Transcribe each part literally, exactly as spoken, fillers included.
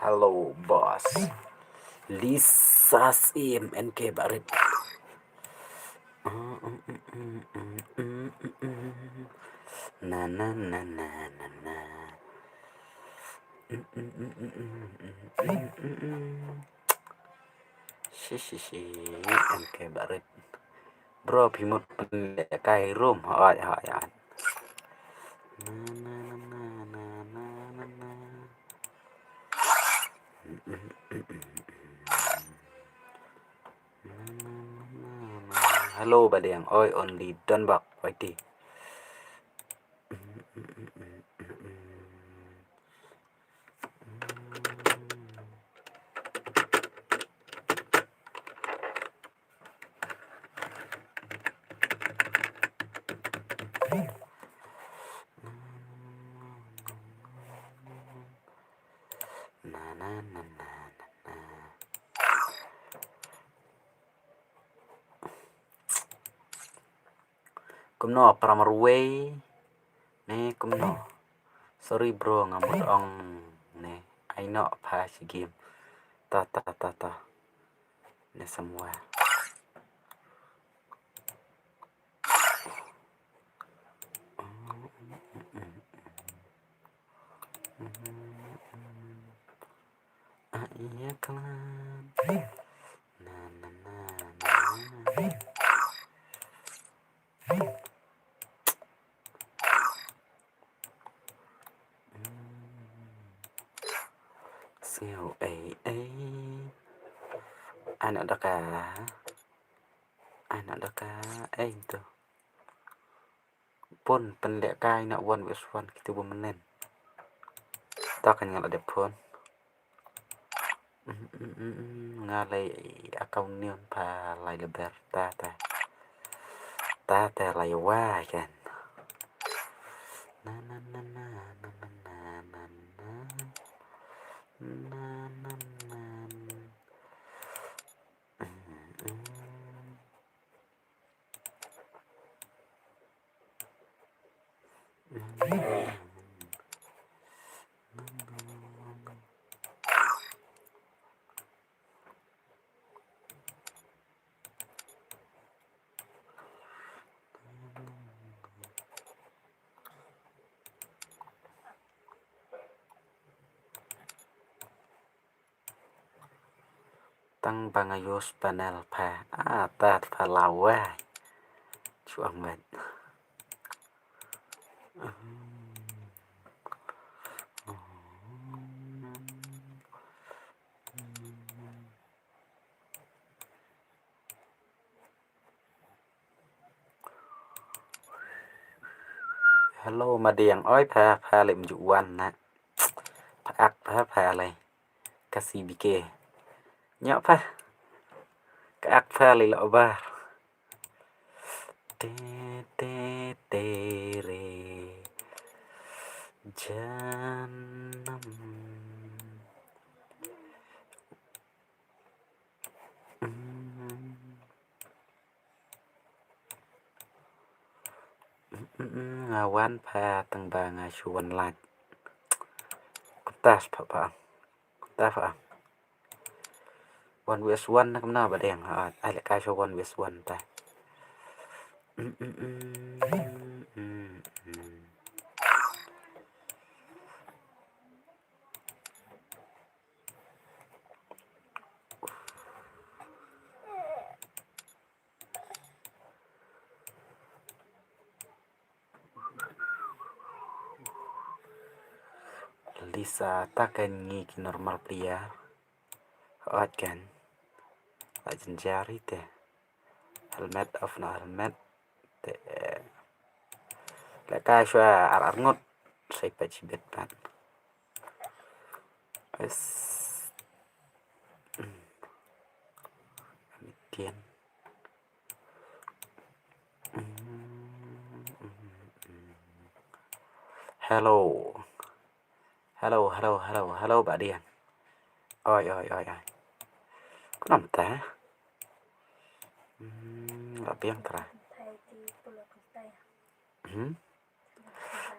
Hello, boss. Lisa Sim, N K Barit. Na, na, na, na, na, na. Shi, shi, shi, N K Barit. Bro, phi mut pynlehkai room. Hooid, hooid, hooid. Na, na, na, na. Hello, Badiang. Oi, only Donbok, Y T. Na, na, na, na, na, na. Kumno, para marwei? Ne, kumno? Sorry, bro, nga mut ong ne. Ai noh pha shi game. Ta, ta, ta, ta. Ne, samwa. Ah, iya, klan. Na, na, na, na, na. Sngew ei ei. Ai noh da ka. Ai noh da ka. Ei to. Pun pynlehkai na one versus one kito ba mynnin. Ta kan nga la dep phone. Mm, mm, mm, mm, nga lei account new pha lai leber ta ta. Ta ta lai wa kan. Na, na, na, na. Na, na, na. Mm, mm. Tang ba nga use panel pha. Ah, ta pha lawai. Chuang met. Hello, Madiang. Oi, pha, pha lem ju wan na. Pha ak, pha, pha lei. Ka C B K. Nyok pha. Ka ak pha lei lo bar. Te, te, te, re. Janam. Mm. Mm, mm, mm, nga wan pha tang ba nga shu wan lait. Kumta pha pha. Kumta pha. One versus one na kumno Badiang. Ha, ai lehkai shu one versus one ta. Mm, mm, mm, mm, mm. Lisa ta kan ngi ki normal player. Hooid kan. La jynjar hi te. Helmet off na helmet. Te. Lehkai shuwa ar ar ngut. Sai pa chibet pat. Yes. Amitin. Hello. Hello, hello, hello, hello, Badiang. Oi, oi, oi, oi. Kumno mynta? Hmm, la biang tra. Hmm?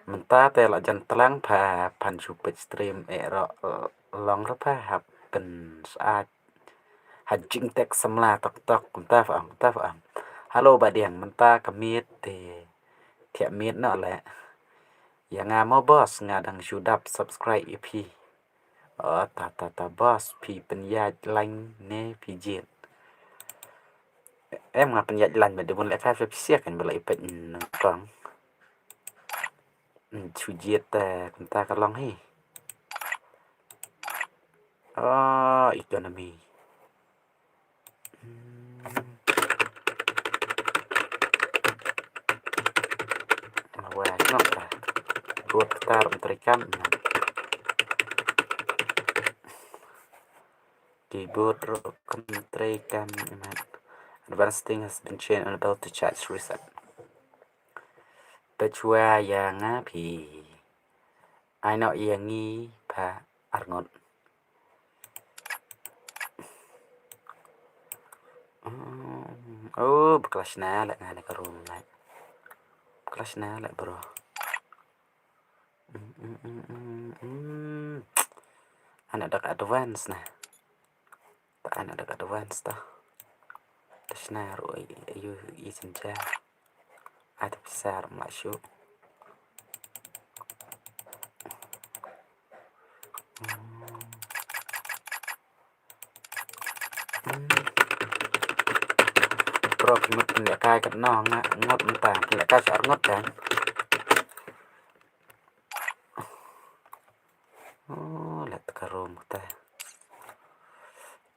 Mynta te la jan tlang pha phan shu peit stream eh ro, eh, Long ruh pha hap pynsyaid ha jingtek samla tok tok, kumta pha ong, kumta pha ong. Hello Bah Diang, mynta ka miet te thiah miet noh leh. Ïa nga mo boss, nga dang shu dap subscribe ïa phi. Oh, ta ta ta boss, phi pynïaid line ne phi jied? Em, nga pynïaid line ba dei bun leh ka phi sia kan ba la ipet nyngkong. Hmm, shu jied te kumta ka long hi. Oh, economy. Hmm. Wah, noh ta. Buat ktar treikam. Keyboard ruh kan treikam, imat. Advanced thing has been changed, unable to charge, reset. Pechwa ïa nga phi. Ai noh ïa ngi pha arngut. Hmm, oh, bakla shna leh nga ne ka room leh. Bakla shna leh bro. Hmm, hmm, hmm, hmm, hmm. Ana dak advance na. Ta ana dak advance ta. Ta shna ruh ayu i senja. Ai ta pisa ruh mla shu. Hmm. Hmm. Bro, phi mut pynlehkai katno nga ngot mynta, pynlehkai sha arngut kan. Oh, leh ta ka room kata.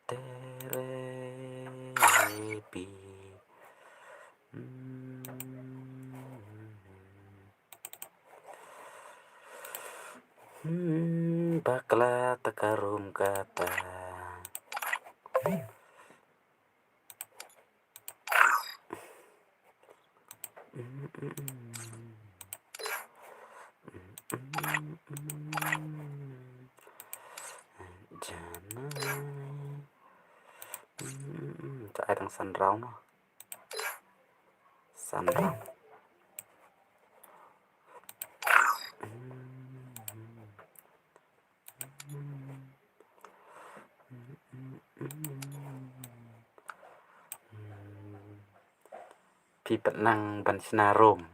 Tere pi. Hmm. Hmm, bakla ta ka room kata. Janai. Hmm, ta ai tang san round noh. San round. Hmm. Phi pat nang ban shna room.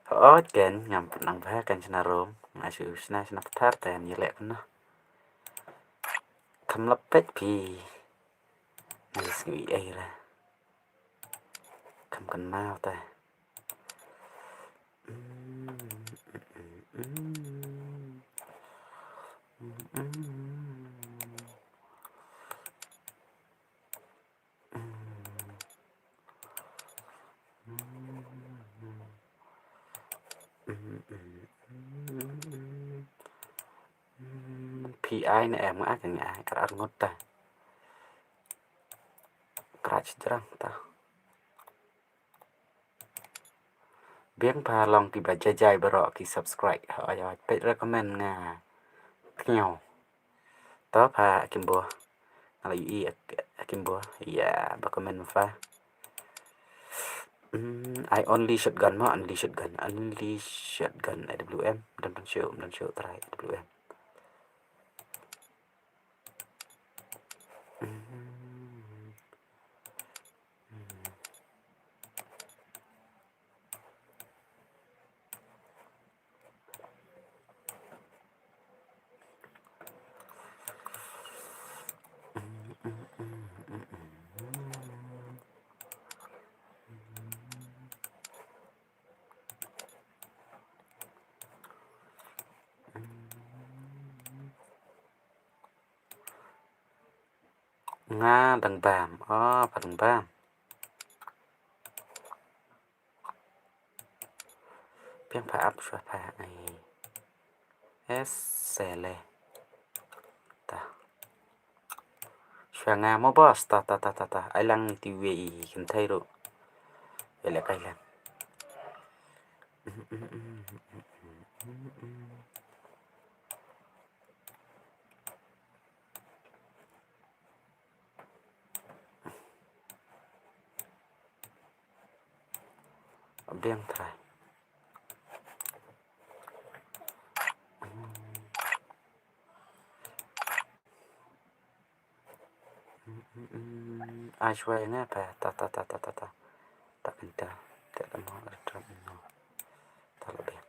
Hooid kein, ngam pat nang bha kein shna room. Nga shu shna shna pathar te ngi leh kumno. Kham lap peit phi. Nga shu ïohi ei ra. Kham kynmaw te. Phi ai ne em, nga ai ka, nga ai ar ar ngut ta. Krach jrang ta. Biang pha long kiba jai jai baroh ki subscribe. Hooid, hooid, peit recommend nga. Kñiaw. To pha Kimbo. Nga la ïohi Kimbo. Ïa, ba comment pha. Hmm, I only shotgun mo, only shotgun, only shotgun A W M. Don don show, don show try A W M. Hmm. Nga dang bam. Oh, pha dang bam. Biang pha ap shuwa pha ai. Esele. Ta. Shuwa nga mo boss, ta ta ta ta ta. Ai lang ti wei kynthei ruh. Wei leh kai lang. Biang trai. Mm, ai shwa ïa nga ta, ta, ta, ta, ta, ta, ta. Ta kan ta, ta kan mo, ta kan mo. Ta la biang.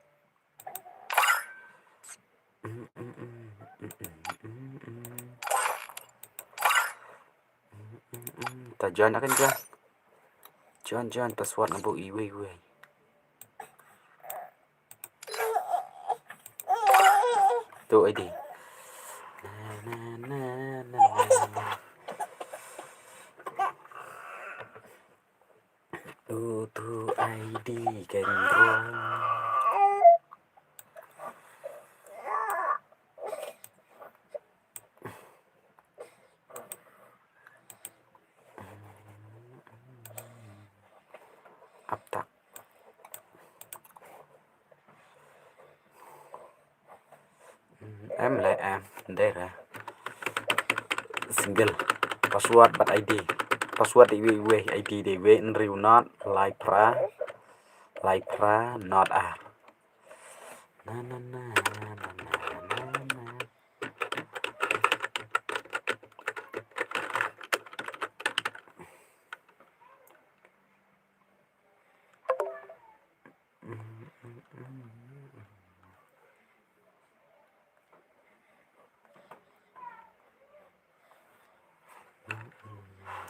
Mm, mm, mm, mm, mm, mm, mm. Mm, mm, mm. Ta join akan join. Join, join, password na bu iwei, iwei. Tu I D. Na, na, na, na, na, na. Tu, tu I D kan ruang. Aptak. Em le em, dei re. Single. Password bad I D. Password dei wei wei, I D dei wei hynriew not, lai phra, lai phra, not ar. Na, na, na, na, na, na, na.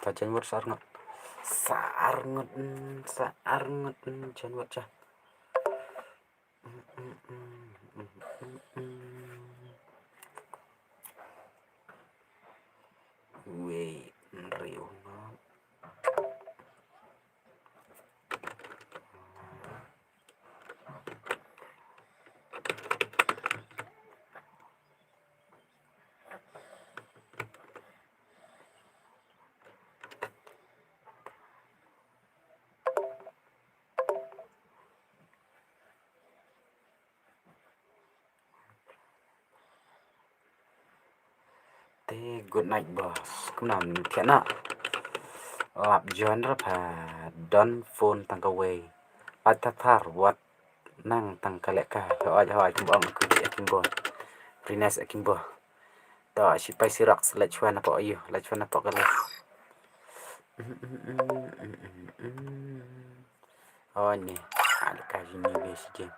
Ta jan wat sa arngut. Sa arngut, mm, sa arngut, mm, jan wat sa. Wei, hynriew not. Te good night boss. Kumno, thiah noh? Lap join ra pha, don phone tang kawei. Lait thar thar, wat nang tang ka leh ka. Hooid, hooid, kumba ong, kumba ong, kumba ong. Rines kumba ong. To, sipai sirok, leit shwa napoh ïu, leit shwa napoh ka leh. Oh, ni. Ada ka jini be si game.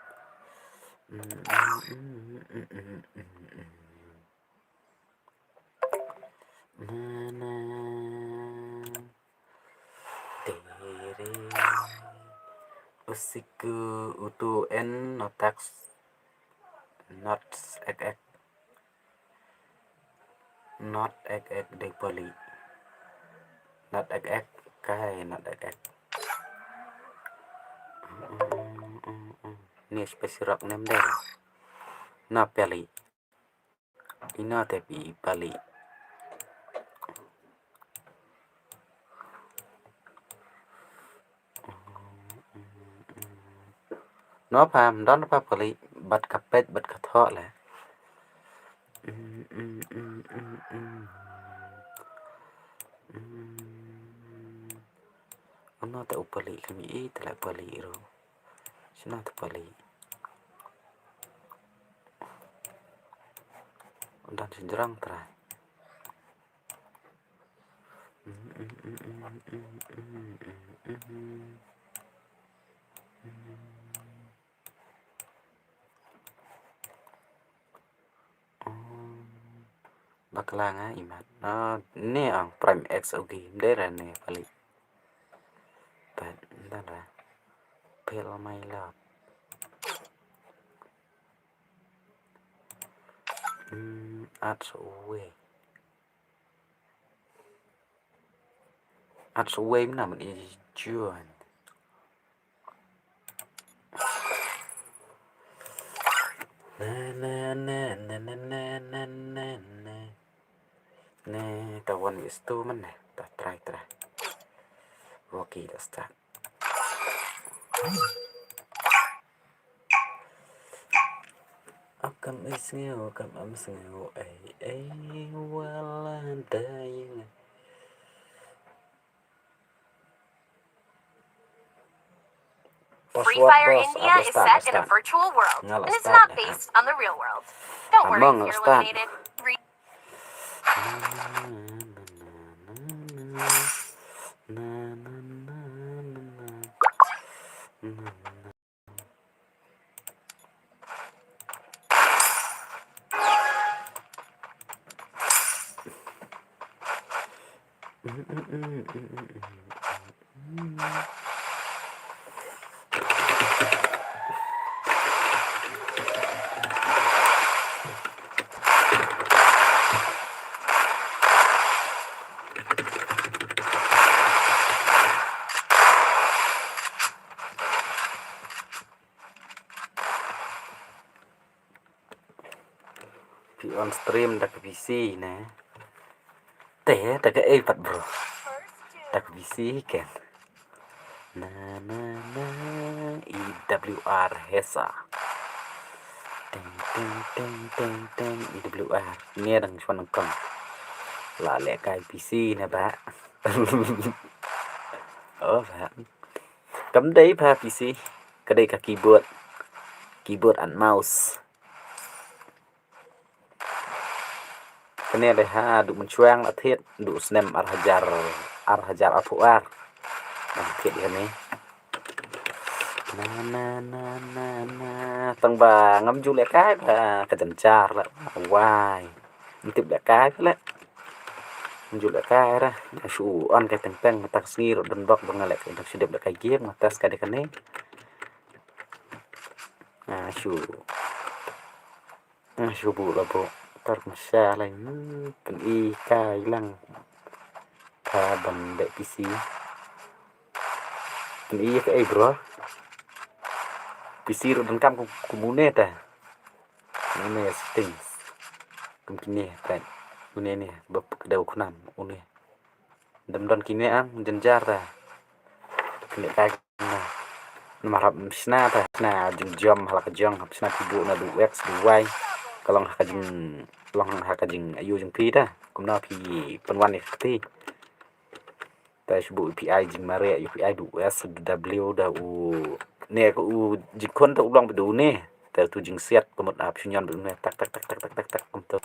Na, na. Tere. Usiku utu en notax. Not ek ek. Not ek ek dei pali. Not ek ek. Kai not ek ek. Ni space rock nem dei. Na pali. Ina te pi pali. No pam don pa pali bat ka pet bat ka tho le. Ano te u pali kami i te le pali ro. Sina te pali. Don sinjrang trai. Bakla nga imat. Ah, ni ang prime X ugi. Dera ni pali. But, dara. Pale my love. Hmm, at way. At way na man i juan. Na, na, na. Ne, ta wan wis tu man ne. Ta try, try. Okay, let's start. Akam isngew, akam am sngew, ei, ei, wala dayeng. Free Fire India is set in a virtual world and is not based on the real world. Don't worry, you're eliminated. Re- Na, na, na, na, na. Na, na. Phi on stream da ka P C ne? Te da kaei pat bro? Da ka P C ken. Na, na, na, E W R Hesa. Teng, teng, teng, teng, teng, E W R. Ngi dang shwa nangkong. La lehkai P C ne ba? Oh ba. Kam dei ba P C. Ka dei ka keyboard. Keyboard and mouse. Kane dei ha, duh mynshwa la thied, duh snem ar hajar, ar hajar arphew ar. Dang thied ïa kane. Na, na, na, na, na. Tang ba ngam ju lehkai ba ka jynjar la. Wai. Ngam tip lehkai ba la. Ngam ju lehkai ra. Shu on kai teng teng, mynta ka sngi ruh don bok ba nga leh, dang shu dep lehkai game, mynta ka dei kane. Ah, shu. Ah, shu buh la buh. Tar masha lai. Hmm, pyni kai lang. Ka ban beh P C. Pyni kaei bro? P C ruh donkam kum, kum une ta. Une settings. Kum kine ta. Une ne ba pyrkhat u khnam une. Dem don kine ang jynjar ta. Kine kai na. Namar hap shna ta, shna jingjom ha la ka jong, hap shna ki buh na duh X duh Y. Ka long ha ka jing, long ha ka jing ayu jong phi ta. Kumno phi pynwan ïa ka kti. Ta shu buh U P I jingmareh, U P I duh S duh W da u ne ka u jingkhun ta u long ba duh ne. Ta tu jingsiat ka mut ap shu ñion ba duh ne tak tak tak tak tak tak tak kumtu.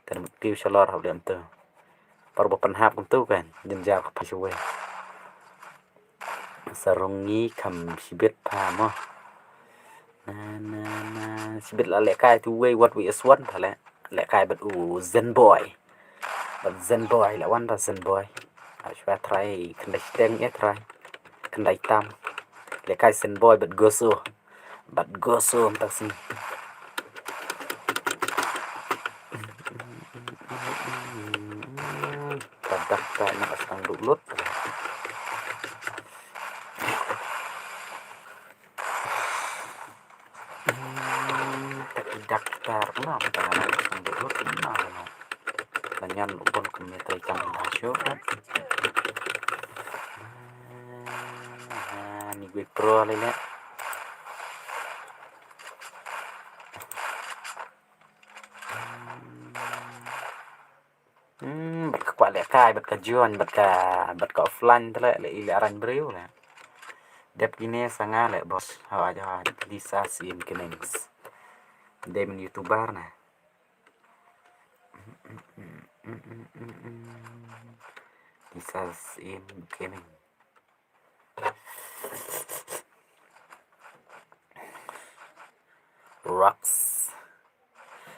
Ta mut kiew shalor hap lem tu. Par ba pynhap kumtu kan jynjar ka pha shu wei. Sarong ngi kham shibit pha mo. Na na na shibit la lehkai tu wei wat wei aswan pha leh. Lehkai bad u Zenboy. Bad Zenboy la wan ba Zenboy. Ashwa trai khyndai shiteng ïa trai. Khyndai tam. Lehkai Zenboy bad Goso. Bad Goso mynta ka sngi. Ka dak ka na ka sdang duh lut. Hmm, ta ki dak tar na ta na ka sdang duh lut na na. Ka ñian u bun ka mia trai kam da shu. Ah, ni gui pro le le. Hmm, bad ka kwah lehkai, bad ka join, bad ka, bad ka offline te le, le i le arang briew le. Dep kine sa nga le boss. Hoi hoi, Lisa Sim Kennings. Dei min YouTuber na. Lisa Sim Kennings. Rocks.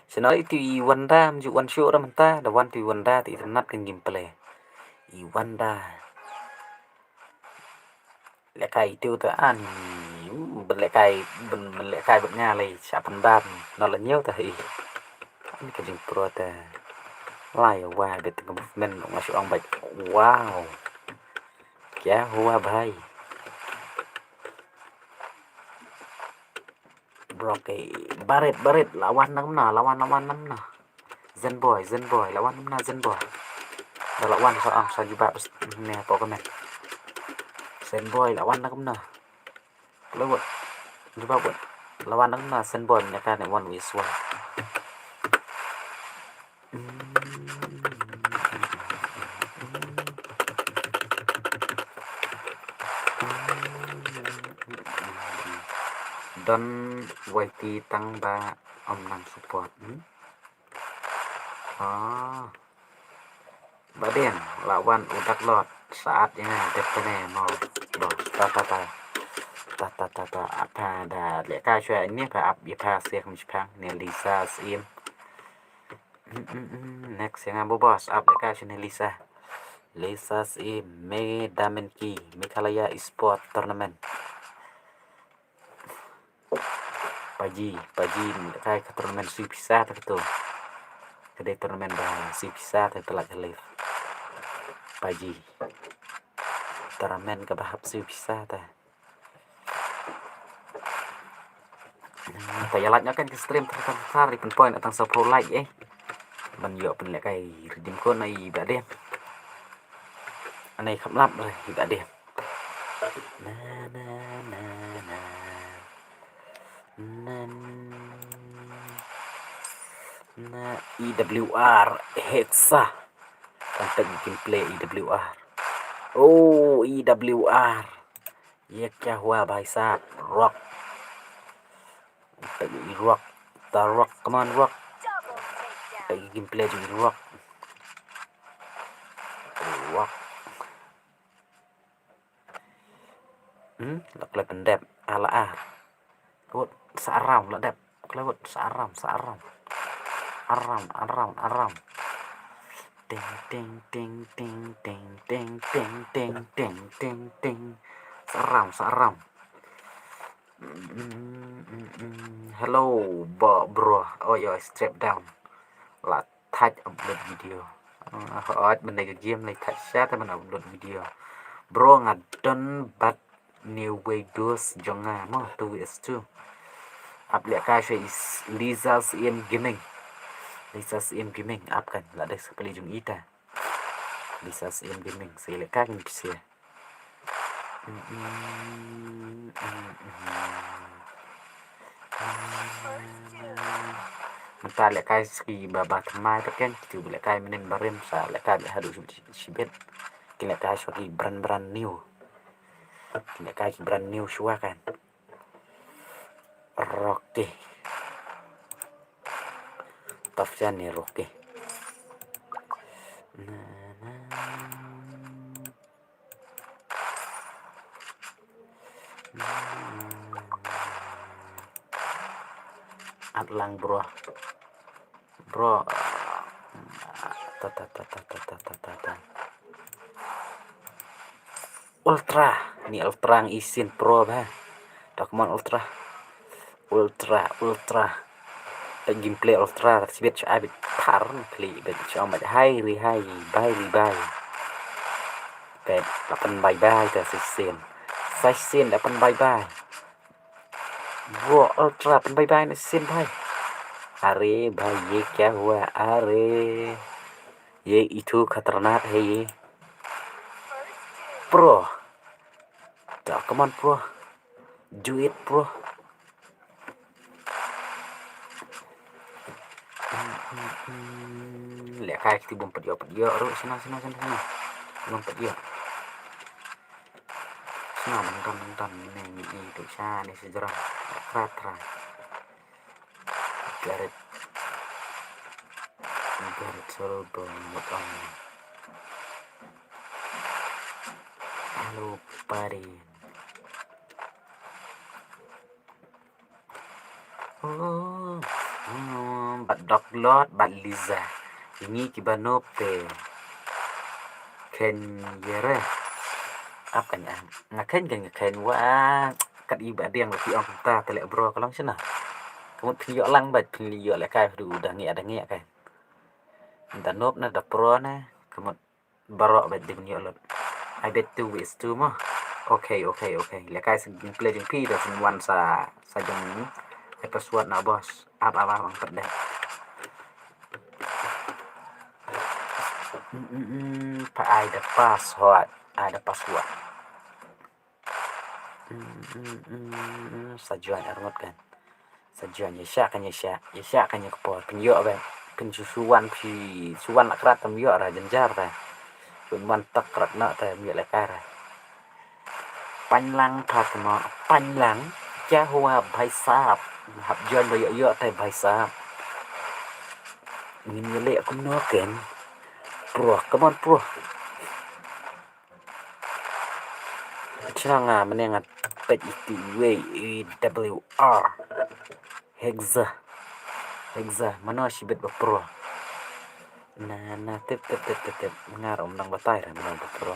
Shnong itu i Wanda, mju wan shu ram ta, da wan tu i Wanda, tu i ternat kan gameplay. I Wanda. Lehkai itu ta an, u, ben lehkai, ben, ben lehkai bad nga lei, sha pynban, no la ñiew ta i. Ani ka jingpro ta. Lai wa bet ka movement, nga shu ong bad. Wow. Kya hua bhai? Bro, ke barit, barit, lawan nam na, lawan, lawan nam na. Zenboy, Zenboy, lawan nam na, Zenboy. Dah lawan sa ang sa jubab ne apa komen. Zenboy, lawan nam na. Lawan. Jubab buat. Lawan nam na, Zenboy, ne kan one vs one. Don Y T tang ba ym nang support. Hmm? Ah. Ba dien la wan u dak lot. Saat ïa nga dep tane mo. Bo ta ta ta. Ta ta ta ta. Apa da lehkai shuwa ne pa ap ïa pa sia kum shipang ne Lisa Sim. Next ïa nga bo boss ap lehkai shuwa ne Lisa. Lisa Sim me damen ki Meghalaya Esport Tournament. Paji, paji, kai ka tournament sui pisa ta kato. Ka dei tournament ba sui pisa ta, pela ka live. Paji. Tournament kaba hap sui pisa ta. Ta ïa like noh kan ka stream, tar tar tar ri pynpoint tang sa pro like eh. Ban ïoh pynlehkai redeem code na i ba dien. Anai kham lap re i ba dien. Na na na na. Na na E W R Hexa. Kan tek gameplay E W R. Oh, E W R. Ye kya hua bhai sahab? Rock. Tek i rock. Ta rock, come on rock. Tek gameplay jong i rock. Rock. Hmm, la klep pendep. Ala ah. Kut sa aram la dep. Klewut sa aram, sa aram. Aram, aram, aram. Ting ting ting ting ting ting ting ting ting ting ting. Sa aram, sa aram. Mm, mm, mm. Hello, bo bro. Oh yo, step down. La thait upload video. Ah, hooid, mynne ka game la thait sha te mynne upload video. Bro nga don bad New Way dos jong nga mo two S two. Ap lehkai sha is Lisa Sim Gaming. Lisa Sim Gaming ap kan la dei sa pali jong ita. Lisa Sim Gaming sa lehkai kan pisa. Mynta lehkai sa ki ba ba thymmai pat kan, ki lehkai mynnin barim sa lehkai haduh shibit. Ki lehkai sa ki brand brand new. Ki lehkai ki brand new shuwa kan. Rocky. Tafsian ni Rocky. Na na. At lang bro. Bro. Ta ta ta ta ta ta ta ta ta. Ultra. Ni Ultra ngi sin pro ba. Dokmon Ultra. Ultra, Ultra. Gameplay Ultra sibit sha abit par kli bet sha mat hai ri hai bai ri bai. Bet dapan bai bai ta sisin. Sisin dapan bai bai. Bro Ultra pan bai bai na sisin bai. Are bai ye kya hua are. Ye itu khatarnak hai ye. Bro. Ta, come on, bro. Do it, bro. Lehkai kiti bym pat ïoh pat ïoh ruh sna sna sna sna. Bym pat ïoh. Sna nang tam nang tam ne ni i tu sha ne sejrah. Krat krat. Gareth. Gareth Solbo mut on. Hello, buddy. Oh, oh, bad Doc Lord, bad Liza. Ini ki bano pe. Ken yere. Ap kan ya. Nga ken ken ken wa. Kat i ba diang ba ki ong ta te leh bro ka long shana. Ka mut phin ïoh lang bad phin ïoh lehkai haduh da ngi da ngi kan. Da nop na da pro na ka mut baroh bad dei phin ïoh lut. I bet two is two mo. Okay, okay, okay. Lehkai sa gameplay jong phi da phin wan sa sa jong ni. Ai password na boss. Ap ap ap ang pat deh. Mm, mm, mm. Pa ai da password. Ai da password. Mm, mm, mm, mm. Sa join arngut kan. Sa join ïa sha kan ïa sha. Ïa sha kan ïa ka por. Phin ïoh ban. Phin su su wan phi su wan la krat tam ïoh ra jynjar ta. Phin wan tak krat na ta ïoh lehkai ra. Panylang Phatma, Panylang. Kya hua bhai sahab? Hap join ba ïoh ïoh te bhai sahab. Ngin ïa leh kumno ken? Bro, come on, bro. Chira nga mane nga pet iti wei E W R. Hexa. Hexa, mano shibit ba pro. Na, na, tip, tip, tip, tip, tip. Nga rom nang batai ra mano ba pro.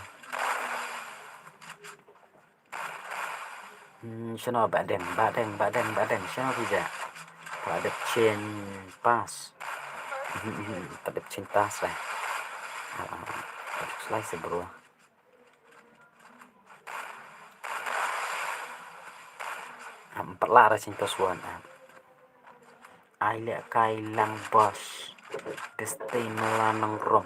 Hmm, shano ba deng, ba deng, ba deng, ba deng, shano phi ja. Ba dep chen pas. Ba dep chen pas lah. Ah, ba dep slice bro. Am pala ra chen pas wan. Ai leh kai lang boss. Testei mela nang rom.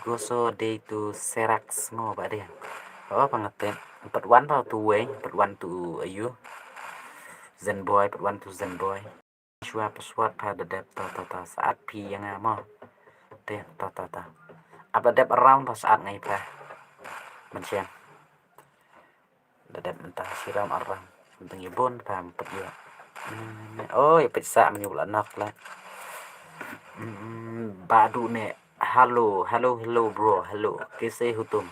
Goso dei tu Serax mo ba dei. Oh, pangaten. Empat wan tau tu wei, empat wan tu ayu. Zenboy, empat wan tu Zenboy. Shwa password pha da dep ta ta ta saat phi yang mo. Te ta ta ta. Apa dep around ta saat ngai pha. Mention. Da dep mynta shiram aram. Tang ïa bun pam pet ïa. Oh, ïa pet sa mynta la nok la. Badu ne. Hello, hello, hello bro, hello. Kaise ho tum?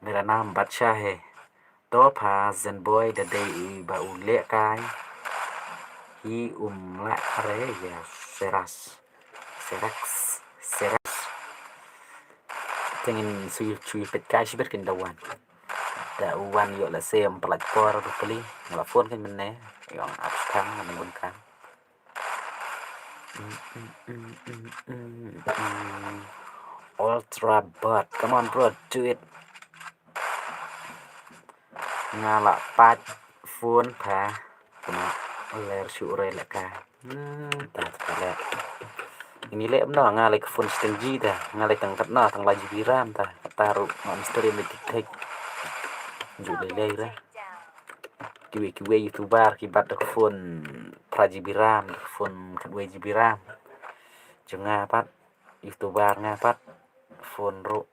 Mera naam Badshah hai. To pha Zenboy da dei i ba u leh kai. Hi um la re ya Serax. Serax. Serax. Tengin sui sui pet kai shibit kin da wan. Da u wan ïoh la sem pelaj por ba peli. Nga la phone kan mynne. Ïong ap skang ngan bun kan. Ultra bot. Come on bro, do it. Nga la pat phone pha. Kena ler shu re leka. Hmm, ta ta le. Ini le mno nga le phone stingy ta. Nga le tang katno tang la G B RAM ta. Kata ru ma misteri me tik tik. Ju le le re. Kiwei kiwei YouTuber ki bat da phone phra G B RAM, phone khatwei G B RAM. Jong nga pat, YouTuber nga pat, phone ru.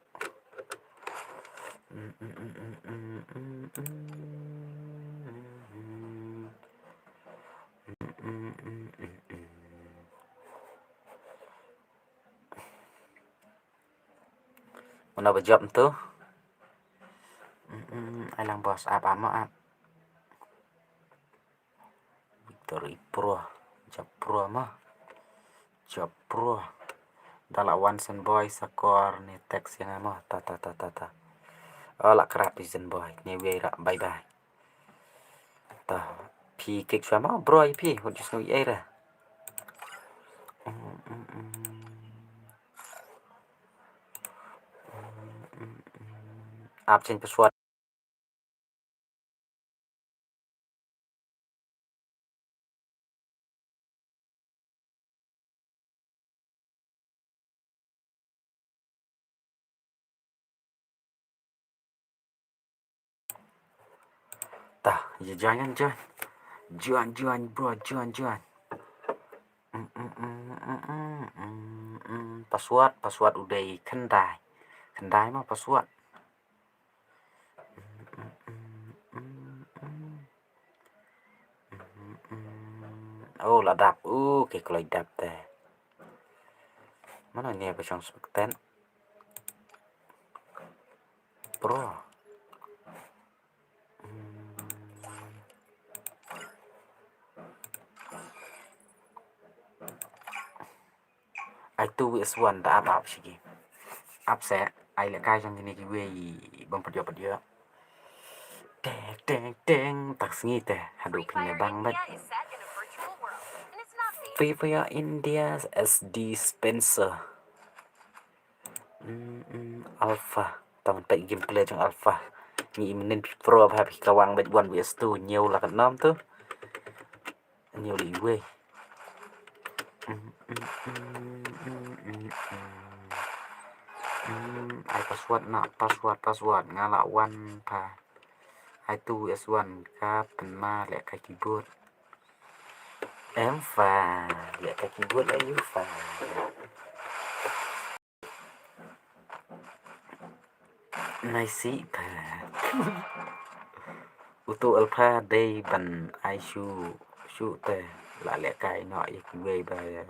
Mano ba jop tu? Ai lang bos ap ap mo ap. Victory Pro. Jop Pro mo. Jop Pro. Da la wan Zenboy sakor ne text ïa nga mo. Ta ta ta ta ta. Oh, la krap ïa Zenboy. Ne wei ra. Bye bye. Ta. Phi kik shwa mo bro ïa phi. What just know ïa ra. Ap change password. Ta, ïa join kan join. Join, join, bro, join, join. Password, password u dei khyndai. Khyndai mo password. Oh, la dap. Uh, ki kloi dap te. Mano ne ba shong spekten. Bro. Ai tu wis wan da ap ap shiki. Ap se ai le kai jong kini kiwei bam padio padio. Teng teng teng tak sngi te hadu pin ne bang bet. Viva India S D Spencer. Mm, mm, Alpha. Tang pek gameplay jong Alpha. Ngi imnin pi pro ba pi kawang bet one vs two nyeu la kan nom tu. Nyeu li wei. Mm, mm, mm, mm, mm, mm. Mm, ai password na password password nga la one pa. Ai two vs one ka pen ma le ka keyboard. Em fa le ka keyboard la yu fa. Nai si pa. Utu alpha dei ban ai shu shu te la le kai no ïa kiwei ba ïa.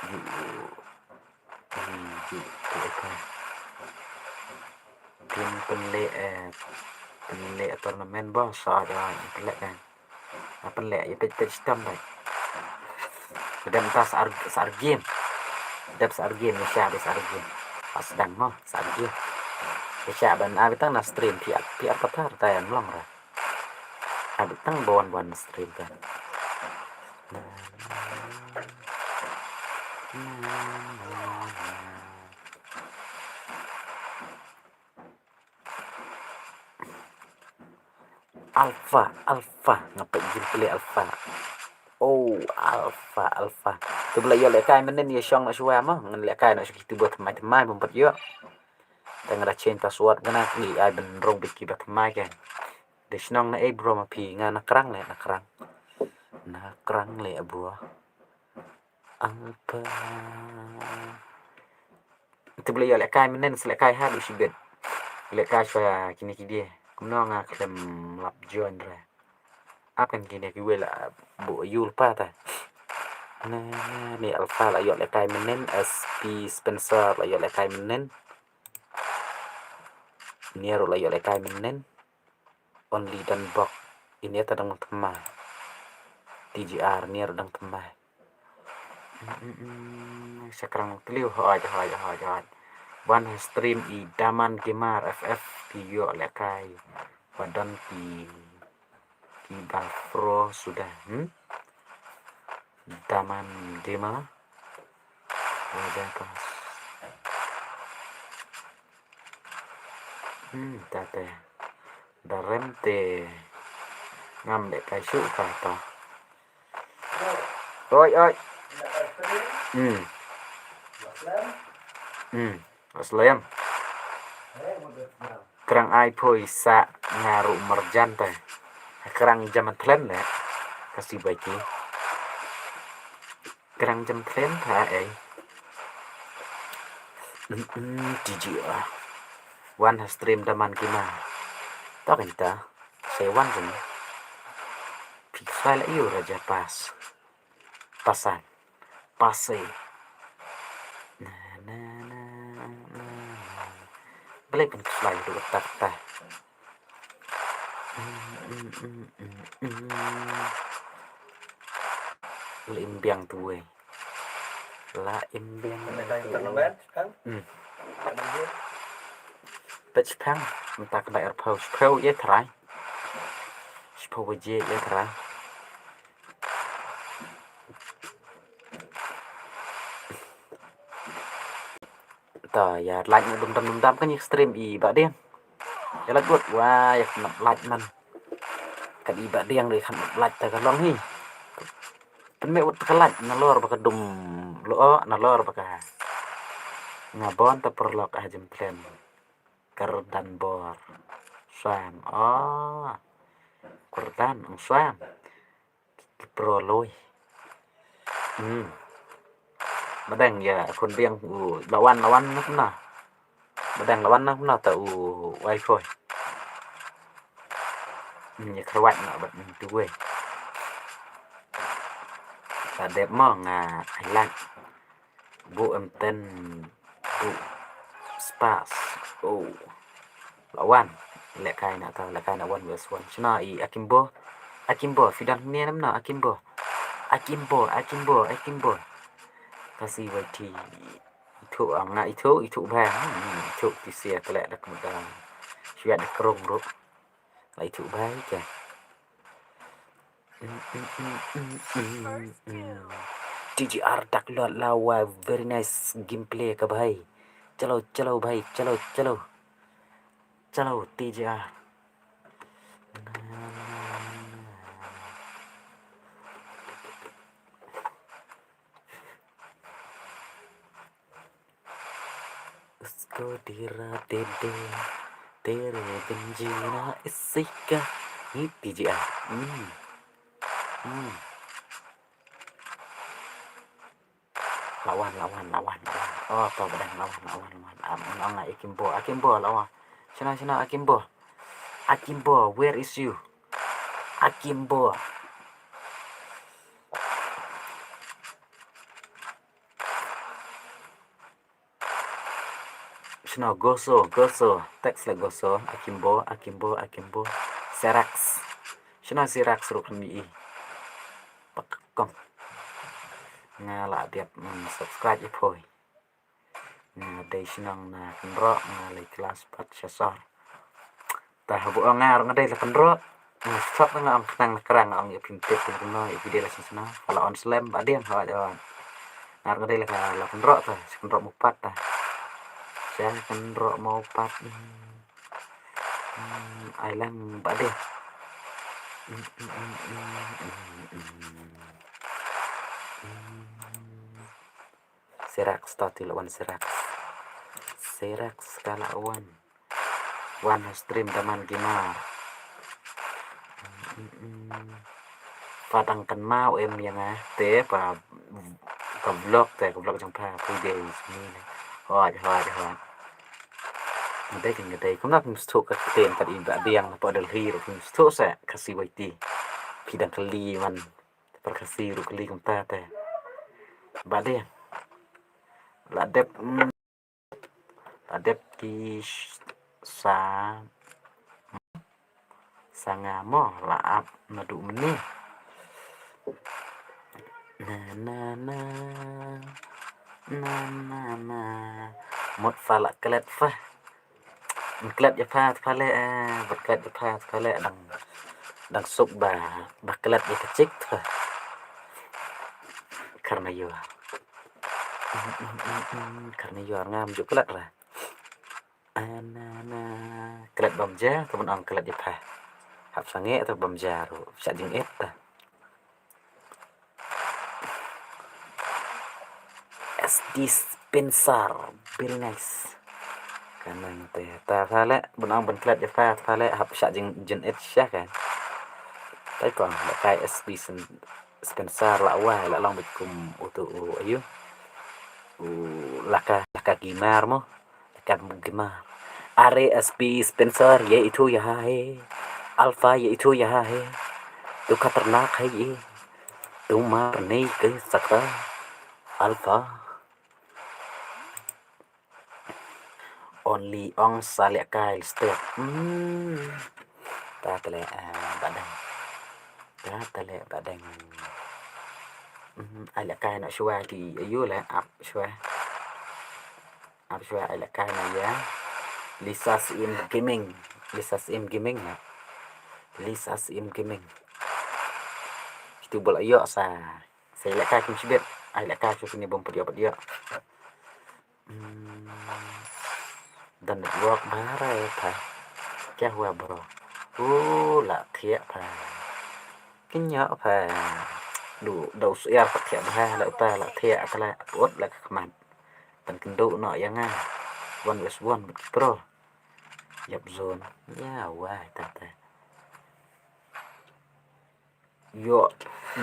Ju, ju, ju, ju, pynleh, eh, pynleh tournament ba sa da pynleh kan. Nga pynleh ïa peit peit stem bai. Dep ta sa ar sa ar game. Dep sa ar game, ïa sha dep sa ar game. Pas dang mo sa ar game. Ïa sha ban ar tang na stream phi ar phi ar pathar ta ïa long ra. Ar tang bon bon stream kan. Alpha, Alpha, nga peit gameplay Alpha. Oh, Alpha, Alpha. Tu ba la ïoh lehkai mynnin ïa shong noh shuwa mo, ngan lehkai noh sha kitu ba thymmai thymmai bym pat ïoh. Te nga da change password nga na kni ai ban rung bad ki ba thymmai kan. Dei shnong na ei bro ma phi, nga na Krang leh, na Krang. Na Krang leh bro. Alpha. Te ba la ïoh lehkai mynnin sa lehkai ha du shibit. Lehkai sha kine ki dei. Kumno nga khlem lap join re. Ap kan kine kiwei la buh ïul pa ta. Na, na, ni Alpha la ïoh lehkai mynnin, S P Spencer la ïoh lehkai mynnin. Ni ruh la ïoh lehkai mynnin. Only Danbok. Ini ta dang thymmai. T G R ni ruh dang thymmai. Mm, mm, mm. Sa krang tliw hoi, hoi, hoi, hoi. Wan stream i Daman Gamer F F ki ïoh lehkai. Ba don ki, ki ba pro suda, hmm? Daman Gamer. Raja Pas. Hmm, ta te. Da rem te. Ngam lehkai shuh ka ta. Oi, oi. Hmm. Hmm. Aslem. Krang ai phoi sa nga ruh marjan te. Krang jam thlen le. Kasi bai ki. Krang jam thlen ta ai. Mm, mm, T G R. Wan ha stream Daman Gamer. Ta kan ta. Sai wan kan. Phi sai la ïoh Raja Pas. Pasan. Pasi. Na, na, na, na, na. Balei pynkylla ïa u tak ta. Mm, mm, mm, mm, mm. La im biang tu wei. La im biang. Ka dei tournament kan? Hmm. Peit shipang, mynta ka dei arphew, shiphew ïa trai. Shiphew baje ïa trai. Ta ïa like na dum dam dum dam kan ïa stream i Bah Dieng. Ïa like bud, wa ïa kynap like man. Kan i Bah Dieng dei kynap like ta ka long hi. Pynmih wut ka like nalor ba ka dum lo nalor ba ka. Nga bon ta paralok ah jem plan. Kyrdan bor. Sam. Oh. Kyrdan ong sam. Ki pro lui. Hmm. Madang ïa khun biang u lawan lawan na kumno. Madang lawan na kumno ta u wifi. Hmm, ïa kyrwat na bad tu wei. Ta dep mo nga highlight. Bu em ten bu spas. Oh. La wan. Lehkai na ta, lehkai na one versus one. Shna i Akimbo. Akimbo, phi don hangne nam na Akimbo. Akimbo, Akimbo, Akimbo. Kasi wai ti. Itu am nga itu, itu bha. Hmm, itu ti sia telek dak muda. Shwet dak rong ruh. La itu bha ke. T G R dak lot la wa very nice gameplay ka bhai. Chalo, chalo bhai, chalo, chalo. Chalo, T G R. Usko dira dede, tere benjina isika. Ni T G R. Hmm. Hmm. Lawan, lawan, lawan, lawan. Oh, to badang lawan, lawan, lawan. Am, am, am, Akimbo, Akimbo, lawan. Shana, shana, Akimbo. Akimbo, where is you? Akimbo. Shano Goso, Goso, text la Goso, Akimbo, Akimbo, Akimbo, Serax. Shano Serax ruh kan mi i. Pak kong. Nga la dep, mm, subscribe i poi. Nga dei shnong na Kynroh, nga lei klas pat sha sor. Ta habu ong nga ruh nga dei la Kynroh. Nga sop nga ong khnang na krang nga ong ïa phi tip phi kumno ïa phi dei la shisha shnong. Ka la on slem ba dien hoi hoi. Nga ruh nga dei la ka la Kynroh ta, sha Kynroh Mawpat ta. Sha Kynroh Mawpat. Hmm, ai lang ba dien. Hmm, hmm, hmm, hmm, hmm, hmm, hmm. Serax, ta te la wan Serax. Serax ka la wan. Wan ha stream da man Gimar. Pha dang kynmaw em ïa nga te pa, pa vlog te, ka vlog jong pha three days ni ne. Hoi, hoi, hoi. Nga dei kan nga dei. Kumno phim sngewthuh ka ktien kat i Bah Diang na pdeng hi ruh phim sngewthuh sa Khasi Y T. Phi dang kylli man. Te para Khasi ruh kylli kumta te. Bah Diang. La dep, mm, la dep ki sh-, sa, sa nga mo la ap naduh mynne. Na, na, na. Na, na, na. Mut pha la klet pha. Ban klet ïa pha te pha leh, eh, ban klet ïa pha te pha leh dang, dang suk ba, ba klet ïa ka chik te pha. Kar na ïor. Kar na ïor ngam ju klet ra. Ah, na, na. Klet bam ja, te ban ong klet ïa pha. Hap sangeh te bam ja ruh. Shah jingit te. S D Spencer, very nice. Ka nang te ta pha leh, ban ong ban klet ïa pha, pha leh, hap shah jing, jingit sha ka. Tai kong, leh kai S D Sen-, Spencer la wai, la long bit kum utu u ayu. U la ka, la ka Gimar mo. Kan mukdima. Are S P Spencer, ye itu ya hai. Alpha, ye itu ya hai. Tu khatarnak hai ye. Tu mar nahi keh sakta. Alpha. Only ong sa leh kai step. Hmm. Ta te leh, ah, Bah Deng. Ta te leh Bah Deng. Hmm, ai leh kai noh shuwa ki ayu leh ap shuwa. Ap shuwa ai leh kai noh ïa. Lisa Sim Gaming. Lisa Sim Gaming na. Lisa Sim Gaming. Kitu ba la ïoh sa. Sa ai leh kai kim shibit. Ai leh kai shuwa kine bym pat ïoh pat ïoh. Hmm. Don network bha re pha. Kya hua bro? U la thiah pha. Kynnoh pha. Du, da u syiar pat thiah bha la uta la thiah ka la put la ka khmat. Tan kynduh noh ïa nga. One versus one bad ki pro. Ïap zone. Ya wai ta ta. Ïoh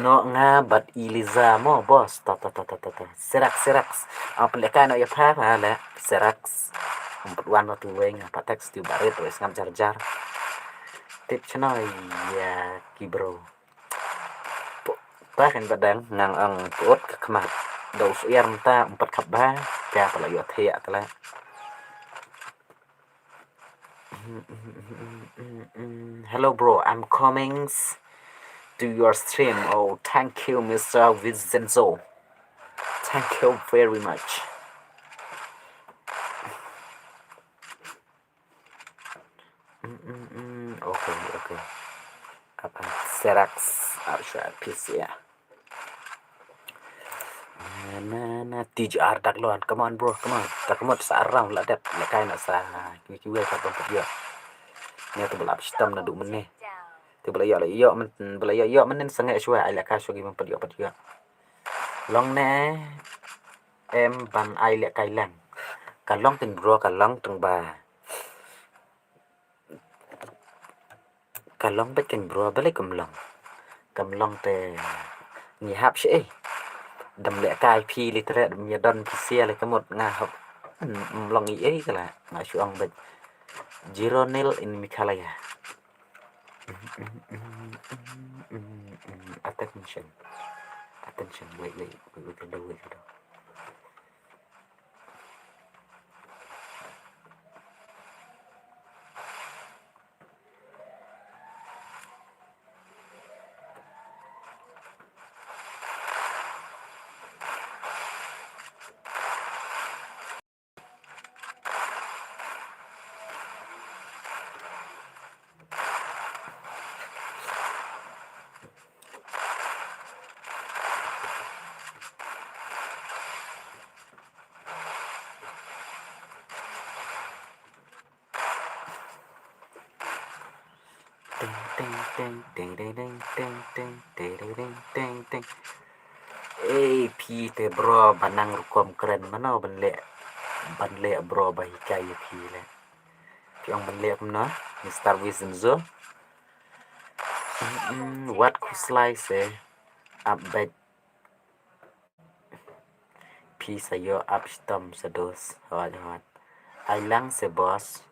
noh nga bad Eliza mo boss. Ta ta ta ta ta ta. Serax, Serax. Ap leh kai noh ïa pha pha leh. Serax. Ym pat wan noh tu weng, pat text tu barit wei sngap jar jar. Tip chno ïa ki bro. Pu-, ta kan badang nang ang put ka khmat. Da u syiar mynta ym pat khap bha. Ka pala ïoh thiah ka la. Hello, bro. I'm coming to your stream. Oh, thank you, Mister Vincenzo. Thank you very much. Mm, mm, mm. Okay, okay. Apa? Serax. Apa, P C ya. Na, na, na, T J R Dak Lon. Come on, bro, come on. Ta ka mut sa aram la dep, leh kai noh sa. Kiwei kiwei ka bym pat ïoh. Nia tu ba la ap shitom naduh mynne. Tu ba la ïoh, la ïoh myn, ba la ïoh, ïoh mynne sangeh shuwa, ai leh kai shuwa ki bym pat ïoh, pat ïoh. Long ne em ban ai leh kai lang. Ka long teng bro, ka long teng ba. Ka long bad kan bro, balei kam long? Kam long te ngi hap shi eh. Dam leh kai phi leh tre, dam ïa don phi sia leh ka mut nga hap. Ym long ei ei ka la, nga shu ong bad. Zero nil in Meghalaya. Attention. Attention, wait, wait, wait, wait, wait, wait, wait. Teng, teng, teng, teng, teng, teng, teng, teng, teng, teng, teng. Ei, phi te bro, ba nang rukom kren mano ban leh, ban leh bro, ba hikai ïa phi leh. Phi ong ban leh kumno, Mister Wizenzo? Mm, wat khuslai se, update. Phi sa ïoh up shitom sa dos, hot, hot. Ai lang se boss,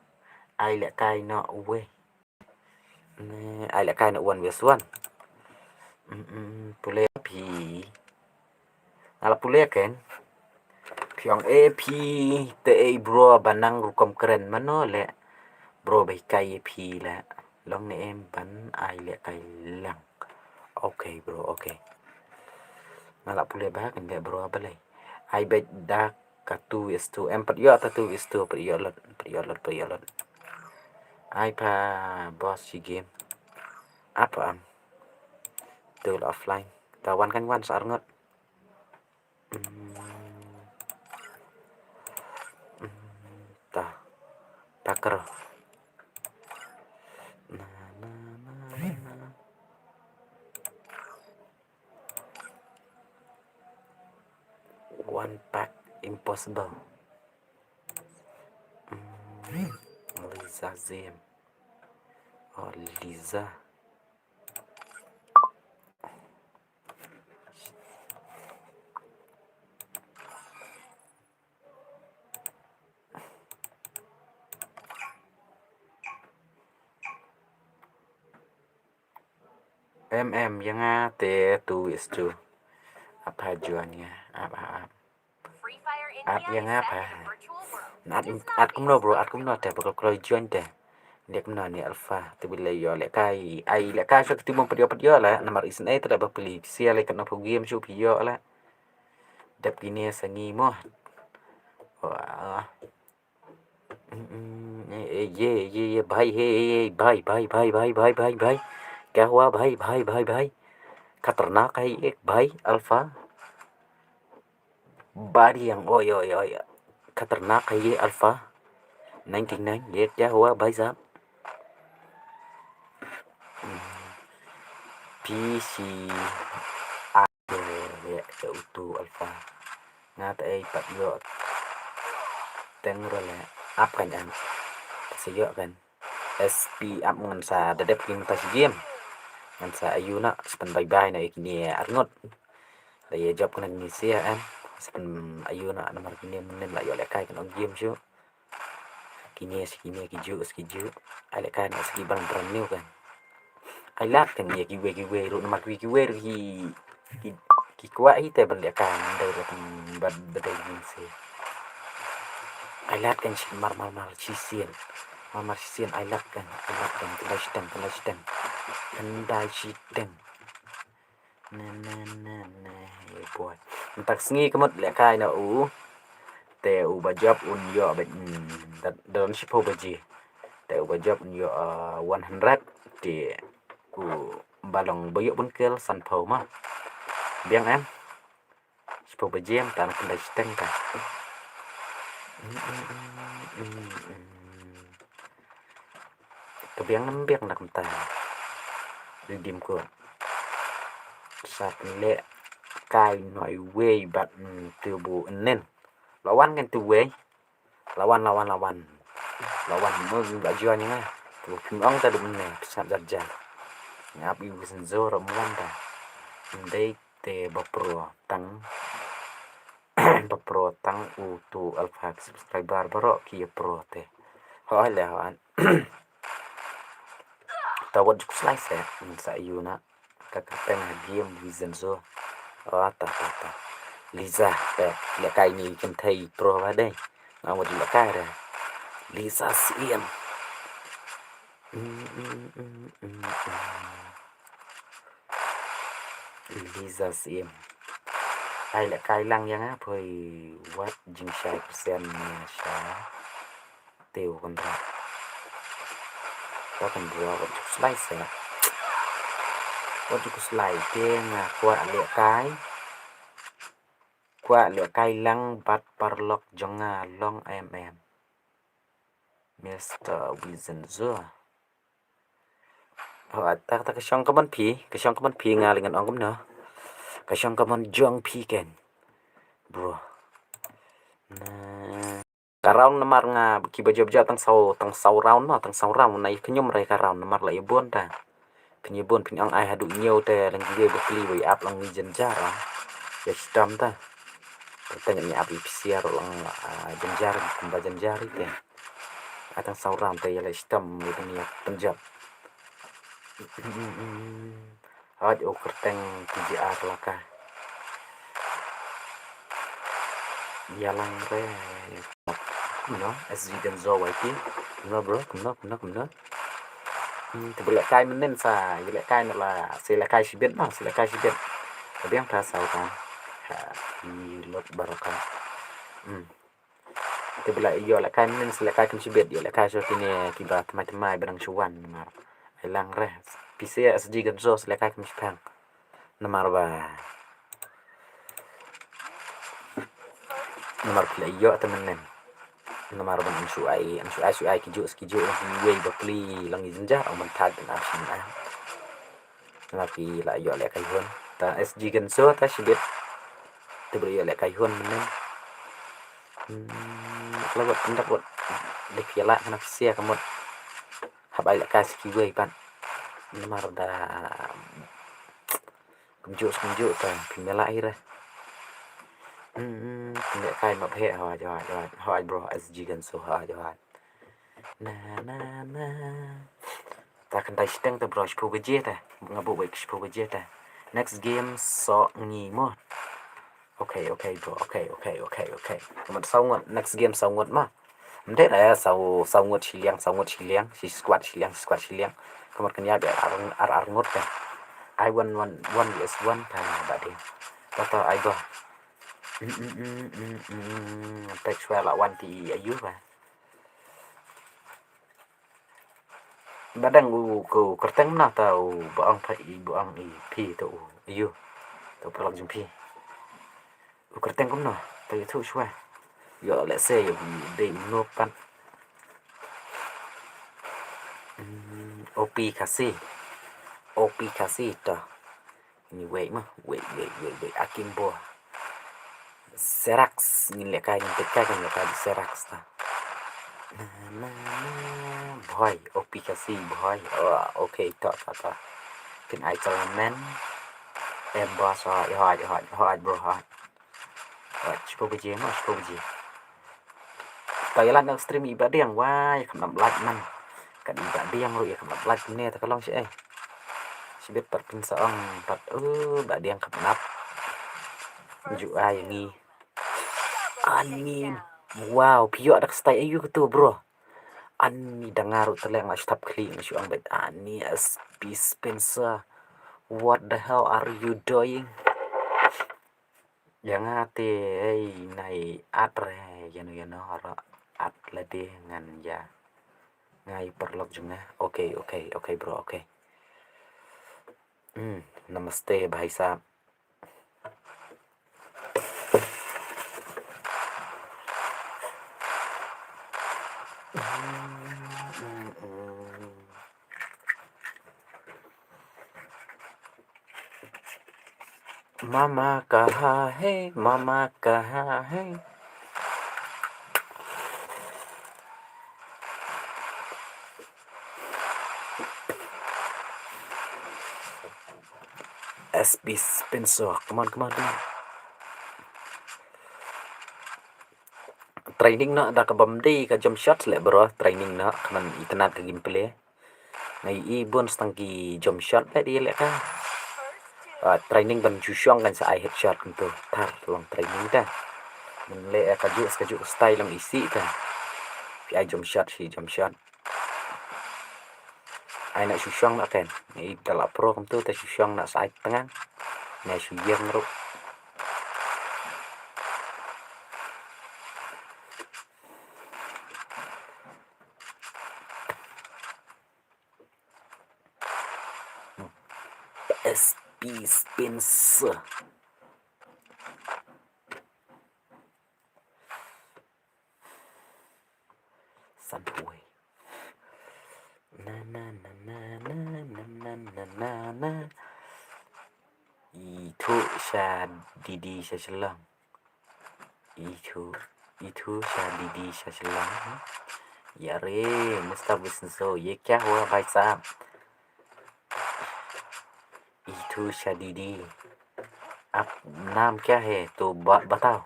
ai lehkai noh uwei. Ne, ai lehkai noh one versus one. Mm, mm, pule phi. Nga la pule ken. Phi ong, eh, phi te ei bro, ba nang rukom kren mano leh. Bro, ba hikai ïa phi leh. Long ne em ban ai lehkai lang. Okay bro, okay. Nga la pule ba kan leh bro balei. Ai beit da ka two is two. Em, pat ïoh ta two is two, pat ïoh lut, pat ïoh lut, pat ïoh lut. Ai pa boss shi game. Apa am? Tul offline. Ta wan kan wan sa arngut. Hmm. Hmm. Ta. Packer. Na, na, na, na. One pack impossible. Hmm, Liza Zim. Oh, Liza. Em, em, ïa nga te two is two. Ap ha juan ïa, ap, ap, ap. Ap ïa nga pa. Ap, ap kumno bro, ap kumno te, ba ka kloi juan te. Leh kumno ne Alpha, te ba leh ïoh lehkai, ai lehkai sha kti mo pat ïoh pat ïoh la, namar isynei te da ba pli, sia leh katno phew game shu phi ïoh la. Dep kine sa ngi mo. Wah. Mm, mm, eh, eh, ये, ये, ये, भाई, हे, हे, हे, भाई, भाई, भाई। क्या हुआ, भाई, भाई, भाई, भाई? खतरनाक है ये, भाई, अल्फा। Bariang, oi, oi, oi. खतरनाक है ये, अल्फा। नाइंटी नाइन, ये क्या हुआ, भाई साहब? Mm. P C I. Ïa, ïa, ïa utu Alpha. Nga te ei pat ïoh. Teng ruh leh ap kan em. Sa ïoh kan. S P ap ngan sa da dep kin ta shi game. Ngan sa ayu na, sa pyn bye bye na ïa kine arngut. Da ïa jop kan ni sia em. Sa pyn ayu na namar kine mynnin la ïoh lehkai kan ong game shu. Kine sa kine ki juh sa ki juh. Ai lehkai na sa ki ban brand new kan. Ai lad kan ïa kiwei kiwei ruh namar kiwei kiwei ruh ki, ki, ki kwah hi te ban lehkai, dei ruh kan bad, bad dei hi se. Ai lad kan shi mar mar mar shisien. Mar mar shisien ai lad kan, ai lad kan, khyndai shiteng, khyndai shiteng. Khyndai shiteng. Ne, ne, ne, ne, eh, boy. Mynta ka sngi ka mut lehkai na u. Te u ba jop un ïoh ba, mm, da, da don shiphew baje. Te u ba jop un ïoh, ah, one hundred. Te u ba long ba ïoh bun kel sanphew ma. Biang em. Shiphew baje mynta na khyndai shiteng ka. Mm, mm, mm, mm, mm. Ka biang nam biang na kumta. Redeem code. Sa lehkai noh iwei bad, mm, tu bu nen. La wan kan tu wei. La wan, la wan, la wan. La wan mo ba juan nga. Tu phi ong ta dum ne, psngap jar jar. Ngap iu sen zor mo wan ta. Ndei te ba pro tang. Ba pro tang utu Alpha subscriber baroh ki pro te. Hoi le hoi. Ta wat juk slice eh. Sa yu na. Ka ka peng ha game Vision so. Oh, ta ta ta. Liza te. Lehkai ni kin thei pro ba dei. Nga wat lehkai re. Liza Siem. Mm, mm, mm, mm, mm. Liza Siem. Ai lehkai lang ïa nga poi wat jingshai percent nga sha. Te u kynrad. Te u kynrad wat ju slai se. Wat ju slai te nga kwah lehkai. Kwah lehkai lang bad paralok jong nga long em em. Mister Wizenzo. Oh, ta, ta ka shong ka mon phi, ka shong ka mon phi nga lyngan ong kumno. Ka shong ka mon jong phi ken. Bro. Na. Ka round namar nga kiba jop jop tang saw, tang saw round ma, tang saw round na i kñium re ka round namar la i bun ta. Phin i bun phin ong ai haduh ñiew te lang kiwei ba pli ba i ap lang ni jynjar. Ya stam ta. Tang ni ap i pisiar lang, ah, jynjar kumba jynjar i te. Atang saw round te ya la stam ni ni pynjop. Haj u kyrteng T G R la ka. Yalang re. Kumno, S G Genzo Y T. Kumno bro, kumno, kumno, kumno. Hmm, te bele kai menen sa, bele kai na la, se le kai sibit bang, se le kai sibit. Ka biang ta sa ta. Ha, i lot baraka. Hmm. Te bele ïoh lehkai mynnin se lehkai kham shibit, ïoh lehkai shuh kine kiba thymmai thymmai ba dang shu wan namar. Ai lang re. Phi sa S G Genzo se lehkai kham shipang. Namar ba. Namar phi la ïoh te mynnin. Namar ban shu ai, shu ai, shu ai ki juk, ki juk, ki wei ba pli lang i jynjar, ong ban thad ban ap shin ai. Namar phi la ïoh lehkai hun. Ta S G Genzo ta shibit. Te bele ïoh lehkai hun mynnin. Hmm, la wat, ndak wat. Dei phi la kana phi sia ka mut. Hap ai lehkai sa kiwei pat. Namar da kumjuh, kumjuh ta phi mela ai re. Hmm, phi lehkai map he, hawai, hawai, hawai, hawai bro, S G Genzo, hawai, hawai. Na, na, na. Ta kyntai shiteng ta bro, shiphew baje ta. Nga buh wei shiphew baje ta. Next game, Soh Ngi mo. Okay, okay bro, okay, okay, okay, okay. Ka mut saw ngut, next game saw ngut ma. Ym dei da saw, saw ngut shiliang, saw ngut shiliang, shi squad shiliang, shi squad shiliang. Ka mut kane ïa ar, ar, ar ngut ta. Ai one, one, one versus one ta ba dei. Ta ta ai ba. Mm, mm, mm, mm, mm. Pek shwa la wan ti ayu ba. Ba dang u, ko kyrteng na ta u ba ong pha i, ba ong i phi ta u. Ayu. Ta u paralok jong phi. U kyrteng kumno? Ta ïathuh shwa. Ïoh lehse ïoh dei u nop pat. Hmm, O P Khasi. O P Khasi ta. Ni wei ma, wei, wei, wei, wei, Akimbo. Serax, ngin lehkai, ngin lehkai, ngin lehkai Serax ta. Na, na, na, Bhoi, O P Khasi, Bhoi. Oh, okay, ta, ta, ta. Phin ai chal men. Em boss, oh, hoi, hoi, hoi, bro, hoi. Hoi, shiphew baje, ma, shiphew baje. Ta ïa lad na stream i Bah Diang, wai, kham nap lad man. Kat i Bah Diang ruh ïa kham nap lad ne, ta ka long shi, eh. Shibit pat phin sa ong pat, uh, Bah Diang kham nap. Ju ai ngi. Ani, wow, phi ïoh da ka style ayu katu, bro. Ani da nga ruh te leng la shu thap khlieh, la shu ong beit, ani S P Spencer. What the hell are you doing? Ïa nga te, ei, nai at re, ïano ïano ruh at lade ngan ïa. Nga i paralok jong nga. Okay, okay, okay bro, okay. Hmm, namaste bhai sahab. Mama kaha hai, mama kaha hai. S P Spencer, come on, come on, come on. Training noh da ka bym dei ka jump shot leh bro, training noh, khnang itynnad ka gameplay. Nga i bun stang ki jump shot leh dei leh ka. Ah, training ban shu shong kan sa ai headshot kumtu. Thar long training ta. Ban leh ka juk ka juk style long isi ta. Phi ai jump shot shi jump shot. Ai na shu shong na ken. Ngi da la pro kumtu ta shu shong na sa ai tngan. Na shu ïeng ruh. S P Spencer. San pui. Na na na na na na na na na na. Ithuh sha Didi sha Shillong. Ithuh, ithuh sha Didi sha Shillong. अरे, Mister Wisnu, ये क्या हुआ भाई साहब? इथु शादीदी, आप नाम क्या है तो ब-, बताओ।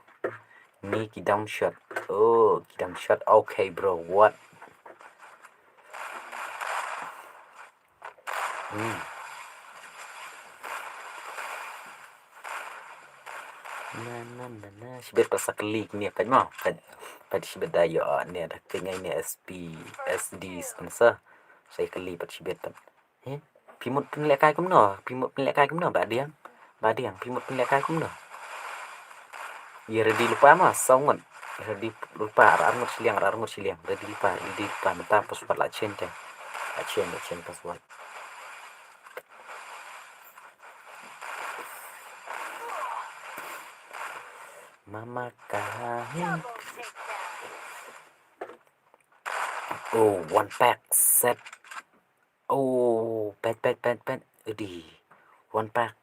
Ni ki dang shot. Oh, ki dang shot. Okay, bro. What? Hmm. Na, na, na, na. Shibit pat sa kylli kine pat mo. Pat, pat shibit da ïoh ne da kyngai ne S P, S D sponsor. Sa kylli pat shibit pat. Eh, phi mut pynlehkai kumno? Phi mut pynlehkai kumno? Bah Diang. Bah Diang, phi mut pynlehkai kumno? Ïa ready lypa ma, saw ngut. Ready lypa, ar ngut shiliang, ar ngut shiliang. Ready lypa, ready lypa, mynta password la change te. La change, la change password. Mama Kahin. Oh, one pack set. Oh, pet, pet, pet, pet. Udi. One pack.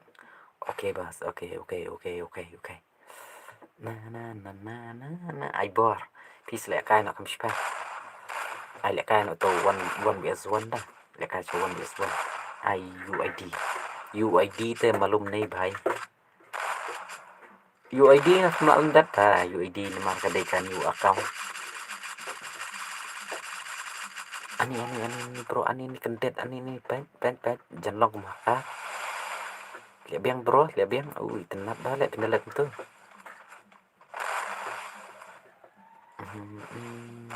Okay, boss. Okay, okay, okay, okay, okay. Na, na, na, na, na, na. Ai bor. Phi sa lehkai noh kam shipa. Ai lehkai noh to one, one versus one da. Lehkai to one versus one. Ai U I D. U I D te malum nahi bhai. U I D nga kham lah lyndet ta, U I D namar ka dei ka new account. Ani, ani, ani, ani, bro, ani, ani, kyndit, ani, ani, pet, pet, pet, jan long kumba ka. Leh biang, bro, leh biang. Ui, tynnat ba, leh pynleh tu. Hmm, hmm.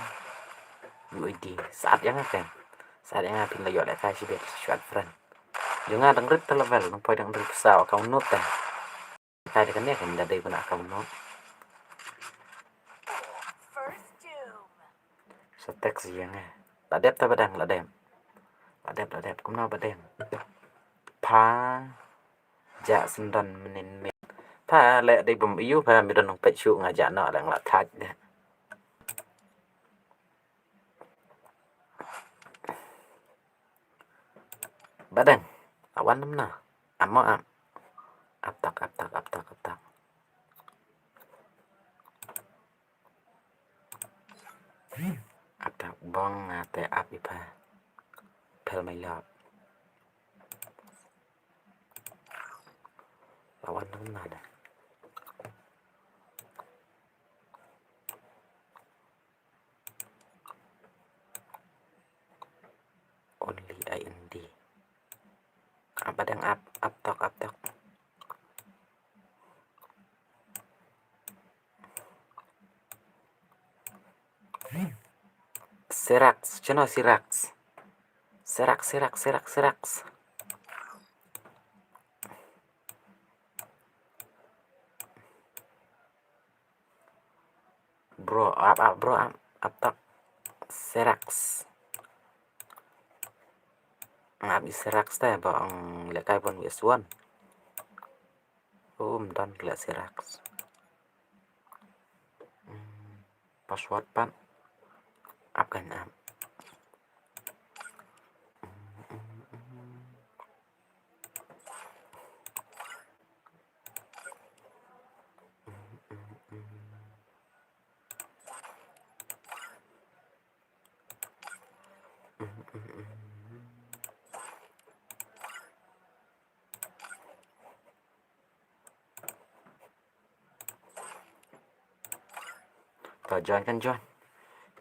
U I D, sat ïa nga kan. Sat ïa nga phin la ïoh lehkai shibit, shuwa friend. Jong nga dang rit ta level, nang poi dang rit sa account note ta. Kai da kane kan da dei ban account note. Sa text ïa nga. La dep ta Bah Dang, la dep. La dep, la dep. Kumno Bah Dang? Pha jah sendon mynnin miet. Pha leh dei bym ïoh pha mi don nang peit shuh nga jah noh leh nga la thait de. Bah Dang, la wan ne em na? Ap mo ap. Ap tak, ap tak, ap tak, ap tak. Ap tak bong nga te ap i pha. Pel mai lop. La wan ne em na da? Only I N D. Ap Bah Dang ap, ap tok, ap tok. Serax, chano Serax? Serax, Serax, Serax, Serax. Bro, ap, ap, bro, ap, ap tak. Serax. Ngap i Serax te ba ong lehkai one versus one. Um, don leh Serax. Hmm, password pat. Ap kan ap. To join kan join.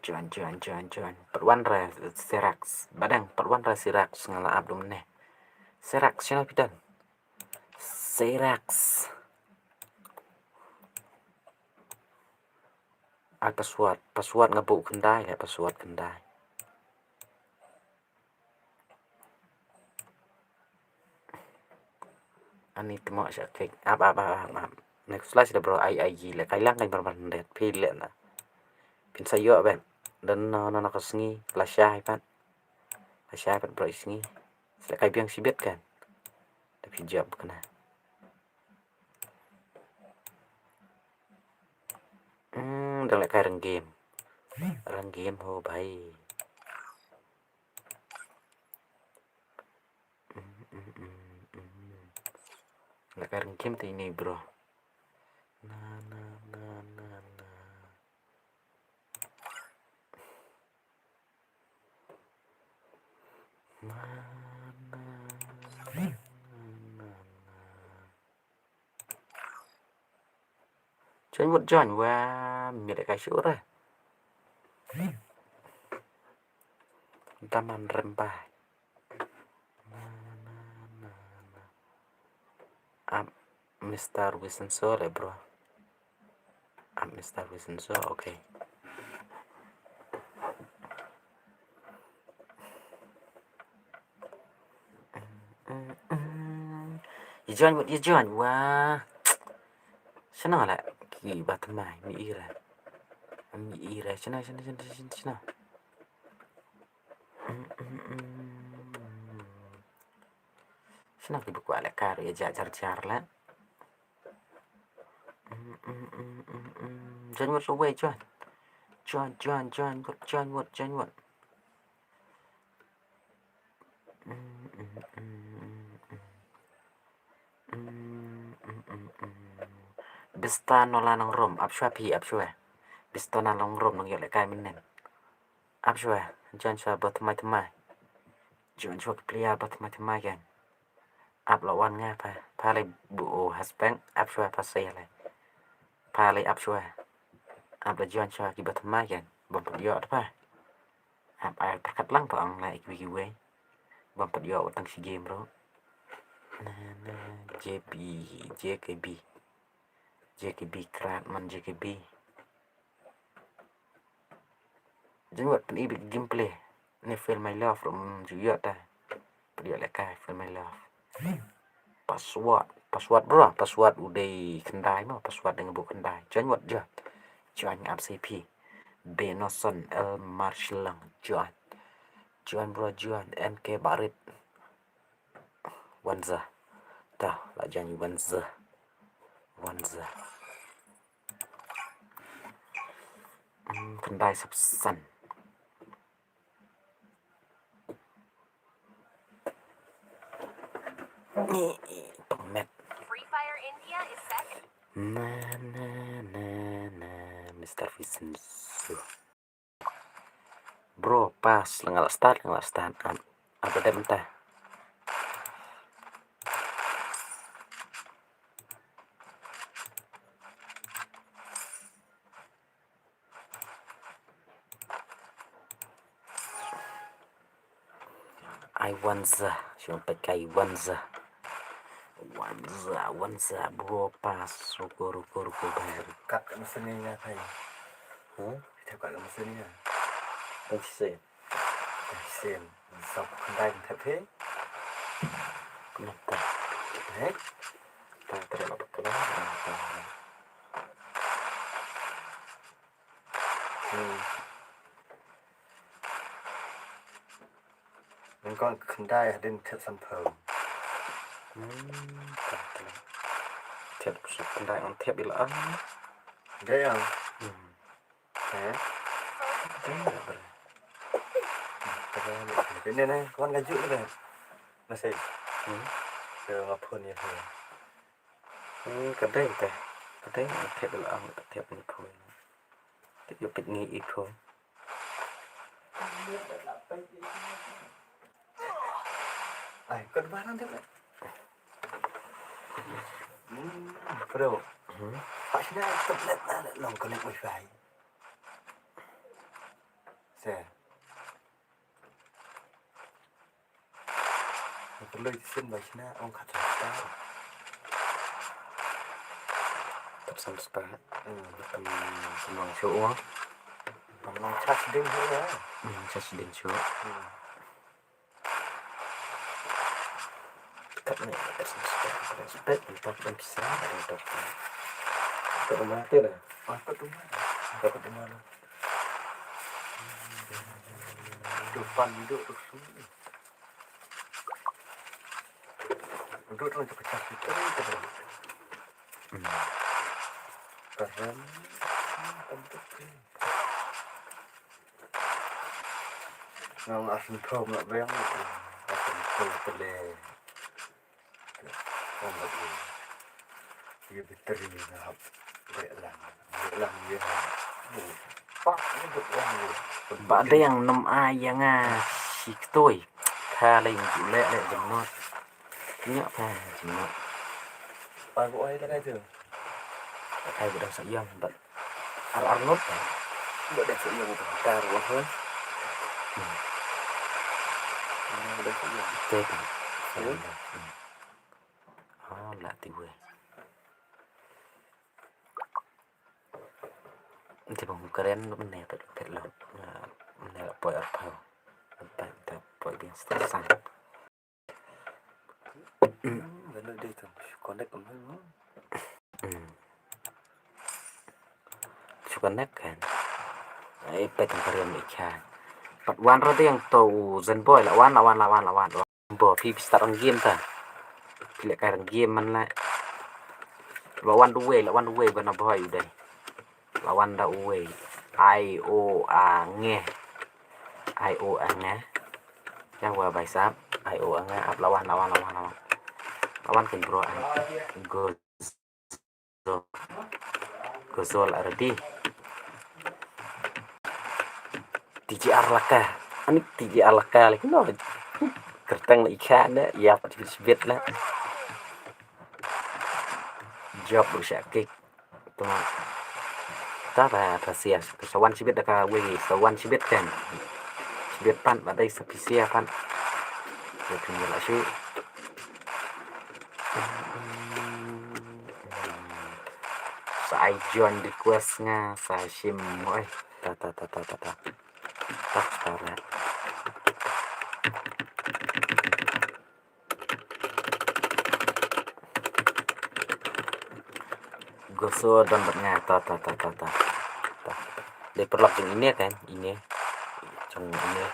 Join, join, join, join. Pat wan re Serax. Bah Dang, pat wan re Serax nga la ap dum ne. Serax, sino pitan? Serax. Ai password, password nga buh khyndai, leh password khyndai. Ani tmo sha kek. Ap, ap, ap, ap, ap. Next flash da bro, ai, ai, ji leh kai lang kai bar bar ndet. Phi leh na. Phin sa ïoh ben. Dan no, no, no ka sngi. La shai pat. La shai pat bro i sngi. Sa leh kai biang shibit kan. Da phi jop kana. Hmm, dang leh kai rang game. Rang game ho bhai. Lehkai ryngkim te ine i bro. Na, na, na, na, na. Na, na, na, na, na. Join wot join wa, mi lehkai shuh re. Daman rem bai. Na, na, na, na. Ap Mister Wisenso le bro. Ap Mister Wisenso, okay. Ïa join wot, ïa join wa. Shano la ki ba thymmai, mi ira. Mi ira, shano, shano, shano, shano, shano. Shano ki ba kwah lehkai ruh ïa jah jar jar la. Join wot ruh wei, join. Join, join, join wot, join wot, join wot. Bista Nola Nongrum, ap shuwa phi, ap shuwa. Bista Nola Nongrum nang ïoh lehkai mynnin. Ap shuwa, join shuwa ba thymmai thymmai. Join shuwa ki player ba thymmai thymmai kan. Ap la wan nga pha, pha lei bu o haspeng, ap shuwa pha sei lei. Pha lei ap shuwa. Ap la join shuwa ki ba thymmai kan. Bym pat ïoh pha. Ap ai pyrkhat lang pha ong la kiwei kiwei. Bym pat ïoh tang shi game ruh. Na, na, J B, J K B. J K B krat man J K B. Jingwat pyn i bad gameplay. Ni Feel My Love ruh ym ju ïoh ta. Pdiah lehkai Feel My Love. Password. Password bro. Password u dei khyndai mo. Password dei nga buh khyndai. Join wot join. Join ap C P. Benoson El Marshlang. Join. Join bro join. N K Barit. Wanza. Ta la join Wanza. Wanza. Hmm, khyndai spah san. Ni pengmet. Free Fire India is second. Na na na na Mister Vincent. Bro, pass, la nga la start, la nga la start. Am, am da dep mynta. Ai Wanza, shu peit ka ai Wanza. Wanza, Wanza, bro, pass, ruko, ruko, ruko, bhai. Kat ka mesin ni nga thai. Huh? Kat ka mesin ni nga. Tang shisien. Tang shisien. Sop khyndai thep he. Kenapa? He? Ta ta la kenapa? Hmm. Ngan kong khyndai hadien thied sanphew. Hmm, ta ta. Thied suk khyndai ngan thied ila ang. Dei ang. Hmm. He? Dei ila bre. Ini ni, kawan ngaju ni bre. Masih. Hmm. Ke ngapun ya. Hmm, ka dei te. Ka dei, ka thied la ang, ka thied ni phone. Te ïa peit ngi i phone. Ai, ka dei ba nang te. Hmm, bro. Hmm? Pak sini tablet na long connect wifi. Se. Perlu isin ba sina ong khat sata. Tap sam spa. Hmm. Tam sam long shu ong. Tam long chas ding shu ya. Hmm, chas ding shu. Hmm. Kat ni, tap sam spa, tap sam spa, tap dan pisa, tap. Tap rumah tu dah. Ah, tap rumah. Tap rumah lah. Depan duduk tu. Duduk tu macam pecah kita ni, kita. Hmm. Tahan. Nang asin thom nak bayang. Asin thom tele. Nang lagi. Ye biteri na hap. Bek lang. Bek lang ye na. Pak ni duk wan ye. Ba dang nem ai ïa nga shi ktoi. Ka lei ju leh leh jemnot. Nya pa jemnot. Ai bu ai la kai tu. Ai bu dang sa ïam ba. Ar ar not. Ba dang sa ïam tu. Kar wa hoi. Ba dang sa ïam. Te pa. Hmm. Oh, la ti wei. Te bang kren mynne pet pet lo. Mynne la poi arphew. Pet pet poi biang station. Lalu dia tu connect kembali. Hmm. Shu connect kan. Ai pet kren ni kan. Pat wan ra ding to u Zen Boy la wan la wan la wan la wan. Bo phi phi start rang game ta. Phi leh kai rang game man la. La wan duwei la wan duwei bana boy u dei. La wan da uwei. Ai o a nge. Ai o a nge. Yang wa bai sap. Ai o a nge ap la wan la wan la wan la wan. La wan ken bro ai. Good. Gozol already. T G R laka. Ani T G R laka lagi no. Kerteng la ikha ne ya pat bit bit la. Job lu sha kick. Tuma. Ta ba ta sia sa wan sibit da ka wei sa wan sibit kan. Sibit pan ba dai sa pisia pan. Sa pin la shu. Sa ai join request nga sa shim oi. Ta ta ta ta ta ta. Ta ta ta. Goso don bad nga ta ta ta ta ta. Ta. Dei paralok jong ine kan ine. Jong ine.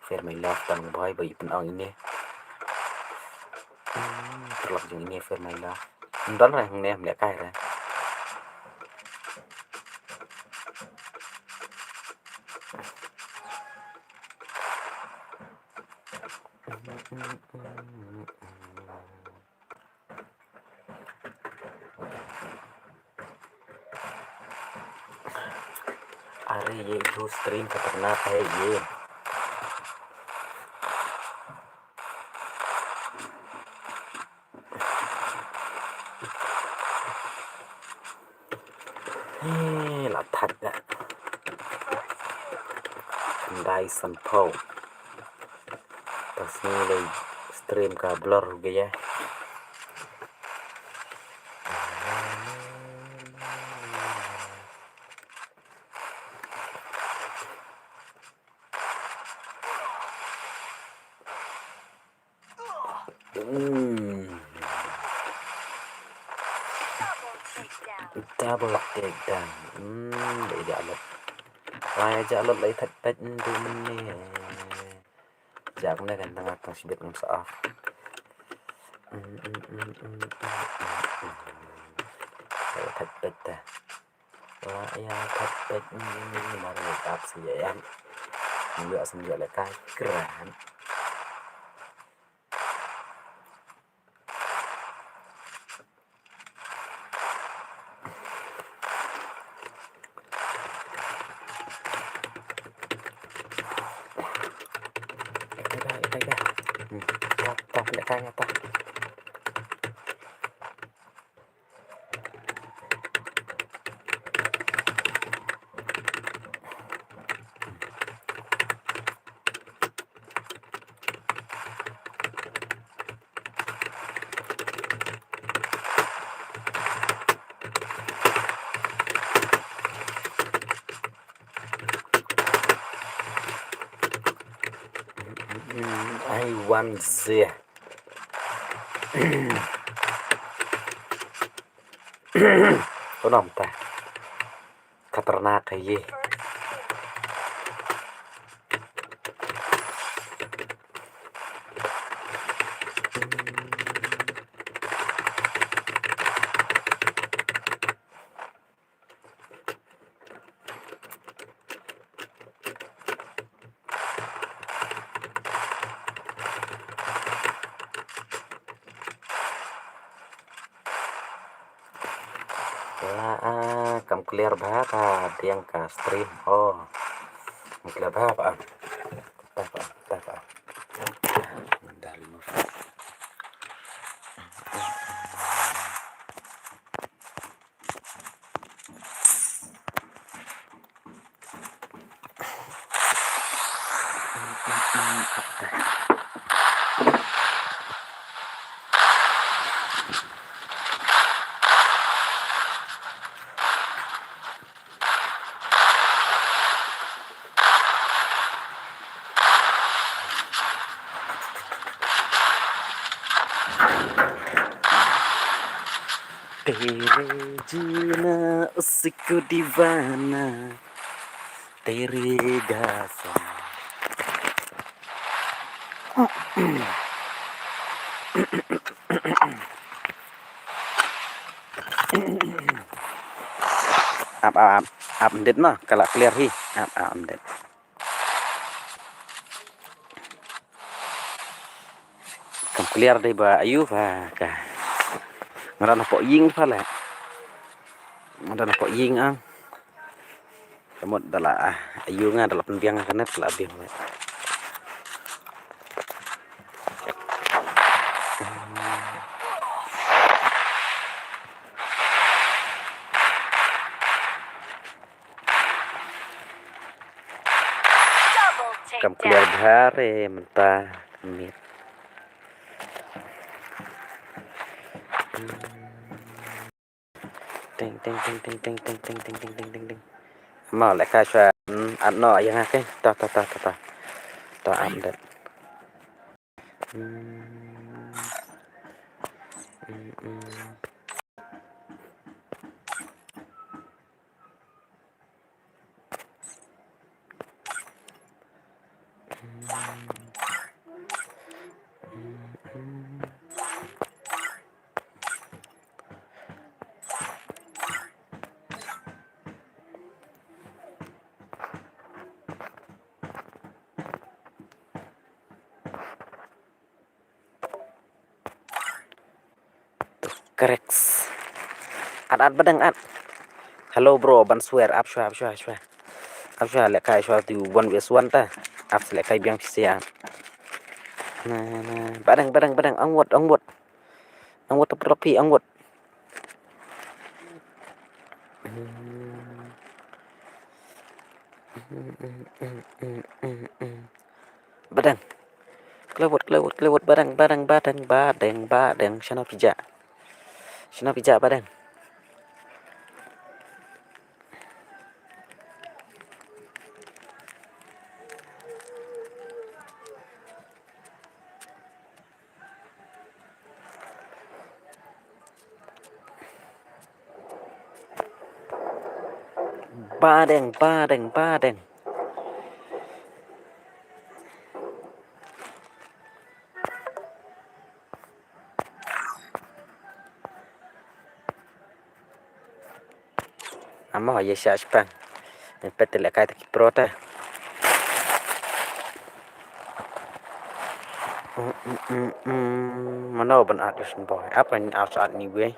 Fair my love tang boy boy ipen ong ine. Hmm, paralok jong ine fair my love. Don ra hangne mle kai ra. Are ye itu stream khatarnak hai ye. He la that da. Khyndai sanphew. Pas ngi lei stream ka blur gaya. Hmm. Double takedown. Hmm, dei ïa lut. Lai ïa lut lai that pet ndu mene. Jak ne kan tang tang sibit ngam sa off. Hmm, hmm, hmm, hmm, hmm, hmm, hmm. Lai that pet ta. Wa ya phet phet ni mari tap si ya. Ni ya sim ya le kai kran. Ita ita ita. Hmm. Tap tap le kai tap. Ai wan zia. Konom ta. Khatarnak ka ye. Ba, ah, kam clear bha, bha, diang ka stream. Oh. Kam clear bha, bha. Tap, ah, tap, ah. Dah remove. तेरे जीना उसी को दीवाना, तेरे गाना. Ap, ap, ap, ap, ym dei ma, ka la clear hi. Ap, ap, ym dei. Kam clear dei ba ayu ba ka. Nga don hapoh ïing pha leh. Nga don hapoh ïing ang. Ka mut da la, ah, ayu nga da la pynbiang nga ka net la biang leh. Kam clear bha re mynta miet. Teng, teng, teng. Ma leh ka shuwa, hmm, at noh ïa nga ke. Ta, ta, ta, ta, ta. Ta, at dep. Hmm. Hmm, hmm. Correct. At, at, badang, at. Hello, bro, ban swear. Ap shuwa, ap shuwa, shuwa. Ap shuwa, leh kai shuwa tu one versus one ta. Ap leh kai biang pisa. Na, na. Badang, badang, badang. Angwat, angwat. Angwat, angwat. Badang. Klewot, klewot, klewot, badang, badang, badang, badang, badang. Shano phi jah? Shano phi jah, badang? Badeng, badeng, badeng. Amo ye sha shpang. Pet te lehkai te ki pro te. Mm, mm, mm, mm. Mano ban at us boy. Apa ni at at ni wei.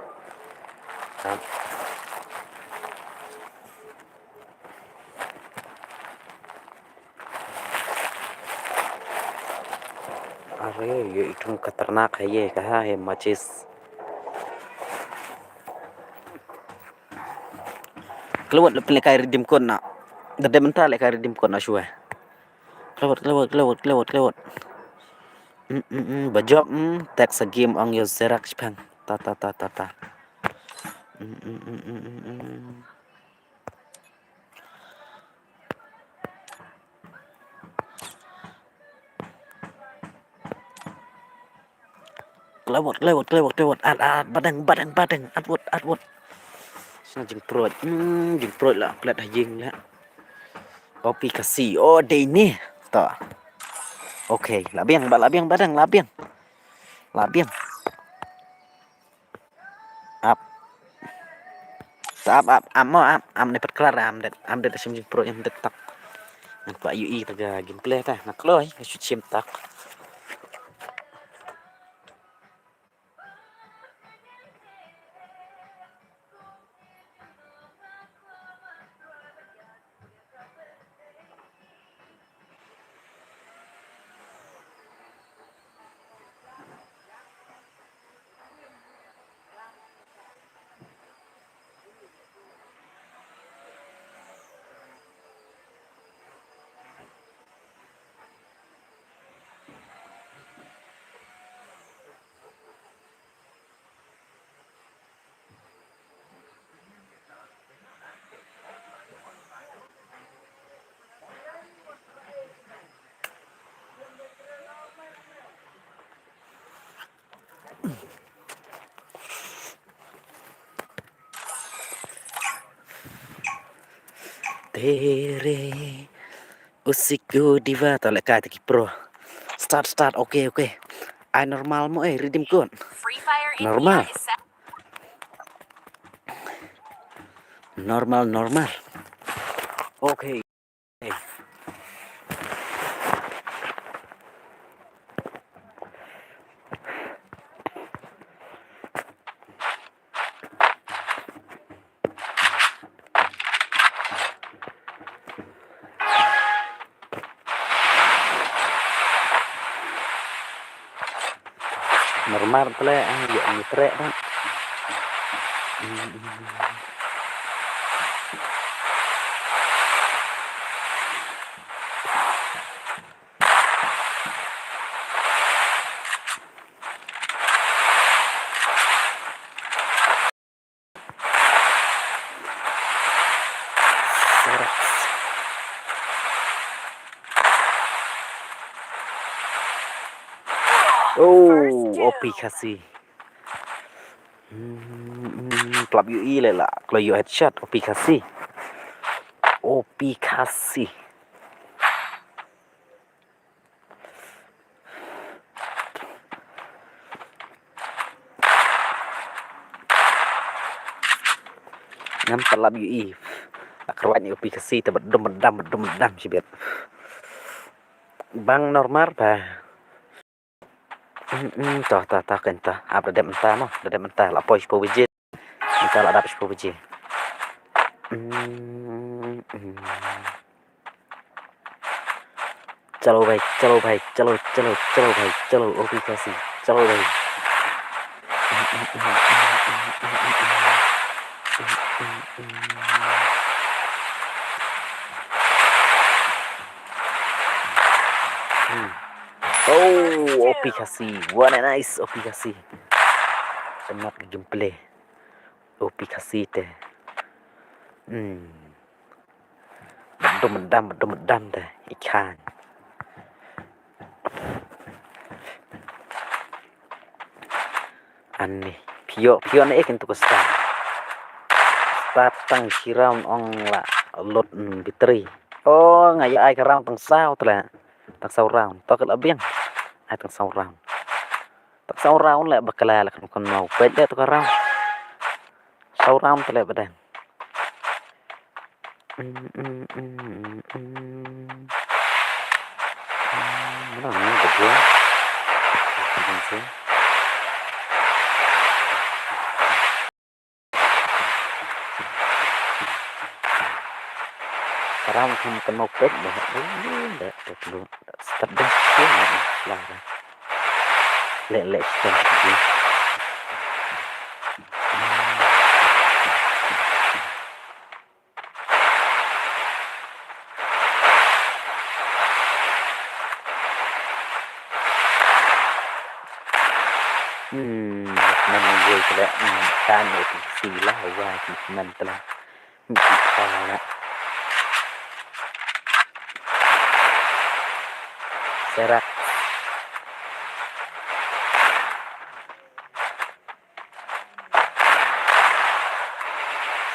Are, ye itum khatarnak hai ye, kaha hai machis. Klewot leh pynlehkai redeem code na. Da dei mynta lehkai redeem code na shuwa. Klewot, klewot, klewot, klewot, klewot. Mm, mm, mm, bajop, mm, text a game ong yo zerak shpang. Ta, ta, ta, ta, ta. Mm, mm, mm, mm, mm, mm. Klewot, klewot, klewot, klewot. At, at, badeng, badeng, badeng. Atwot, atwot. Sna jingproj. Hmm, jingproj la plet ha jing la. Opi kasi. Oh, dei ni. Ta. Okay, la biang, ba la biang, badeng, la biang. La biang. Ap. Ta ap, ap, ap, mo, ap, ap, ne pat klar, ap, det, ap, det, sim jing pro, ap, det, tak. Ngan pa U E ta ga gameplay ta, na kloi, ka shoot sim tak. Here. Usiku diva, to leh kai ta ki pro. Start, start, okay, okay. Ai normal mo eh, redeem code. Normal. Normal, normal. Okay. Normal tle, ah, ïa ni trek dah. Oh, O P Khasi. Hmm, hmm, klap ïohi leh la. Kloi ïoh headshot, O P Khasi. O P Khasi. Ngam pat lap ïohi. La kyrwat ïa O P Khasi te ba dum ba dam, ba dum ba dam shibit. Bang normal ba. Hmm, hmm, to, to, to, kan to. Ap da dep mynta mo, da dep mynta. La poi shiphew baje. Mynta la dap shiphew baje. Hmm, hmm. Chalo bhai, chalo bhai, chalo, chalo, chalo bhai, chalo, O P Khasi, chalo bhai. Hmm. Oh, O P Khasi. What a nice O P Khasi. Tengok gameplay. O P Khasi te. Hmm. Dum dam, dum dam te. Ikan. Ani, phi ïoh, phi ïoh ne eh kyntu ka start. Start tang shi round ong la load, mm, battery. Oh, nga ïa ai ka round tang saw tle. Tang saw round. To ka la biang. Ai tang saw round. Tang saw round leh bakla la kan kan mau. Peit leh to ka round. Saw round tle ba dang. Mm, mm, mm, mm, mm. Mm, mana ni dia? Ini sih. Sekarang kan kena pet dah. Ini dah, dah perlu start dah. Ini lah dah. Lek, lek, start dah. Hmm, man wei kala, hmm, kan wei ki sila wei ki man tala. Hmm, ki sila. Serak.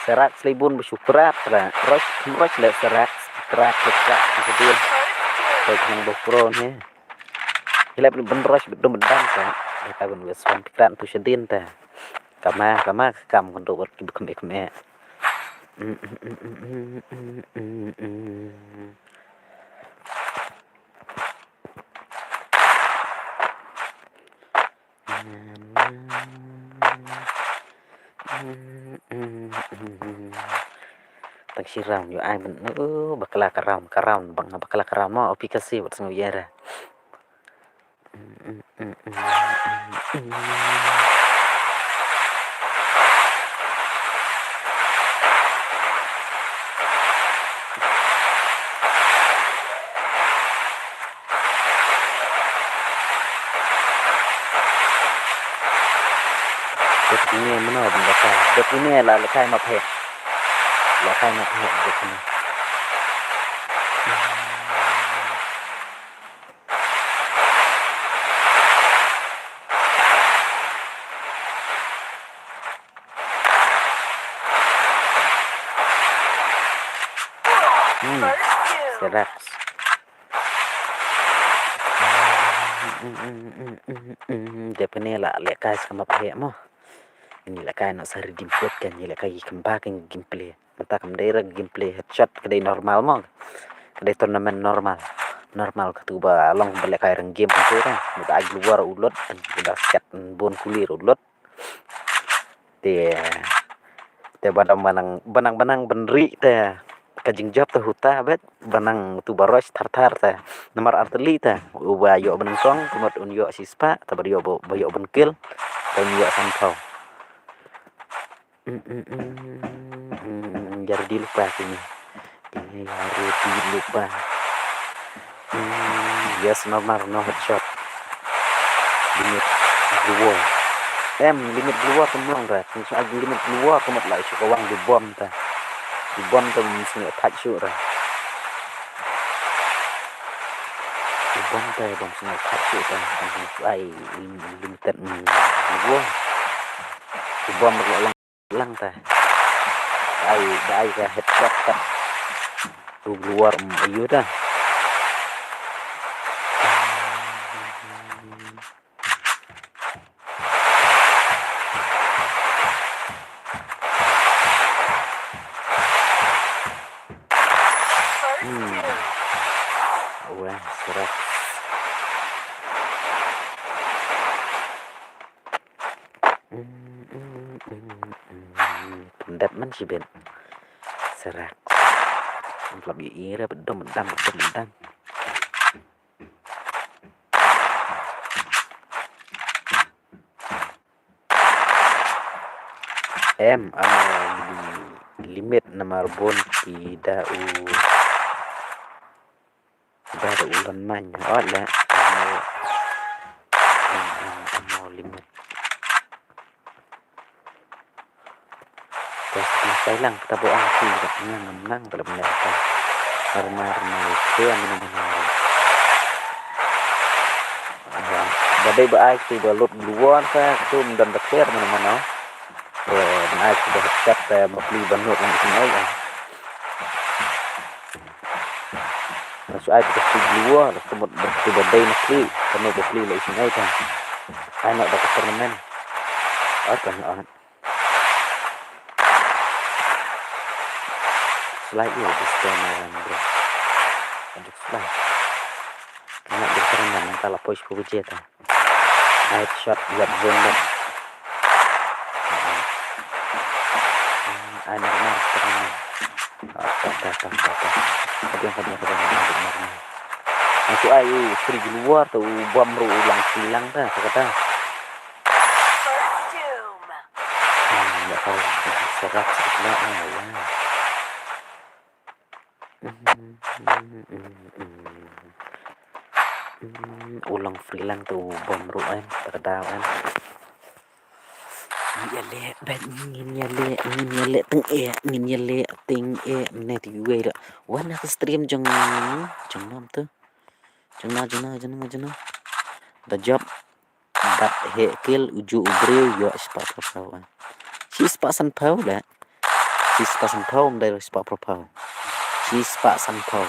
Serak slibun ba shu krat ra. Rosh, rosh le serak, krat, krat, krat, krat. Koi khnang ba pro ne. Hilap ni ban rosh ba dum ban dam sa. Ka ban wes wan krat tu shadin ta. Kama, kama, kam kan do wat ki bukum ek me. Tang shi round, ïoh ai ban, uh, bakla ka round, ka round, bang bakla ka round mo, O P Khasi, wat sngew ïa ra. Dep ine mano ban bata. Dep ine la lekai ma phe. Lekai ma phe dep ine. Serax. Dep ne la lehkai sa ka map heh mo. Ngi lehkai noh sa redeem code kan, ngi lehkai ki kamba kan gameplay. Mynta kam dei ra gameplay headshot, ka dei normal mo. Ka dei tournament normal. Normal katu ba long ba lehkai rang game katu ra. Ba ai global u lut, ba siat bun kuli u lut. Te, te ba dang, ba nang, ba nang, ba nang ban ri te ka jingjop te huta bet, ba nang tu ba rush thar thar te. Namar artylli te, uba ïoh ba nyngkong, kumut un ïoh shispah, te ba ïoh ba, ba ïoh ban kill, te un ïoh sanphew. Mm, mm, mm, mm, mm, mm, ïa ready lypa kine. Kine ïa ready lypa. Mm, yes, normal, no headshot. Limit global. Em, limit global kumno ra. Kumno limit global kumno la shu kawang di bom ta. Di bom ta mesti thak shu ra. Di bom ta bom mesti thak shu ta. Ai, limited, mm, global. Di bom ta lang ta. Ai, da ai ka headshot ta. Tu keluar, mm, ayu ta. Hmm. Wah, serak. Pyndat man shibit. Serak. Lap ïa ira bedom bedam bedom bedam. Em, ano limit namar bun ki da u. Ba da u lan main hot le. Amo, amo, amo limit. Ko siti sai lang kita bo ang ki da nang nang dalam ne ta. Karena rena ke amo mana mana. Ba dei ba ai tu ba lut luar ta tu mendan da clear mana mana. Ba ai tu ba kat ta ba pli ba nuk nang ai. Na shu ai ba ka shu blua, la ka mut ba ka shu ba dei na kli, ka mut ba kli la i shu ngai ta. Ai na ba ka tournament. Ai ka na ai. Slide ïa, this time around, bro. Aduh, slide. Ka na ba ka tournament, ka la poi shu ba ka jia ta. Headshot, ïap zone dah. Ai, normal, normal. Ah, tah, tah, tah, tah, tah. Kadiang, kadiang, kadiang, normal, normal. Masuk ai, u free keluar tu, u bom ru ulang silang dah, kata, kata. Hmm, ya tahu, serak sikit lah, ah, ya. Hmm, u long freelance tu bom ruh em, ta ka daw em. Ngin ïaleh bad ngin ïaleh, ngin ïaleh teng eh, ngin ïaleh teng eh, ne ti wei da. Wan ha ka stream jong, jong nam tu. Jong na, jong na, jong na, jong na. Da job. Bad heh kill uju u briew ïoh shispah phew phew. Shispah san phew le. Shispah san phew, ym dei shispah phew phew. Shispah san phew.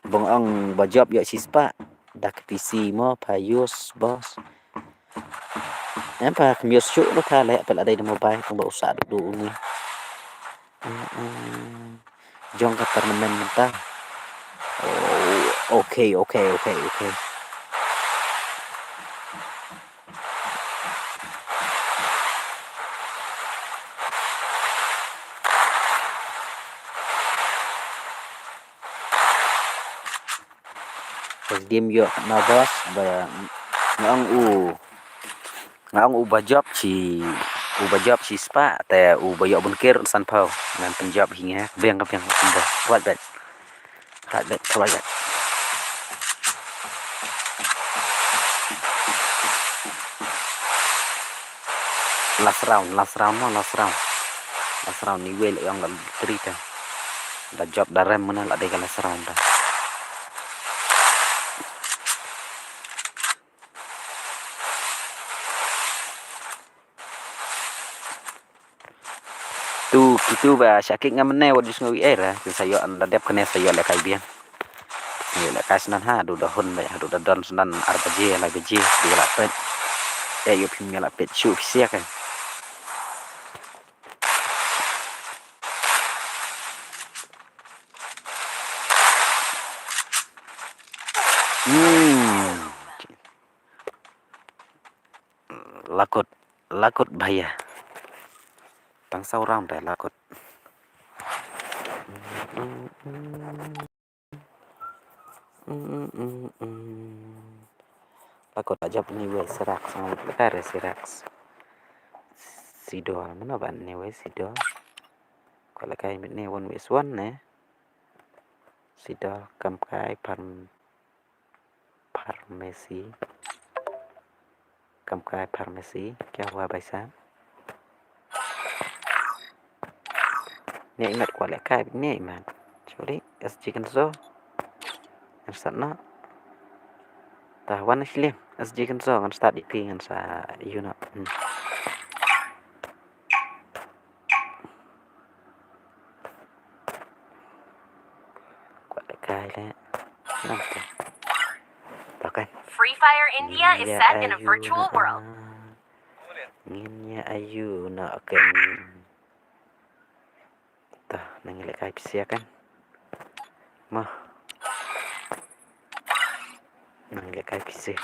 Bong ong ba jop ïoh shispah. Da ka P C mo, pha use, boss. Em pha kham use shuh no pha le, pha la dei da mobile, tang ba u sah duh duh uni. Mm, mm. Jong ka tournament mynta. Oh, okay, okay, okay, okay. Ka dim ïoh na boss ba nga ong u, nga ong u ba jop shi, u ba jop shispah te u ba ïoh bun kir san phew. Ngan pynjop hi nga. Biang ka biang ka biang. Kwat bet. Kwat bet, kwat bet. Last round, last round mo, last round. Last round ni wei la ong la three te. Da jop da rem mana la dei ka last round da. Tu Itu ba sha kik nga mynne wat ju sngew ei ra, kin sa ïoh, ynda dep kane sa ïoh lehkai biang. Ïoh lehkai snan ha, haduh da hun ba, haduh da don snan ar baje, lai baje, dei la peit. Eh, ïoh phim ïoh la peit shuh phi siak eh. Hmm. Lakut, lakut bhaiya. Tang saw round te lakut. Lakut, la jop ni wei Sirax, sngewbha re Sirax. Sidol, mano ban ni wei Sidol. Ko la kai mit ni one wei one ne. Sidol, kam kai, pharm-, pharmacy. Kam kai pharmacy, kya hua bhai sahab? Ni imat kwah leh kai, ni imat. Chuli, S G Kenzo. Ngan start noh. Tah wan sliang, S G Kenzo, ngan start ïa phi, ngan sa ïoh noh. Hmm. Kwah leh kai leh. Nang tu. Bahkan. Free Fire India is set in a virtual world. Ngin ïa ayu na ken. Tah, nang leh kai pisa kan. Mah. Nang leh kai pisa.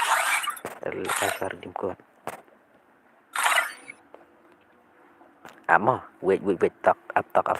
Ter leh kai sa redeem code. Amo, wait, wait, wait, talk up, talk up.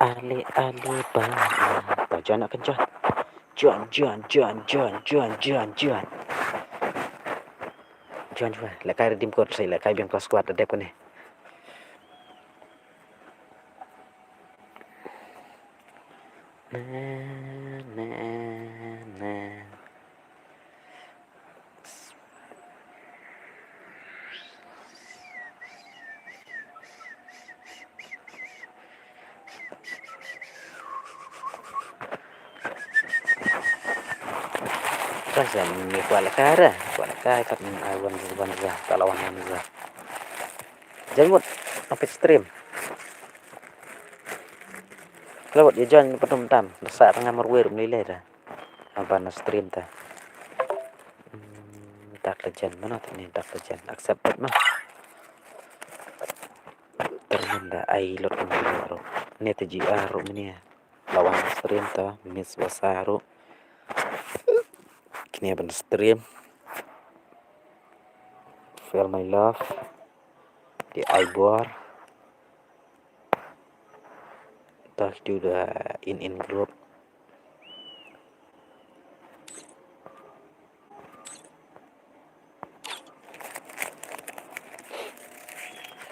Ali, Ali, ba. To join, akan join. Join, join, join, join, join, join, join. Join, join. Leh kai redeem code, sa leh kai biang ka squad, da dep kane. Na, na, na. Kan sa ni kwah leh kai ra, kwah leh kai kat ni ai wan wan za, ta la wan wan za. Join mut, nang peit stream. Khlem wat ïa join patum tam, da sah tang marwei ruh mlei lei da. Haba na stream ta. Hmm, Dark Legend, mano te ne Dark Legend? Accepted ma. Termin da ai lot kan ruh. Ne te G R ruh mene. La wan stream ta, miss wasa ruh. Kine ban stream. Feel my love. Di ai bor. Talk to the in in group.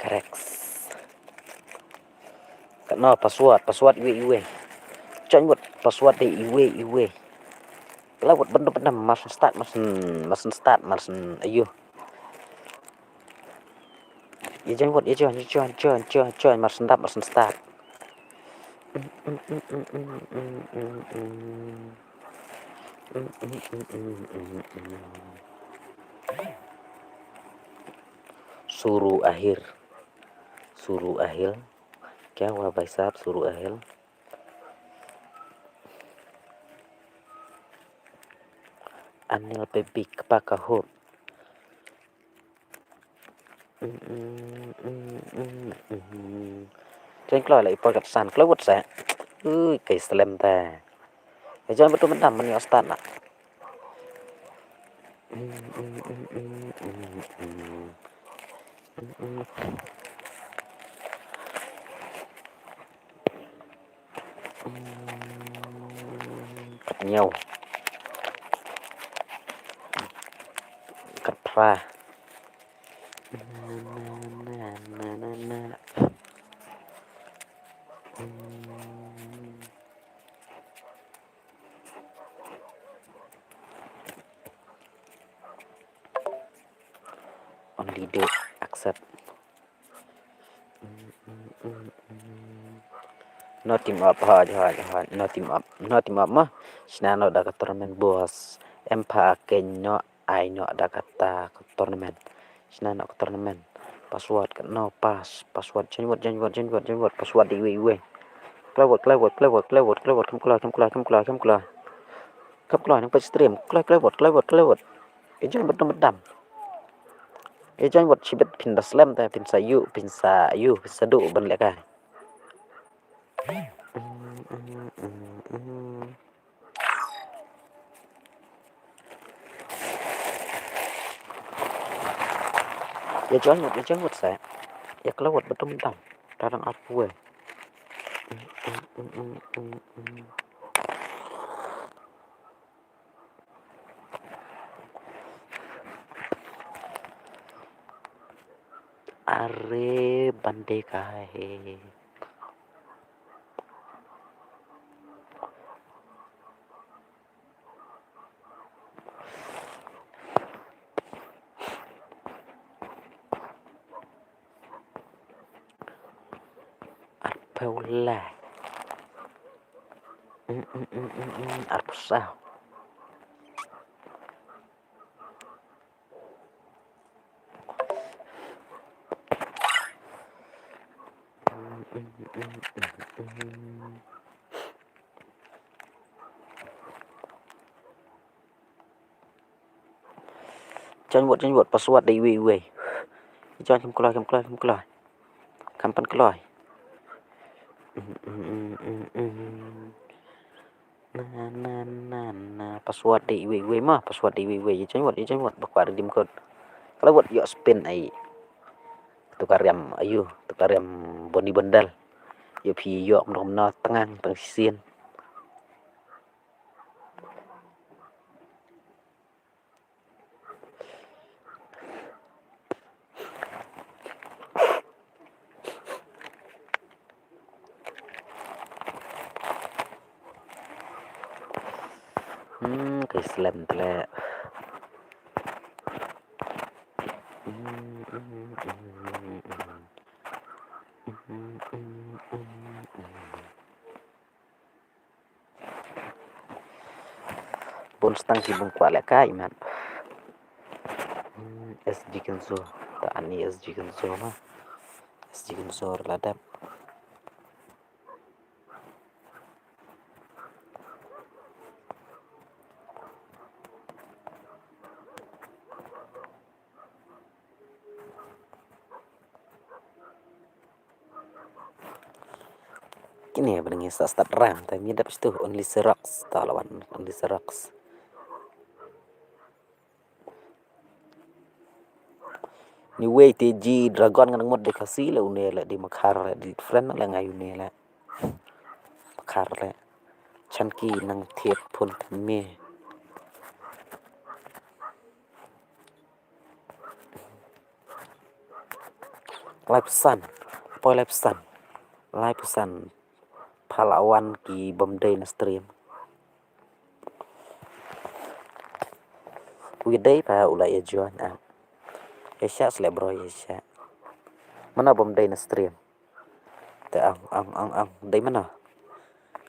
Correct. Katno password, password iwei iwei. Join mut password de iwei iwei. Khlem wat ban dep ban dep, mar syn start, mar syn, mar syn start, mar syn ayu. Ïa join mut, ïa join, ïa join, join, join, join, mar syn dep, mar syn start. Suru ahir. Suru ahil. Kya hua bhai sahab, suru ahil? Anil baby kpa ka hop. Chen kloi la i por kat san kloi wut sa. Ui, kai slem ta. Ka jan betul mendam men ïa start na. Kat hynñiew. Kat phra. Only do accept. No team up, hoi, hoi, hoi. No team up, no team up ma. Shna noh da ka tournament boss. Em pha keiñ noh, ai noh da kata ka tournament. Shna noh ka tournament. Password ka no pass. Password, join word, join word, join word, join word. Password da iwei iwei. Kloi word, kloi word, kloi word, kloi word, kloi word. Kham kloi, kham kloi, kham kloi, kham kloi. Kham kloi nang peit stream. Kloi, kloi word, kloi word, kloi word. Join word dum dam. Join word shibit phin da slem te phin sa ïoh, phin sa ïoh, phin sa duh ban lehkai. Ïa join word, ïa join word sa. Ïa kloi word ba dum dam. Tang arphew wei. Are bande ka hai. Arphew lai. Mm, mm, mm, mm, mm, arphew saw. Join word, join word, password da iwei iwei. Join kham kloi, kham kloi, kham kloi. Kham pynkloi. Na, na, na, na. Password da iwei iwei ma, password da iwei iwei. Join word, join word, ba kwah redeem code. Kloi word ïoh spin ai. Tu ka riam ayu, tu ka riam boni bendal. Ïoh phi ïoh mrong na tnga tang shisien. Hmm, ka slem tle. Hmm, hmm, hmm, hmm, hmm. Hmm, hmm, hmm, hmm, hmm. Bun stang ki bun kwah lehkai mat. Hmm, S G Kenzo. Ta ani S G Kenzo ma. S G Kenzo la dep. Kine ba ngi sa start rang, ta mi dap stu only Xerox, ta lawan only Xerox. Ni wei te ji dragon ngan mut de kasi le une le di makhar le di friend le ngai une le. Makhar le. Chan ki nang thied phun me. Lai phew san, poi lai phew san, lai phew san. Pha la wan ki bym dei na stream. U ïa dei pha u la ïa join ah. Ïa sha sleh bro ïa sha. Mano bym dei na stream. Te ang ang ang ang dei mano.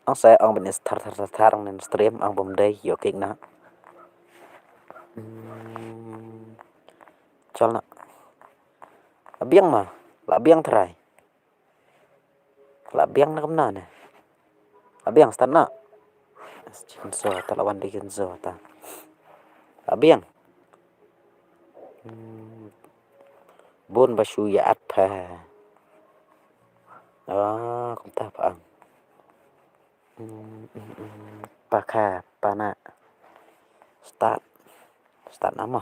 Ang sa ang ban thar thar thar thar ang na stream ang bym dei ïoh kik na. Hmm. Chal na. La biang ma, la biang trai. La biang na kumno ne. La biang start na. Chicken so ta la wan di chicken so ta. La biang. Hmm. Bun ba shu ïa at pha. Ah, kumta pha ang. Hmm, hmm, hmm. Pa kha, pa na. Start. Start na mo.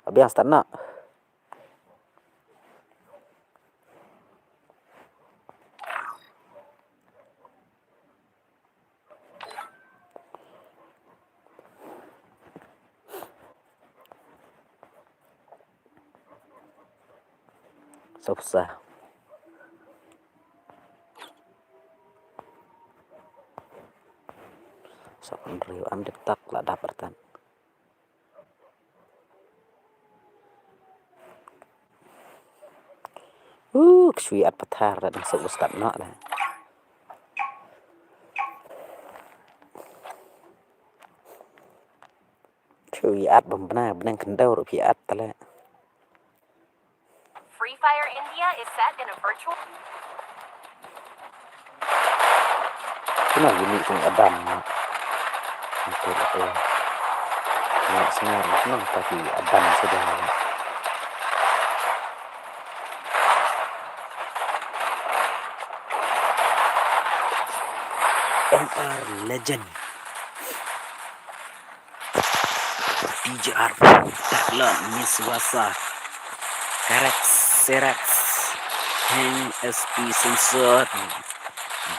Biang start noh. Sop sa. Sop Andrew am dep tak la dap artan. Uh, kshui at pathar la dang sok start noh la. Kshui at bam bna bneng kendau ruh phi at tale. Free Fire India is set in a virtual. Kena gini kong Adam. Itu aku. Nak sengar kena tapi Adam sudah. M R Legend. T J R, Tagla, Miss Wasa, Karex, Serax, Heng, S P Sensor,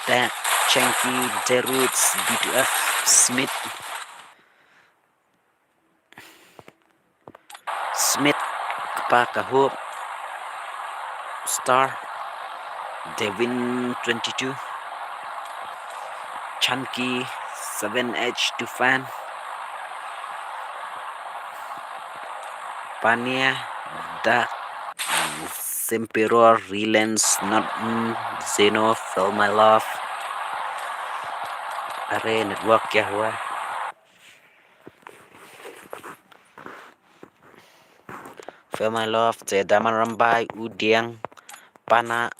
Dak, Chunky, Deruts, B two F, Smith, Smith, Kpa Kahup, Star, Devin twenty-two, Chunky, seven H Tufan, Pania, Dak, Semperor, Relance, Not, mm, Zeno, Feel My Love. Are network kya hua? Feel My Love, te Daman Rambai, Udiang, Pana.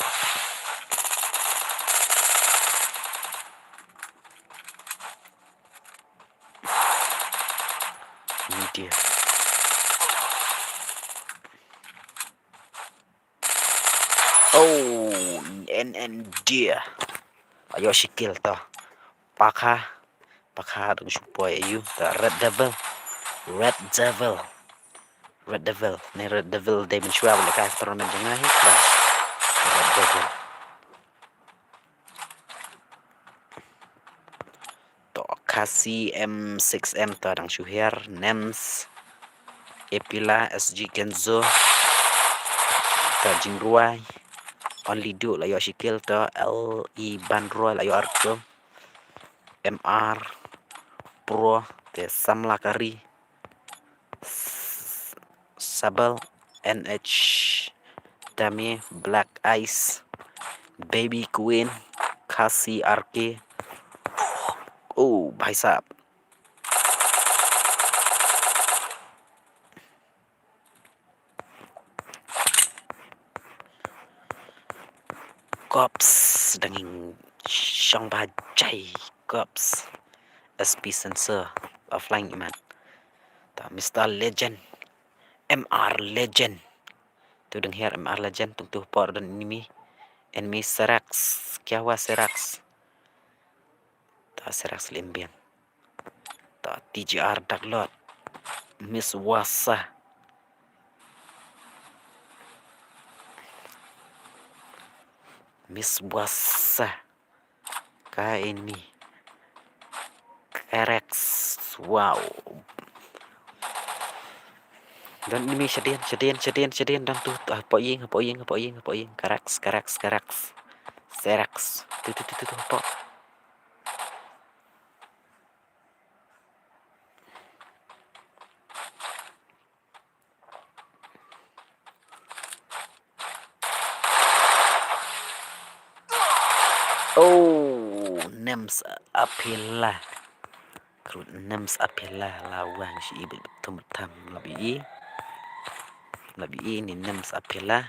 Media. Oh, N N D. Ayo shikil to. Pakha. Pakha dang shu poi ayu. To Red Devil. Red Devil. Red Devil. Ni Red Devil dei mynshuwa ba la kai tournament jong nga hi. Red Devil. To Khasi M six M to dang shu hiar, Nems, Epila, S G Kenzo, to Jingrwai, Only Du la ïoh shikil, to L E Banroi la ïoh arto, M R Pro, te Samla Kari, Sabal, N H Dami, Black Ice, Baby Queen, Khasi R K. Oh, bhai sahab. Cops dang ing shong ba jai. Cops. S P Sensor. Offline iman. Ta Mister Legend. M R Legend. Tu dang hiar M R Legend, tung tu por dan enemy. Enemy Serax. Kya hua Serax? Ta Serax Limbian. Ta T G R Daglot. Miss Wasa. Miss Wasa. Ka enemy. Karex. Wow. Don enemy shadien, shadien, shadien, shadien. Don tu, tu, hapoh ïing, hapoh ïing, hapoh ïing, hapoh ïing. Karex, Karex, Karex. Serax. Tu, tu, tu, tu, tu, hapoh. Oh, Nems Apila. Krut Nems Apila la wan shi ibit betum betam la bi i. La bi i ni Nems Apila.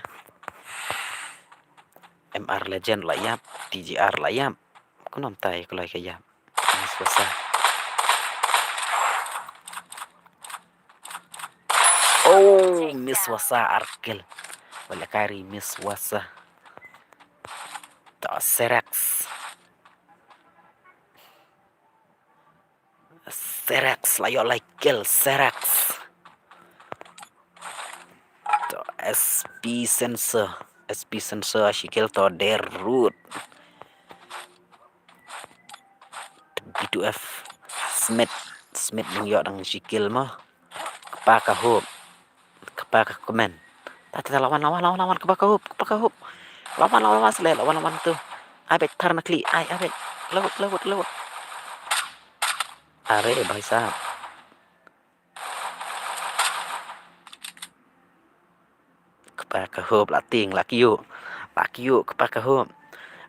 M R Legend la ïap, T G R la ïap. Kunom tai kloi ka ïap. Miss Wasa. Oh, Miss Wasa arkel. Wala kari Miss Wasa. Ta Serax. Serax, la ïoh lai kill, Serax. S P sensor. S P sensor shi kill to Derut. B two F. Smith. Smith dang ïoh dang shi kill mo. Kpa ka hop. Kpa ka kmen. Ta ta ta, lawan lawan lawan lawan, kpa ka hop, kpa ka hop. Lawan lawan lawan, sele lawan lawan tu. Ai beit, thar na kli ai, ai beit. Laut laut laut. Are bhai sahab. Kpa ka hop, la tieng, la kyiuh. La kyiuh kpa ka hop.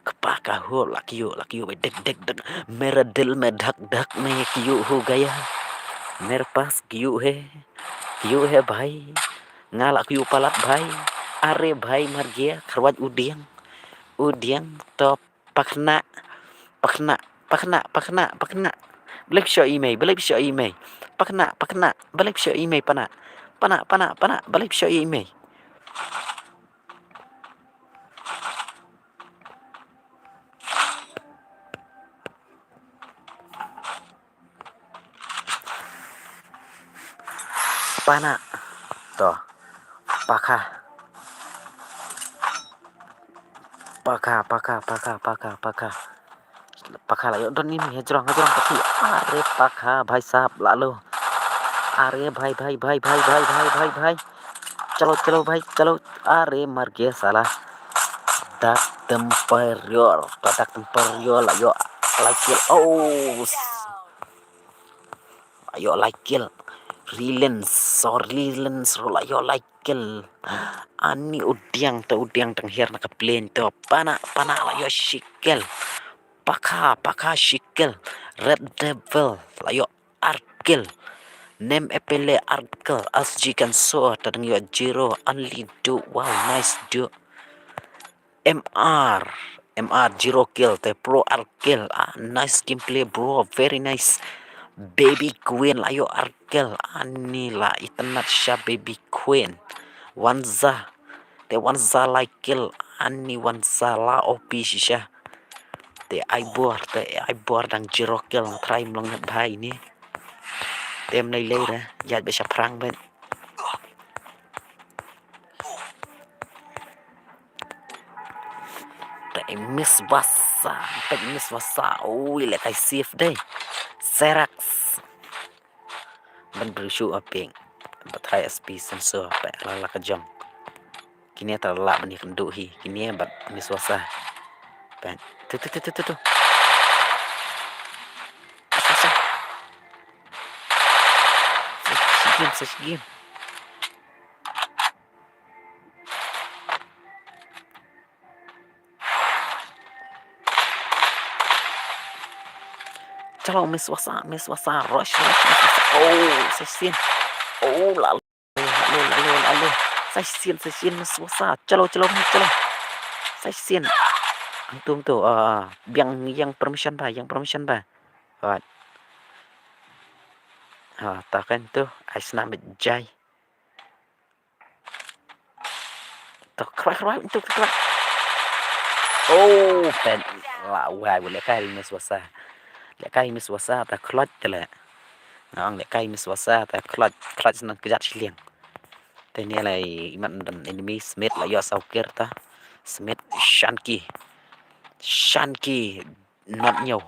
Kpa ka hop, la kyiuh, la kyiuh, beit, dek dek dek. Mera dil mein dhak dhak, main kyiuh ho gaya. Mere paas kyiuh hai. Kyiuh hai bhai. Nga la kyiuh palat bhai. Are bhai, mar gaya, kharwat u dieng. U dieng, top. Pakna. Pakna. Pakna, pakna, pakna. Balei phi shoh ïa i mei, balei phi shoh ïa i mei. Pakna, pakna. Balei phi shoh ïa i mei, pana. Pana, pana, pana. Balei phi shoh ïa i mei. Pana. To. Pakha. Pakha, pakha, pakha, pakha, pakha. Pakha la ïoh don ini, hajrong, hajrong, pakhi. Are pakha, bhai sahab, la lo. Are bhai, bhai, bhai. Chalo, chalo, bhai, chalo. Are mar gaya sala. Dark Temperature. To Dark Temperature la ïoh. Like it. Oh. La ïoh lai kill. Relance, so Relance ruh la ïoh lai kill. Ani u dieng, to u dieng dang hiar na ka plane to. Pana, pana la ïoh shi kill. Pakha, pakha shi kill. Red Devil la ïoh ar kill. Nem epele ar kill. As ji kan so ta dang ïoh zero, only do. Wow, nice do. M R, M R zero kill, te Pro ar kill. Ah, nice gameplay, bro, very nice. Baby Queen la ïoh ar kill. Ani la itynnad shisha Baby Queen. Wanza, te Wanza lai kill. Ani Wanza la O P shisha. Te Aibor, te Aibor dang zero kill, trai mlong ngat bha ini. Te mlei lei re, ïaid beit shaphrang beit. Te Miss Wasa, te Miss Wasa. Ui, lehkai safe dei. Serax. Ban briew shuh a pink. Ba trai S P sensor, pek la la ka jong. Kine ta la ban ïakynduh hi. Kine bad Miss Wasa. Pek. Tu, tu, tu, tu, tu, tu. Sa, sa, sa. Sa, sa game, sa, sa game. Chalo, Miss Wasa, Miss Wasa, rush, rush, Miss Wasa. Oh, sa shisien. Oh, la, la, la, la, la, la. Sa shisien, sa shisien, Miss Wasa. Chalo, chalo, Miss, chalo. Sa shisien. Hangtu, hangtu. Ah, biang ïa permission ba, ïa permission ba. Right. Ah, ta kan tu, ai snam beit jai. To, khlaiñ, khlaiñ, to, khlaiñ. Oh, pen. La wai, lehkai Miss Wasa. Lehkai Miss Wasa, ta khlaiñ te leh. Nga ong lehkai Miss Wasa, ta khlaiñ, khlaiñ snan kjat shiliang. Te ne lai imat dan enemy, Smith la ïoh saw kill ta. Smith, Shanky. Shanky, not new.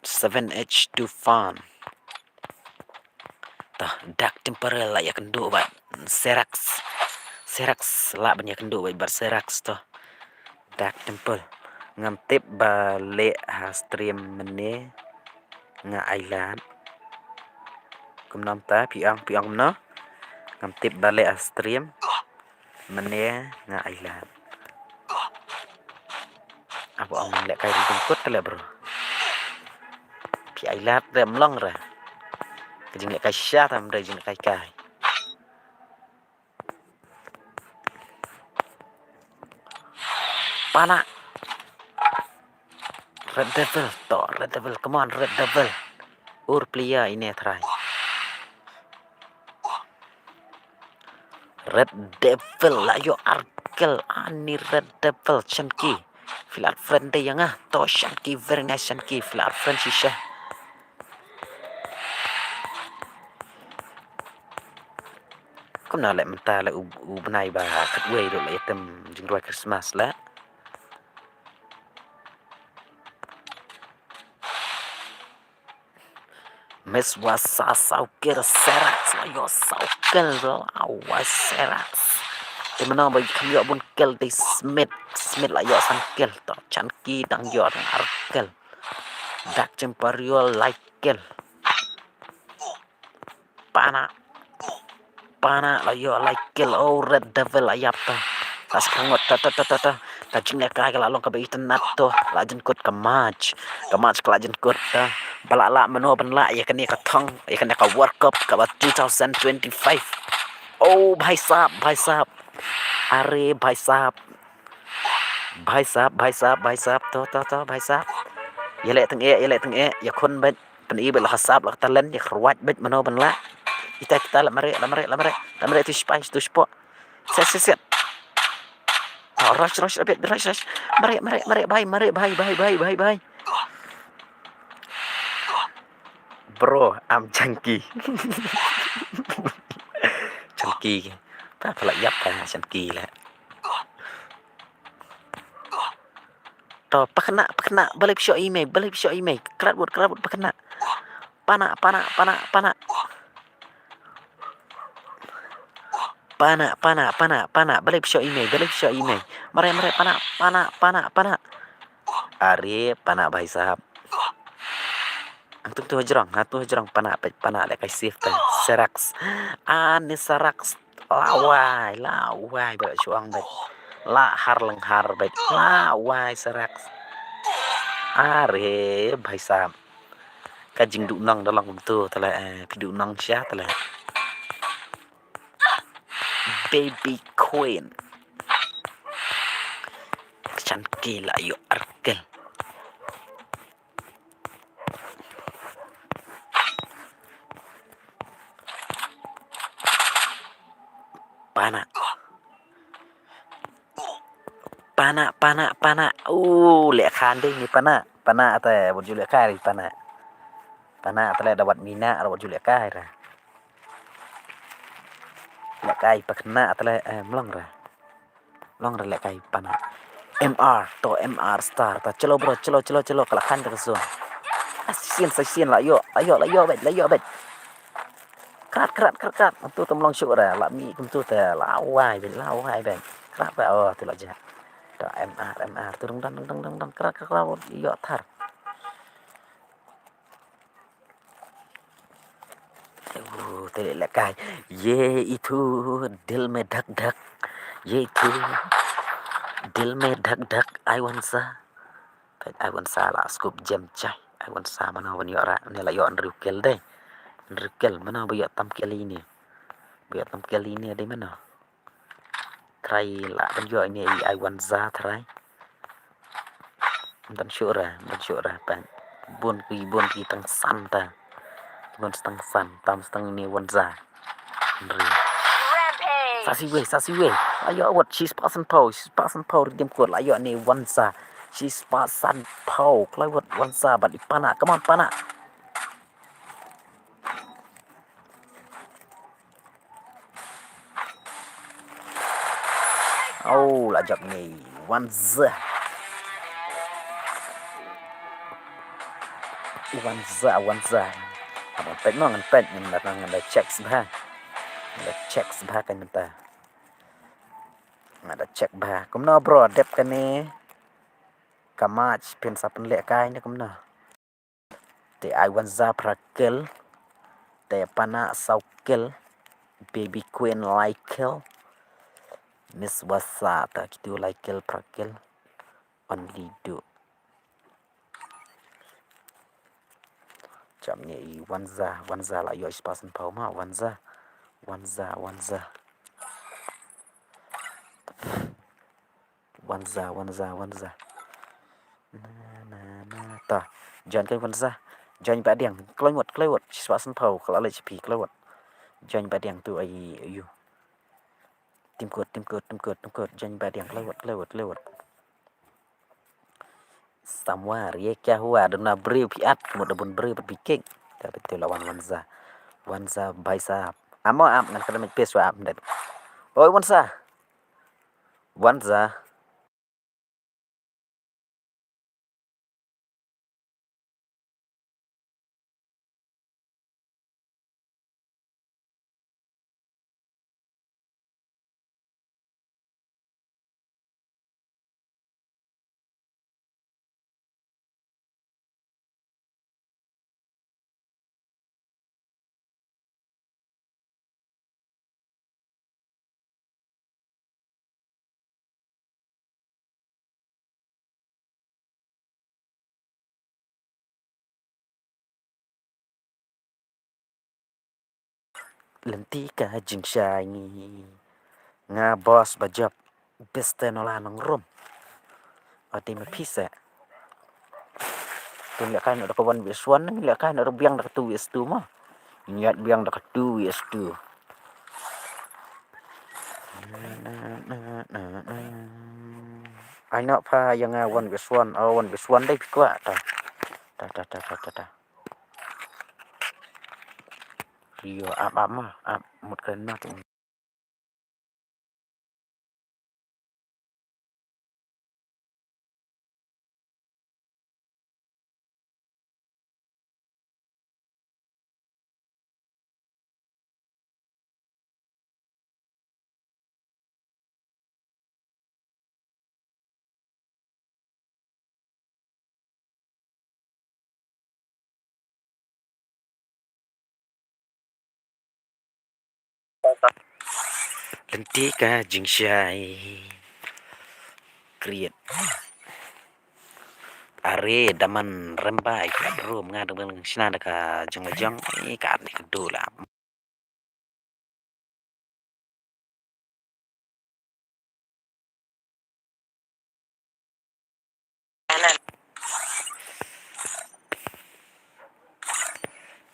Seven H two fan. Ta, Dark Temporal la ïakynduh bad Serax. Serax la ban ïakynduh bad, bad Serax to. Dark Temple. Ngam tip ba leh ha stream mynne nga ai lad. Kumno mynta phi ong, phi ong kumno? Ngam tip ba leh ha stream. Mynne nga ai lad. Ap ong lehkai ri jingkut te leh bro. Phi ai lad re mlong re. Ka jinglehkai shisha tam re jinglehkai kai. Pana. Red Devil, to, Red Devil, come on, Red Devil. Ur player ine trai. Red Devil, la ïoh ar kill, ani Red Devil, Shanky. Fill out friend de ïa nga, to Shanky, very nice Shanky, fill out friend shisha. Na leh mynta leh u, u bnai ba khatwei ruh leh ïa tem jingrwai Christmas leh. Miss Wasa saw kill, Serax la ïoh saw kill, la wai Serax. Te mano ba kham ïoh bun kill te Smith, Smith la ïoh san kill, to Chanki dang ïoh dang ar kill. Dark Champion lai kill. Pana. Pana la ïoh lai kill, oh Red Devil la ïap ta. Ta skhang ngot ta ta ta ta ta. Ka jinglehkai ka la long kaba itynnat to. La jynkut ka match. Ka match ka la jynkut ta. Ba la lah mano ban lah ïa kane ka thong, ïa kane ka World Cup kaba two thousand twenty-five. Oh bhai sahab, bhai sahab. Are bhai sahab. Bhai sahab, bhai sahab, bhai sahab, to to to bhai sahab. Ïa leh tang eh, ïa leh tang eh, ïa khun bad. Pyn-i bad la ka sap la ka talent, ïa ka ruwait bad mano ban lah. Ita kita la mare, la mare, la mare. La mare tu spai, tu spo. Set set set. Oh, rush rush a bit, rush rush. Mare mare mare bhai, mare bhai bhai bhai bhai bhai. Bro, I'm Chunky. Chunky. Ta pala ïap ka Chunky la. To, pakna, pakna, balei pshoh i mei, balei pshoh i mei. Krat wut, krat wut, pakna. Pana, pana, pana, pana. Pana, pana, pana, pana, balei pshoh i mei, balei pshoh i mei. Mare, mare, pana, pana, pana, pana. Are, pana bhai sahab. Ang tung tu hajrong, ha tu hajrong pana, pana leh kai save ta. Serax. Ani Serax. Lawai, lawai, bad shuang bad. La har leng har bad. Lawai, Serax. Are, bhai sahab. Ka jingduh nong da long kumtu, tala, eh, phi duh nong sha, tala. Baby Queen. Chunky la ïoh ar kill. Pana. Pana, pana, pana. Uh, leh khan dei ni pana. Pana ata wat ju leh kai pana. Pana ata leh da wat mina, da wat ju leh kai ra. Leh kai pakna ata leh, eh, mlong ra. Long ra leh kai pana. M R, to M R star. Ta chalo bro, chalo, chalo, chalo. Ka la khan ta ka zone. Sa shisien, sa shisien, la ïoh, la ïoh, la ïoh bad, la ïoh bad. Krat, krat, krat, krat. Kumtu tam long shuh ra. La mih kumtu te, lawai bad, lawai bad. Krat bad, oh, tu la jah. To M R, M R. Tu dang, dang, dang, dang, dang. Krat, krat, krat. Ïoh thar. Uh, te leh kai. ये इथु दिल में धक धक, ये इथु दिल में धक धक, Aiwanza. Peit Aiwanza la scoop gem jai. Aiwanza mano ban ïoh ra, ne la ïoh hynriew kill dei. Hynriew kill, mano ba ïoh tam kill ine. Ba ïoh tam kill ine dei mano. Trai lah ban ïoh ine i Aiwanza trai. Ym don shuh ra, ym don shuh ra, peit. Bun ki, bun ki tang san ta. Bun tang san, tam tang ine Wanza. Hynriew. Sa siwei, sa siwei. Ayo, wat, shispah sanphew, shispah sanphew, redeem code, la ïoh ine Wanza. Shispah sanphew, kloi wat, Wanza, bad i pana, come on, pana. Oh, la jop ni. Wanza. Wanza, Wanza. Ngan peit mo, ngan peit, ngan da, ngan da check sbha. Ngan da check sbha kan mynta. Ngan da check bha. Kumno bro, dep kane. Ka match phin sa pynleh kai ne kumno. Te Aiwanza phra kill. Te pana saw kill. Baby Queen lai kill. Miss Wasa ta kitu lai kill phra kill. Only do. Jam ni i Wanza, Wanza la ïoh shispah sanphew ma, Wanza. Wanza, Wanza. Wanza, Wanza, Wanza. Na, na, na, ta. Join kai Wanza. Join ba diang. Kloi wat, kloi wat. Shispah sanphew. Ka la leh shipi, kloi wat. Join ba diang tu ai, ayu. Team code, team code, team code, team code. Join ba diang. Kloi wat, kloi wat, kloi wat. Samwar, ye kya hua? Duna briew phi at. Mut da bun briew bad phi kick. Ta betul lawan Wanza. Wanza, bhai sahab. Amo ap ngan kren mit pes wa ap ndet. Oi, wan sa. Wan sa. Lynti ka jingshai ngi. Nga boss ba jop. Best no la nang rum. Ati ma pisa. Tin leh kai no da ka one vs one, leh kai no da biang da ka two vs two ma. Nyat biang da ka two vs two. Ai no pha yang nga one vs one, oh one vs one dei phi kwah ta. Ta ta ta ta ta ta. Rio ap ap ma, ap mut kren ma tu. Lynti ka jingshai. Kriet. Are daman rembai ka rum nga dang shna da ka jong jong. Ih, ka ni ka dula.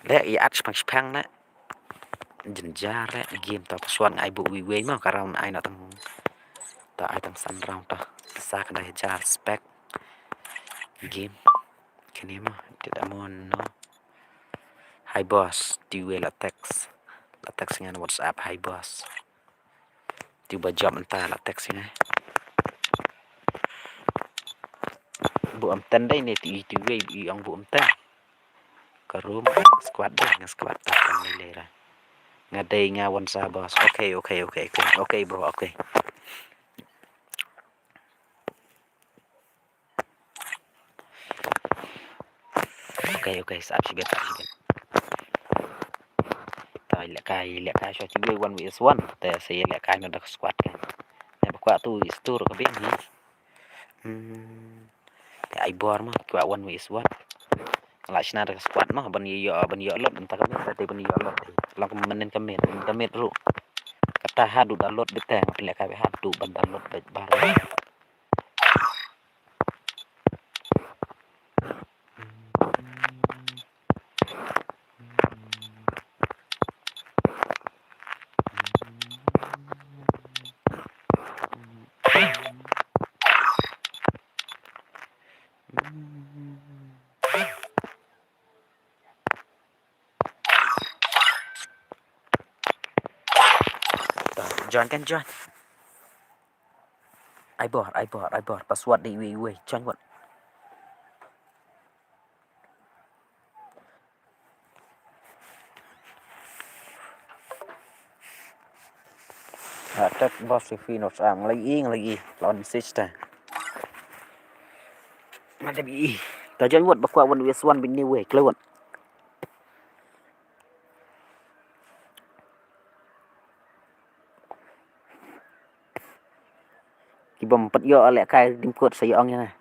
Le i at shpang shpang na. Jynjar le game to ka swan ngai bu wi wi ma ka round ai na tang. Ta ai tang san round to. Sa ka dai jar spek. Game. Kini ma. Tidak mau no. Hi boss, ti we la text. La text ngan WhatsApp, hi boss. Ti ba jam enta la text ngan. Bu am ten dai ne ti ti we i ong bu am ten. Ka room squad dai nga squad ta kan le ra. Nga dai nga wan sa boss. Okay, okay, okay, okay. Okay bro, okay. Okay, okay, sap shibit, sap shibit. Kai leh kai, leh kai shwa chibai one vs one. Te se leh kai no da squad kai. Ne ba kwah tu is tur ka bing hi. Hmm. Te ai bor ma kwah one vs one. Ka la shna da squad ma ban yo ban yo lot ta ka mit te ban yo lot. Long ka manen ka mit, ka mit ru. Kata hadu da lot bit te, pin leh kai hadu ban da lot bit bar. Join kan join. Ai bor, ai bor, ai bor. Password dei iwei iwei. Join wat. Attack boss fi nos ang lagi ing lagi lawan sister. Mata bi. Ta join wat ba kwah one vs one bin ni wei klewat. Ki bym pat ïoh lehkai redeem code sa ïa ong ïa nga.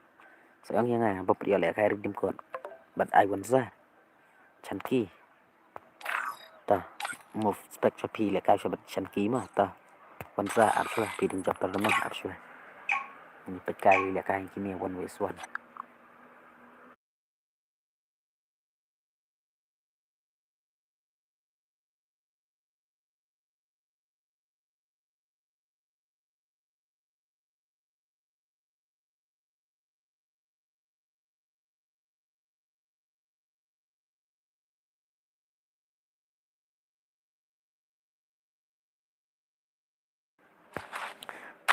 Sa ong ïa nga bym pat ïoh lehkai redeem code. Bad ai wan sa. Chan ki. Ta move spec sa phi lehkai sa bad chan ki ma ta. Wan sa ap shuwa phi ding jop tar ma ap shuwa. Ni pet kai lehkai kine one vs one.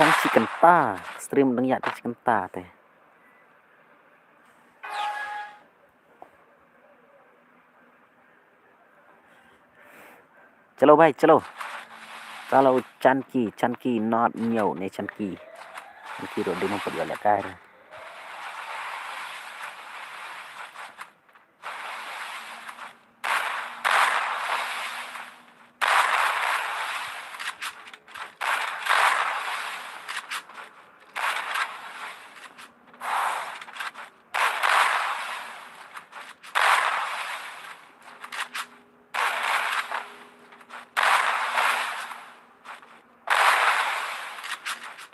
tang shi kynta. Stream dang ïaid tang shi kynta te. Chalo bhai, chalo. Chalo Chanki, Chanki not new ne Chanki. Chanki ruh dei mong pat ïa lehkai.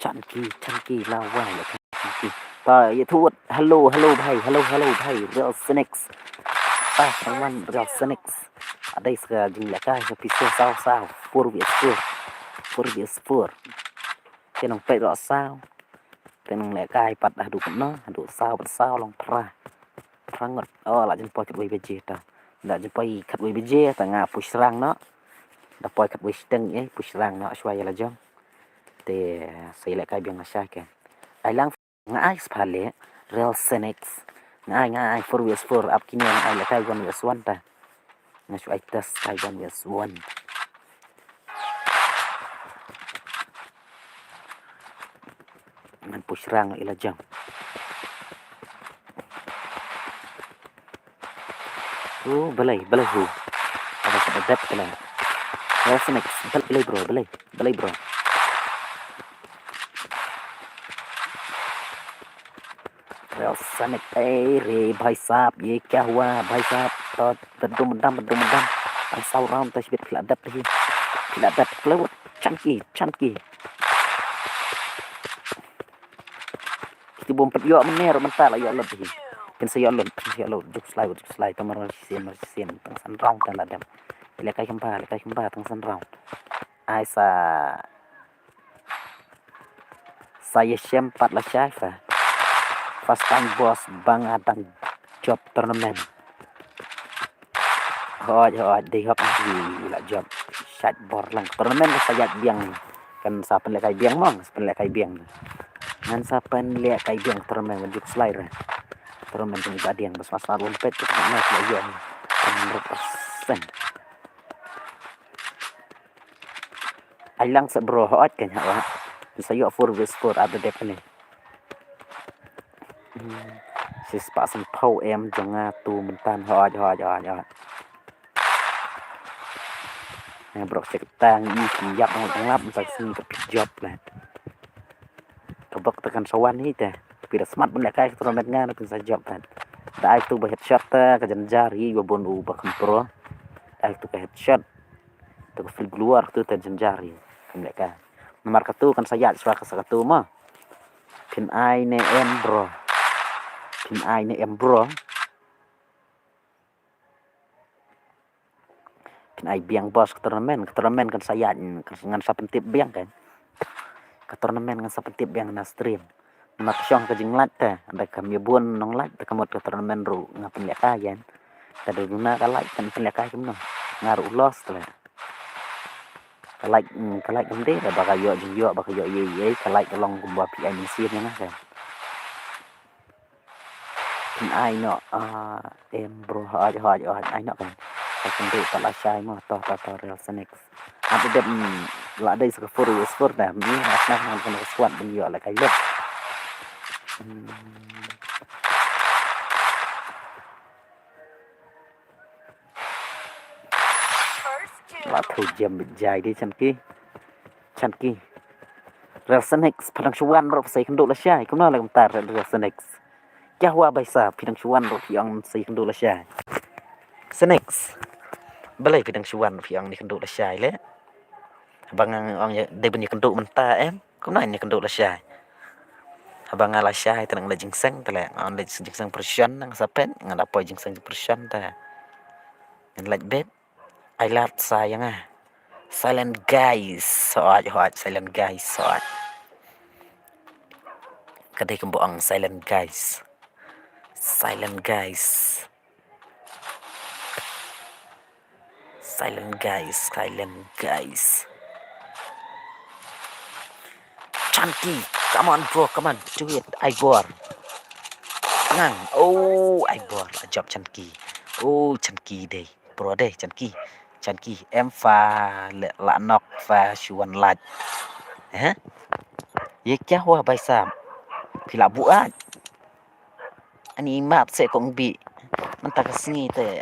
Chanki, Chanki, la wai la Chanki. Ta, ïathuh, hello, hello bhai, hello, hello bhai, Real Phoenix. Ta, teman Real Phoenix. Adei sa ka jinglehkai sa pisa saw saw, four versus four. Four versus four. Te nang peit ruh saw. Te nang lehkai pat haduh kano, haduh saw pat saw long phra. Phra ngut. Oh, la jan poi khatwei baje ta. La jan poi khatwei baje ta nga push rang noh. Da poi khatwei shiteng eh, push rang noh shwa ïa la jong. Te sa ïalehkai biang lashai ke. Ai lang nga ai spah leh, Real Phoenix. Nga ai, nga ai four versus four, ap kine nga ai lehkai one versus one ta. Nga shu ai test kai one versus one. Ngan push rang ïa la jong. Oh, balei, balei hu. Ada kena dep kena. Real Phoenix, bal-, balei bro, balei, balei bro. Real Phoenix, eh, re, bhai sahab, ye kya hua, bhai sahab, to, bedum bedam, bedum bedam. Tang saw round, to shibit phi la dep hi. Phi la dep, klewut, Chanki, Chanki. Kiti bym pat ïoh mynne ruh mynta la ïoh lut hi. Phin sa ïoh lut, phin sa ïoh lut, juk slai, juk slai, to mar shisien, mar shisien, tang san round tang la dem. Lehkai kham ba, lehkai kham ba, tang san round. Ai sa, sa ïashem pat lashai fa. First time boss ba nga dang jop tournament. Hooid, hooid, dei hok hi la jop. Shait bor lang. Tournament kan sa ïaid biang. Kan sa pynlehkai biang mo, sa pynlehkai biang. Ngan sa pynlehkai biang tournament kan juk slai re. Tournament kan juk biang, bas mas lar pet, kan na sa ïaid. Kan hundred percent. Ai lang sa bro, hooid kan ha wa. Sa ïoh four versus four ada dep ni. Hmm. Sis pa san pau em jong nga tu myntan, hooid, hooid, hooid, hooid. Nga brok sek tang i ki yak ngam ngap sa sini ka phi jop la. Ka bok ta kan sawan hi te. Pi da smat bun lehkai ka tournament nga na phin sa jop ta. Da ai tu ba headshot ta ka janjar hi ba bun u ba kan pro. Ai tu ka headshot. Tu ka free glue tu ta janjar hi. Kan lehkai. Namar ka tu kan sa ïaid swa ka sa ka tu ma. Phin ai ne em bro. Phin ai ne em bro. Phin ai biang boss ka tournament, ka tournament kan sa ïaid, kan ngan sa pyntip biang kan. Ka tournament ngan sa pyntip biang na stream. Namar ka shong ka jinglait te, da kam ïa bun nonglait, da ka mut ka tournament ruh nga pynlehkai kan. Te da duna ka lait kan pynlehkai kumno. Nga ruh lost te. Ka lait, mm, ka lait kam dei, da ba ka ïoh jingïoh, ba ka ïoh ïei ïei, ka lait ka long kumba phi ai mynsiem ïa nga kan. Phin ai noh, ah, em bro, hooid, hooid, hooid, ai noh kan. Ka kynduh pat lashai mo, to, to, to, Real Phoenix. Ap dep, mm, la dei sa ka four versus four da, mm, as na kan ka squad ban ïoh lehkai lep. Hmm. La thu jem bit jai di Chanki. Chanki. Real Phoenix, phi dang shu wan ruh phi sa ïakynduh lashai. Kumno la kumta Real Phoenix. Kya hua bhai sahab, phi dang shu wan ruh phi ong sa ïakynduh lashai. Phoenix. Balei phi dang shu wan ruh phi ong ïakynduh lashai le. Haba nga ong ïa, dei ban ïakynduh mynta em. Kumno ïakynduh lashai. Haba nga lashai te nang leit jingseng te le, nga ong leit jingseng prison nang sa pet, nga da poi jingseng prison te. Ngan leit bet. Ai lad sa ïa nga. Silent guys. Hooid, hooid, silent guys, hooid. Ka dei kumba ong silent guys. Silent guys. Silent guys, silent guys. Chanki. Come on, bro, come on. Do it. Ai bor. Ngang. Oh, ai bor. Ajop Chanki. Oh, Chanki dei. Bro dei, Chanki. Chanki. Em fa le la nok fa shuan laj. Eh? Ye kya hua, bhai sahab? Phi la buat. Ani map se kong bi. Mynta ka sngi te.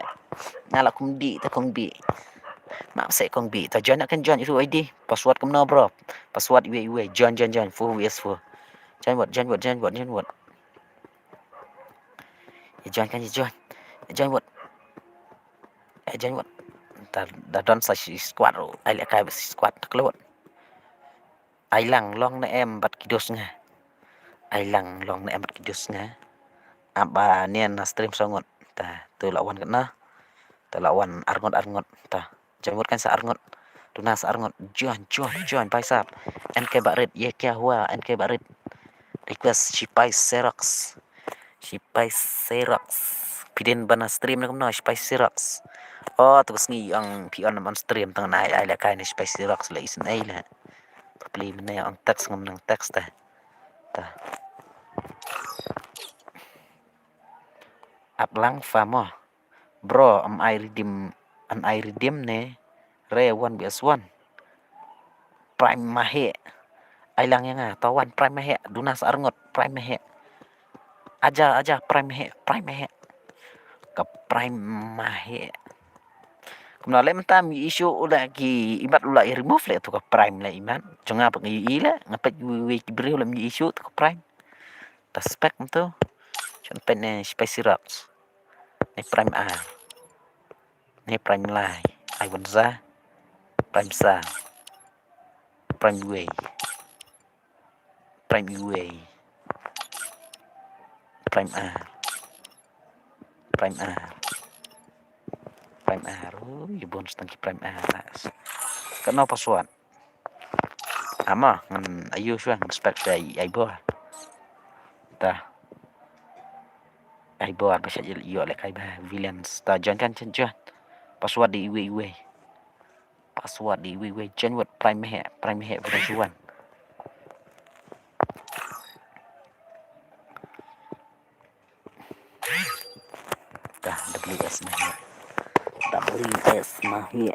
Nga la kum di te kong bi. Map se kong bi. Ta join kan join itu I D. Password kumno, bro? Password iwei iwei. Join, join, join. Four V S four. Join what? Join what? Join what? Join what? Ya join kan ya join. Ya join what? Ya join what? Ta da don sa shi squad ro. Ai le kai ba shi squad ta klot. Ai lang long ne em bat kidus nga. Ai lang long ne em bat kidus nga. Aba nian na stream songot. Ta tu la wan kat na. Tu la wan arngot arngot. Ta join wat kan sa arngot. Tuna sa arngot. Join, join, join, bhai sahab. N K Barit, ye kya hua, N K Barit. Request, Shipai Xerox. Shipai Xerox. Pidin bana stream na kumno, Shipai Xerox. Oh, tu sngi ang pi on on stream tang na ai ai la kai ni Shipai Xerox la isin ai la. Pli mena ang text ngam nang text ta. Ta. Ap lang fa mo. Bro, am I redeem, am I redeem ne? Re one V S one. Prime mahe. Ai lang yang ah, tawan prime mahe. Duna sa arngot prime mahe. Aja, aja prime mahe, prime mahe. Ka prime mahe. Kumna le mynta mi issue ula ki imat ula i remove le tu ka prime le imat. Jong nga pa ngi i le, nga pet wi wi ki briew le mi issue tu ka prime. Ta spec mynta. Chon pet ne Spicy Rocks. Ne prime a. Ne prime lai. Ai wan za. Prime sa. Prime wei. Prime wei. Prime a. Prime a. Prime a. Ui, bon stang ki prime a. Kano password. Ama ngan ayu shwa ngan spec shwa ai bor. Ta. Ai bor ba sha yu le kai ba villains ta join kan chen join. Password di iwe iwe. Password di iwe iwe join wat prime he prime he ba shuan. Dah W S mahe. W S mahe.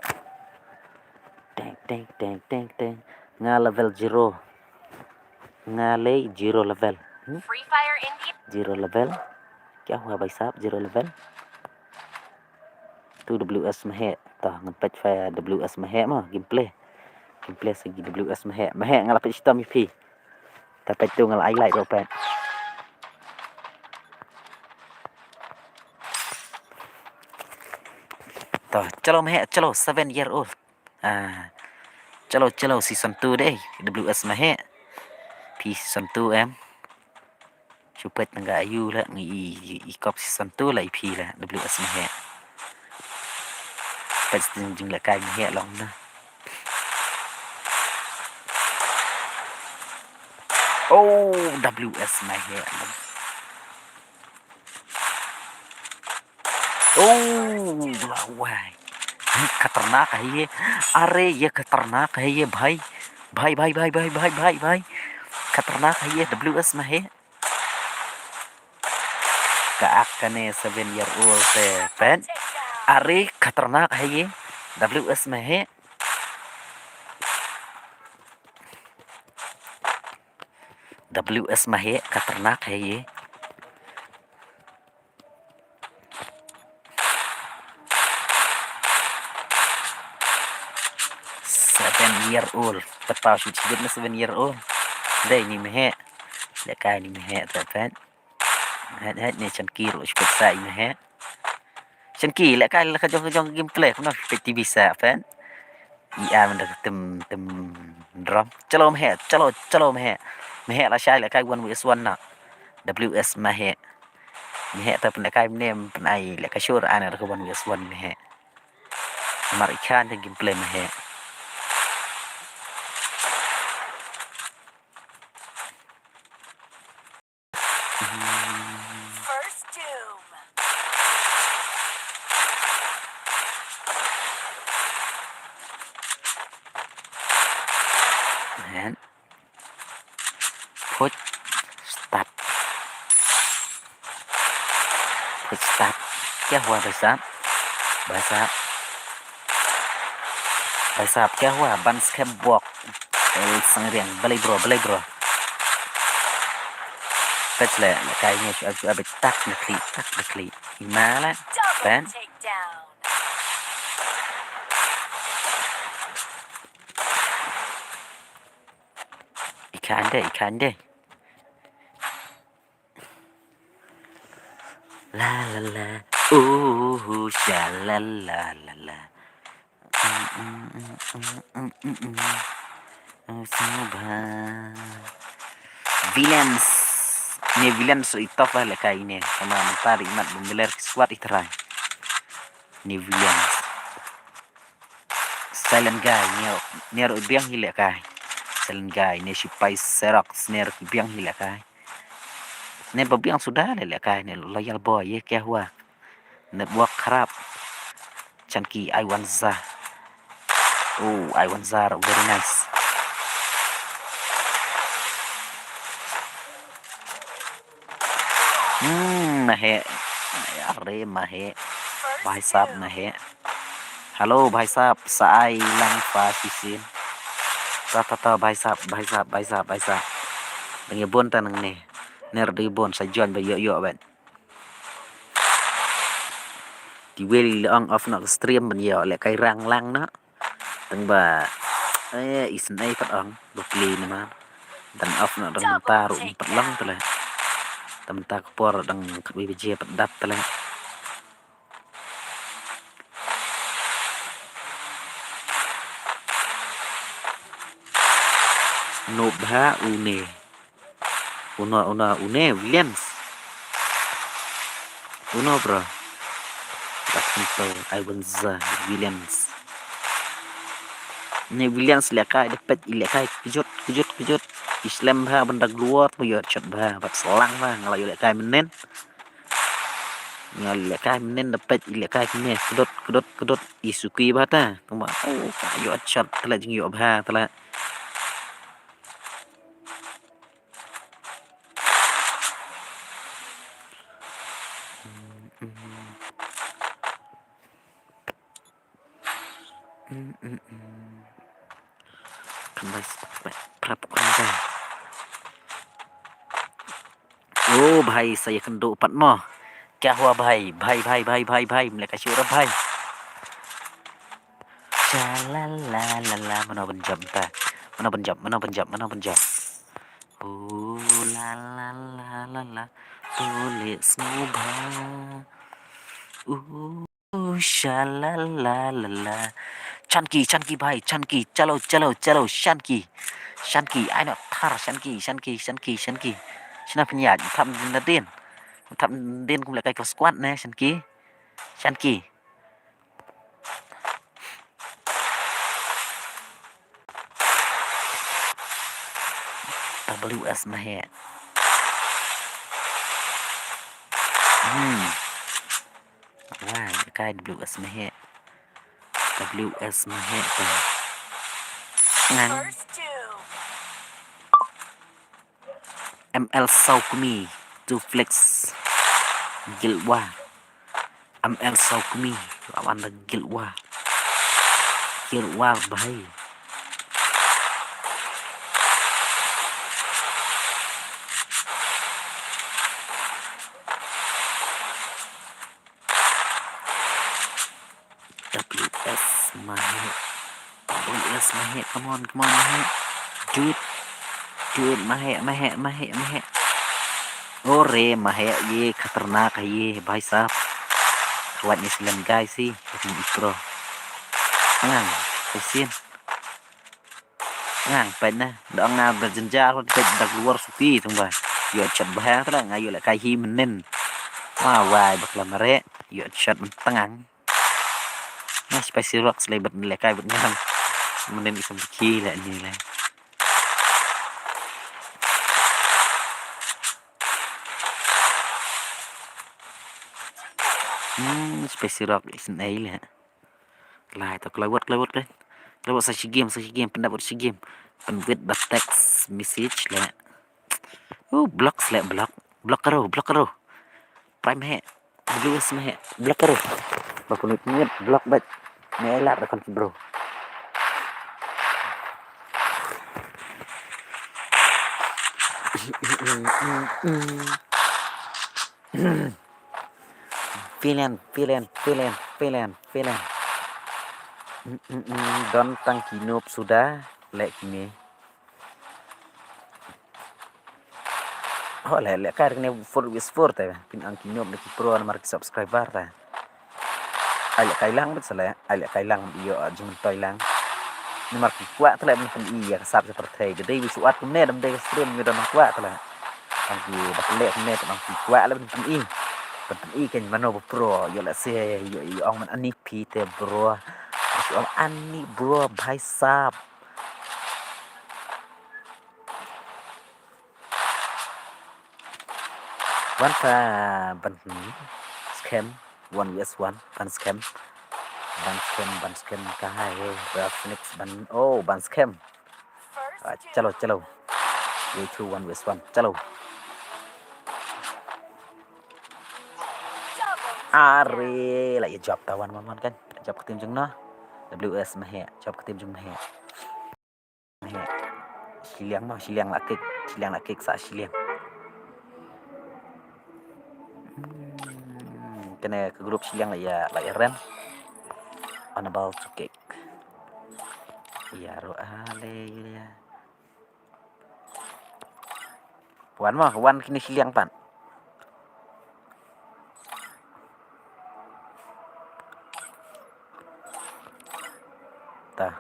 Teng teng teng teng teng. Nga level zero. Nga le zero level. Hmm? Free Fire India. Zero level. Kya hua bhai sahab zero level? Tu W S mahe. Tah ngan pet fire W S mahe ma gameplay. Gameplay sagi W S mahe. Mahe nga la pet shitom ïa phi. Ta peit tu nga la ai like ruh peit. To, chalo meh, chalo seven year old. Ah, chalo, chalo season two dei, W S meh. Phi season two em. Shu peit nang ka ayu la ngi i, i, i kop season two la i phi la W S meh. Peit jing jing la kai meh long na. Oh, W S meh. Oh, wah, wah. खतरनाक है ये। अरे, ये खतरनाक है ये भाई। भाई, भाई, भाई। खतरनाक है ये W S meh. Ka ak kane seven year old te peit. अरे, खतरनाक है ये W S meh. W S meh, खतरनाक है ये। Seven year old. Te pa shu chibit na seven year old. Dei ni meh. Leh kai ni meh te peit. Het het ni chan ki ruh shu peit sa i meh. Shen ki leh kai leh ka jong ka jong gameplay kumno peit T V sa peit. I a man da tim tim drum. Chalo meh, chalo, chalo meh. Meh la shai leh kai one v one na. W S meh. Meh ta pynleh kai mnem pynai leh ka shur ana da ka one v one meh. Mar i khan da gameplay meh. First Doom. Man. Kya hua, bhai sahab? Bhai sahab. Bhai sahab, kya hua? Ban skhem bok. El Sangriang, balei bro, balei bro? Pet le, le kai ne, shu, shu, abe tak ne kli, tak ne kli. Ima le, pen. Ikan deh, ikan deh. La la la, ooh, sha la la la la. Mm, mm, mm. Oh, Snow Bha. Villains. Ne Villains i tough ba lehkai ne. Tangba mynta i mat bym ler ki squad i trai. Ne Villains. Silent Guy, ne, ne ruh biang hi lehkai. Silent Guy, ne Sipai Xerox, ne ruh ki biang hi lehkai. Ne ba biang suda le lehkai, ne Loyal Boy, ye kya hua. Network kharap. Chunky, Iwan Za. Oh, Iwan Za ruh very nice. Hmm, mahe. Are mahe. Bhai sahab mahe. Hello, bhai sahab. Sa ai lang fa shisien. Ta, ta, ta, bhai sahab, bhai sahab, bhai sahab, bhai sahab. Dang ïa bun ta nangne. Ner dang ïa bun sa join ba ïoh ïoh ban. Te wel ong off noh ka stream ban ïoh lehkai rang lang noh. Tangba, eh, isynei pat ong, ba plie namar. Dang off noh dang mynta ruh ym pat long tele. Dang mynta ka por dang khatwei baje pat dap tele. Nop ha une. Uno, uno, une, Williams. Uno, bro. Dak sento, Iwanza, Williams. Ne Williams lehkai, da peit i lehkai, kejut, kejut, kejut. I slem bha ban da gluar, ma ïoh shot bha, bad slang bha, nga la ïoh lehkai mynnin. Nga la ïoh lehkai mynnin, da peit i lehkai kine, kedut, kedut, kedut. I suki bha ta, tangba, oh, ka ïoh shot, tala jingïoh bha, tala. Kan bai prap kan bai. Oh, bhai, sa ïakynduh pat mo. Kya hua, bhai? Bhai, bhai, bhai, bhai, bhai. Mlek ka shu ra, bhai. Sha la la la la. Mano ban jump ta? Mano ban jump? Mano ban jump? Mano ban jump? Ooh la la la la la. Tole sngewbha. Ooh sha la la la la. Chanki, Chanki bhai, Chanki. Chalo, chalo, chalo, Chanki. Chanki, ai no thar, Chanki, Chanki, Chanki, Chanki. Shna pynïaid, thap nadien. Thap nadien kum lehkai ka squad ne, Chanki. Chanki. W S Mahek. Hmm. Wah, kai W S Mahek. W S Mahek tu. Ngan. M L Saukmi, two flex. Guild War. M L Saukmi, lawan da Guild War. Guild War bhai. W S Mahek. W S Mahek, come on, come on, Mahek. Do it. Do it, Mahek, Mahek, Mahek, Mahek. Ore, Mahek, ye khatarnak hai ye, bhai sahab. Khawat ni silen guys hi, ini pro. Ngang, kasian. Ngang, peit na, da nga da jynjar, peit da luar suki, tang ba. Ïoh chat bha, tang nga ïoh lehkai hi mynnin. Ma wai bakla mare, ïoh chat myntangang. Nah, Spicy Rocks leh bad lehkai bad ngang. Mynnin i sam ki leh ni leh. Hmm, Spicy Rock isn't a leh. Lai to klai wat, klai wat, klai. Klai wat sa shi game, sa shi game, pyndap wat shi game. Pynwit ba text message leh. Oh, block leh, block. Block karo, block karo. Prime he. Blue sma he. Block karo. Ba pun nit nit block bat. Ne lar da kon ki bro. Villain, villain, villain, villain, villain. Mm, mm, mm. Don tang ki noob suda leh kine. Ho leh leh kai kine four versus four te. Pyn ong ki noob ne ki pro namar ki subscriber te. Ai leh kai lang bad sa leh, ai leh kai lang ïoh jingmyntoi lang. Namar ki kwah te leh ban pyni ïa ka sap jong pyrthei. Da dei wi shuat kumne dam dei ka stream ïoh dam kwah te leh. Ong ki da leh kumne te ong ki kwah leh ban pyni. Ban pyni kein mano ba pro ïoh leh se ïoh ïoh ong man ani phi te bro. Ïoh ong ani bro bhai sap. Wan sa ban scam one versus one ban scam ban scam ban scam ka hai he ba Phoenix ban oh ban scam. Ah, chalo chalo. Ye two one versus one chalo. Are la ye job ta one one one kan job ka team jong no. W S ma he job ka team jong ma he. Shiliang ma, shiliang la kick, shiliang la kick sa shiliang. Hmm, kane ka group shiliang la ya la ya ren. On a ball to kick. Ya ro ale ya. Wan ma, wan kine shiliang pan. Ta.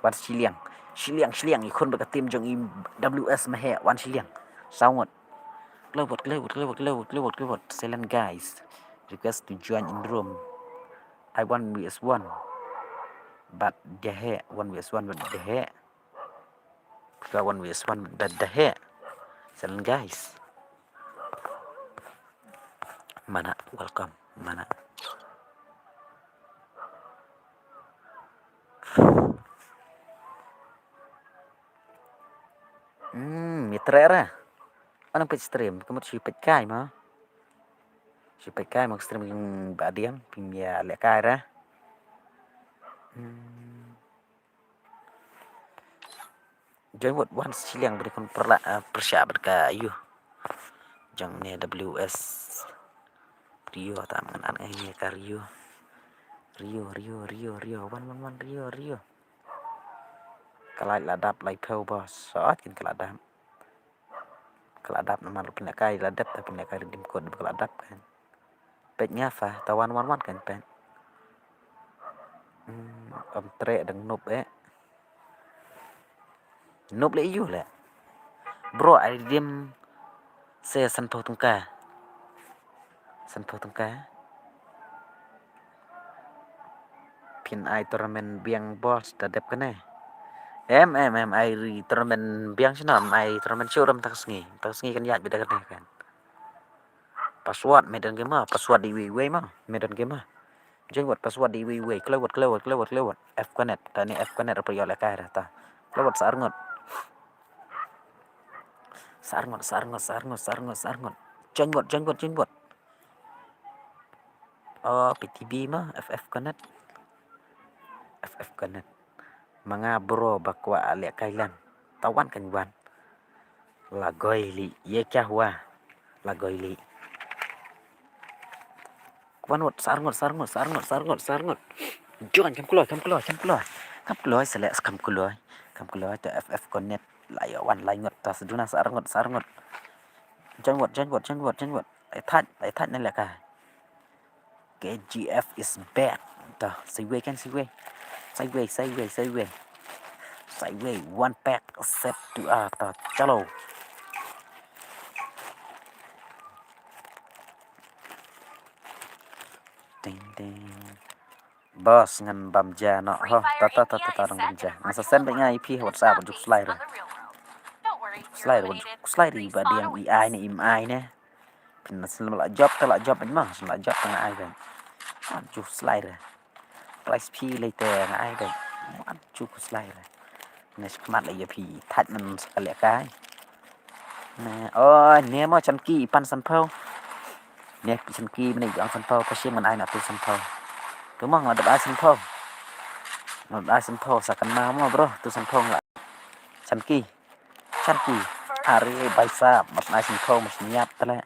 Wan shiliang. Shiliang, shiliang. I khun bad ka team jong i W S ma he. Wan shiliang. Saw ngut. Klewot, klewot, klewot, klewot, klewot, klewot. Silent guys. Request to join in room. I one V S one. But the he. One V S one but the he. Ka one V S one but the he. Silent guys. Mana, welcome. Mana. Hmm, mitra ra. Anang page stream, ka mut shi page kai ma. Shi page kai ma stream yung ba diam, pim ya le kai ra. Hmm. Join what once shiliang beri kon perla, eh, persya berka you. Jang ne W S. Rio ta mangan an ngai ne ka Rio. Rio, Rio, Rio, Rio. Wan, wan, wan, Rio, Rio. Ka lai la dap lai phew ba sot kin ka la dap. Ka la dap namar pynlehkai la dep ta pynlehkai redeem code ba ka la dap kan. Peit nga fa ta wan wan wan kan peit. Hmm, om tre dang nup eh. Nup le yu le. Bro ai redeem se san phew tyngka. San phew tyngka. Phin ai tournament biang boss da dep kane. Em em em ai ri tournament biang shino em ai tournament shu ram tak sngi. Tak sngi kan yak bida kane kan. Password me don gamer, password di wei wei ma, me don gamer. Jeng wat password di wei wei, klewat klewat klewat klewat. F connect, ta ni F connect apa yo le kai ta. Klewat sa arngot. Sa arngot, sa arngot, sa arngot, sa arngot, sa arngot. Jeng wat, jeng wat, jeng wat. Oh, P T B ma, F F connect. F F connect. Ma nga bro ba kwah leh kai lang. Tawan kan wan. Lagoi li, ye kya hua? Lagoi li. Kwan wat, sa arngot, sa arngot, sa arngot, sa arngot, sa arngot. Join, kam kloi, kam kloi, kam kloi. Kam kloi, select, kam kloi. Kam kloi, ta F F connect. La yo wan, la ngot, ta seduna, sa arngot, sa arngot. Join wat, join wat, join wat, join wat. Ai thait, ai thait ne leh kai. K G F is back. Ta, siwei kan siwei. Siwei, siwei, siwei. Siwei, one pack set to a ta chalo. Ding ding. Boss ngan bam ja no ho. Ta ta ta ta ta dang bam ja. Ngan sa send bad nga i phi WhatsApp juk slide. Juk slide, juk slide i ba diang i ai ne im ai ne. Pyn na sel la job ta la job ma, sel la job ta nga ai ben. Ah, ju slide. Price phi lei te nga ai ben. Ah, ju slide. Ne skhmat lei ya phi that man sa ka leh kai. Ne, oh, ne mo chan ki pan san phew. Ïa ki Chanki mynne ki ong sanphew, pa shim ngan ai na tu sanphew. Tu mo nga dep ai sanphew. Nga dep ai sanphew sa kan ma mo bro, tu sanphew nga. Chanki. Chanki. Are bhai sahab, mat ai sanphew, mat ñiap tale.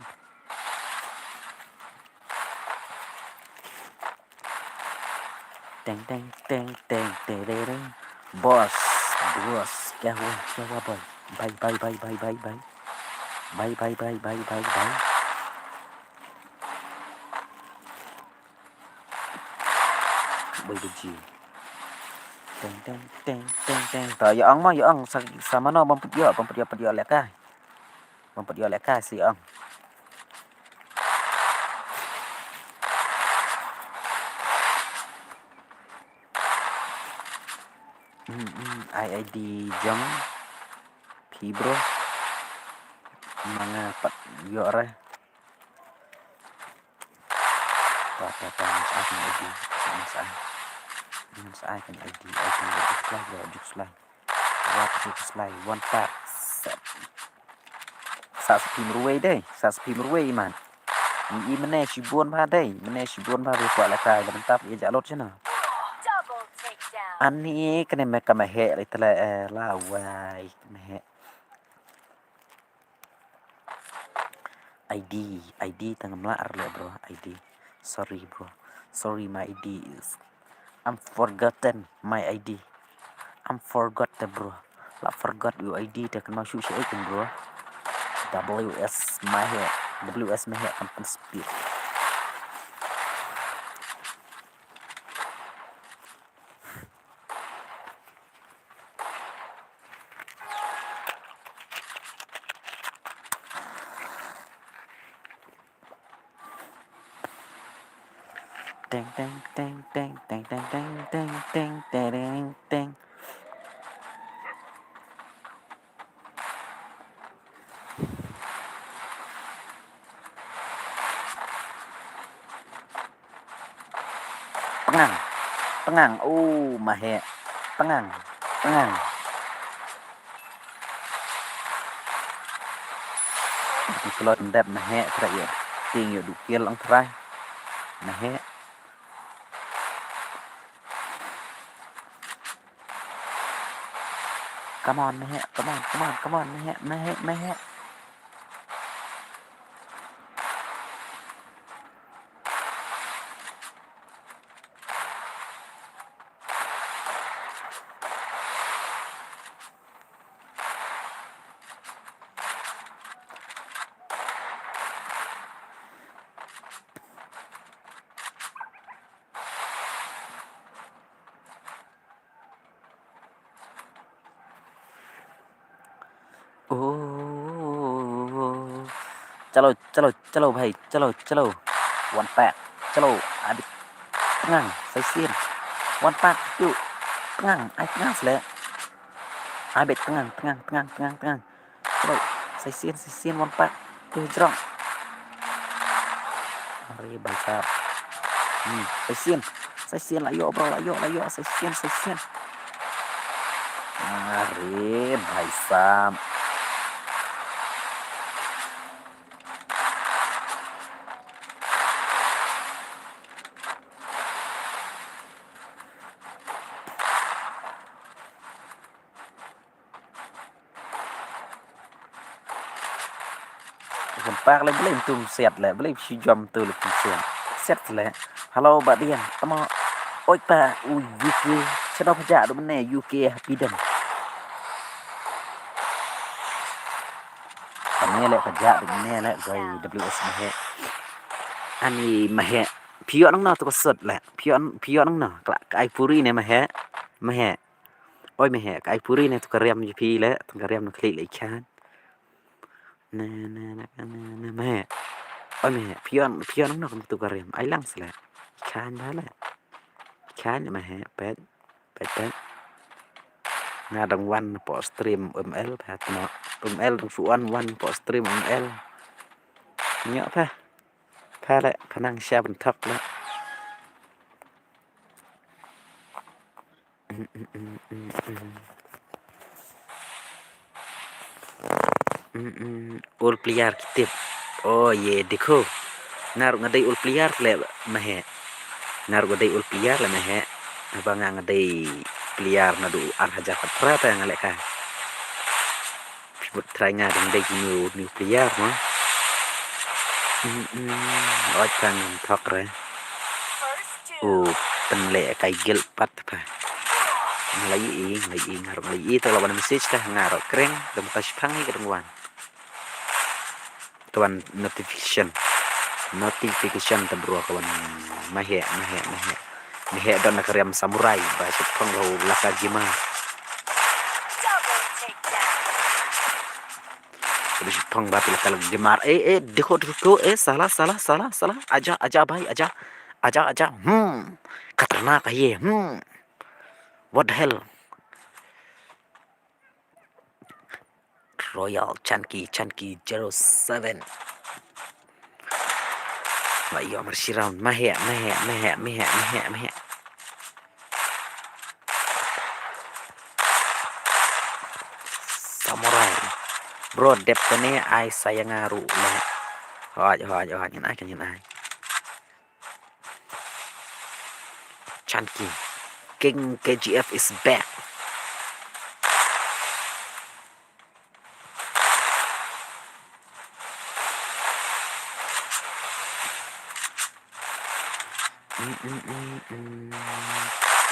Teng, teng, teng, teng, teng, teng, teng. Boss, boss, kya hua, kya hua, boy? Bhai, bhai, bhai, bhai, bhai, bhai. Bhai, bhai, bhai, bhai, bhai, bhai. Bhai, bhai, ji. Teng, teng, teng, teng, teng. Ta, ïa ong ma, ïa ong sa, sa mano bym pat ïoh, bym pat ïoh, pat ïoh lehkai. Bym pat ïoh lehkai sa ong. Hmm, hmm, ai ID jong phi bro. Ma nga pat ïoh re. Ta, ta, ta, ngan sa ai kan ID. Ngan sa ai. Ngan sa ai kan ID. ID, juk slai bro, juk slai. Wat juk slai, one pack. Set. Sa spim ruwei dei, sa spim ruwei man. I, i mane shibun bha dei, mane shibun bha dei kwah lehkai, la bynta i ja lot shana. Ani kane me ka me he le tele, eh, la wai, me he. ID, ID tang mla ar le bro, ID. Sorry bro. Sorry, my ID is, I'm forgotten my ID. I'm forgot te bro. La forgot your ID te kan ma shu shu kan bro. WS my head. WS my head kan pun speed. Teng, teng, teng, teng. Tngang. Tngang. Oh, ma he. Tngang. Tngang. Ki kloi ndep ma he, tra ïa. Ting ïa du kiel ang trai. Ma he. Come on, ma he. Come on, come on, come on, ma he. Ma he, ma he. Oh, chalo, chalo, chalo, bhai, chalo, chalo. One pack, chalo, abit. Tngang, sa shisien. One pack, tu. Tngang, ai tngang sle. Abit, tngang, tngang, tngang, tngang, tngang. Chalo, sa shisien, sa shisien, one pack. Tu jrong. Are bhai sahab. Hmm, sa shisien. Sa shisien la ïoh bro, la ïoh, la ïoh, sa shisien, sa shisien. Are bhai sahab. Kumpak le, balei ym tu siat le, balei shi jom tu le pynsiat. Siat le. Hello, Bah Dian, tamo. Oi pa, u UK, shano ka jah du mane UK happy den. Kane le ka jah du mane le, goi WS ma he. Ani ma he. Phi ïoh nangno tu ka sut le. Phi ïoh, phi ïoh nangno. Ka, ka ai puri ne ma he. Ma he. Oi ma he, ka ai puri ne tu ka riam ji phi le, tu ka riam na khlieh le i khan. Ne, ne, ne, ne, ne, ma he. Oi ma he, phi ïoh, phi ïoh nangno tu ka riam. Ai lang sle. I khan ba le. I khan ma he, pet, pet, pet. Nga dang wan po stream ML pha tno. ML dang shu wan wan po stream ML. Ñiuh pha. Pha le, pha nang sha ban thok le. All player ki tip. Oh, ye dekho. Nga ruh nga dei old player leh Maheh. Nga ruh nga dei old player leh Maheh. Haba nga nga dei player naduh ar hajar khatphra te nga leh ka. Phi mut trai nga dang dei ki new, new player mo. Mm, mm. Oi, ka ngam thok re. U pynleh kai guild pat pa. Nga la ïohi, nga la ïohi, nga ruh nga la ïohi, te la wan message ka, nga ruh kren, dang ka shipang hi ka dang wan. Te wan notification. Notification te bro ka wan Maheh, Maheh, Maheh. Maheh don na ka riam samurai, ba shipang la u Laka Gamer. Ba shipang ba phi Laka Gamer. Eh, eh, देखो, देखो, eh, साला, साला, साला, साला. आजा, आजा भाई, आजा. आजा, आजा. Hmm. खतरनाक है ये. Hmm. What the hell? Royal Chunky, Chunky zero seven. Ba ïoh mar shi round. Maheh, Maheh, Maheh, Maheh, Maheh, Maheh. Samurai. Bro, dep kane ai sa ïa nga ruh leh. Hooid, hooid, hooid, ngan ai, ngan ai. Chunky. King K G F is back. Mm, mm, mm, mm.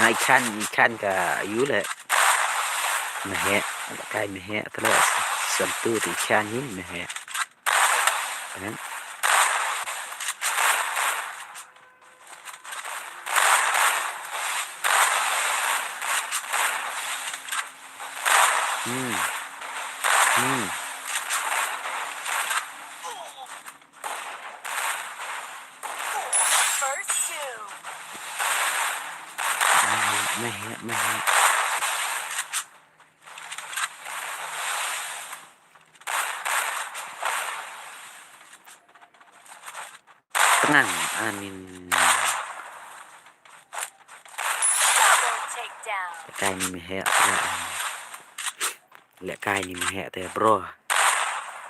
Nga i khan, i khan ka aïu leh. Maheh, kai Maheh, te leh. Sam tu te i khan hi Maheh. Eh. Hmm. Hmm. First two. Maheh, Maheh, Maheh. Tngan, I mean. Double takedown. Lehkai ni Maheh te. Lehkai ni Maheh te, bro.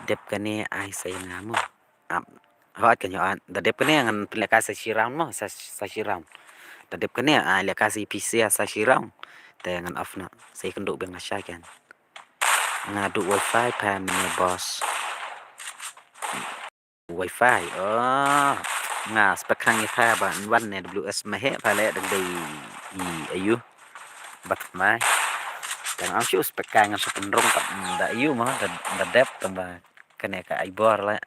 Dep kane ai sa ïa nga mo. Ap. Hooid kan ïoh an. Da dep kane ngan pynlehkai sa shi round mo, sa, sa shi round. Da dep kane ai lehkai sa ïa phi sa, sa shi round. Te ngan off noh. Sa ïakynduh biang lashai kan. Nga duh wifi pha mynne boss. Wifi. Oh. Nga spek khang ïa pha ba yn wan ne W S Maheh pha leh dang dei i aïu. Bad mai. Tang am shu spek ka ngan sa pynrung pat da aïu mo da, da dep tang ba kane ka ai bor leh.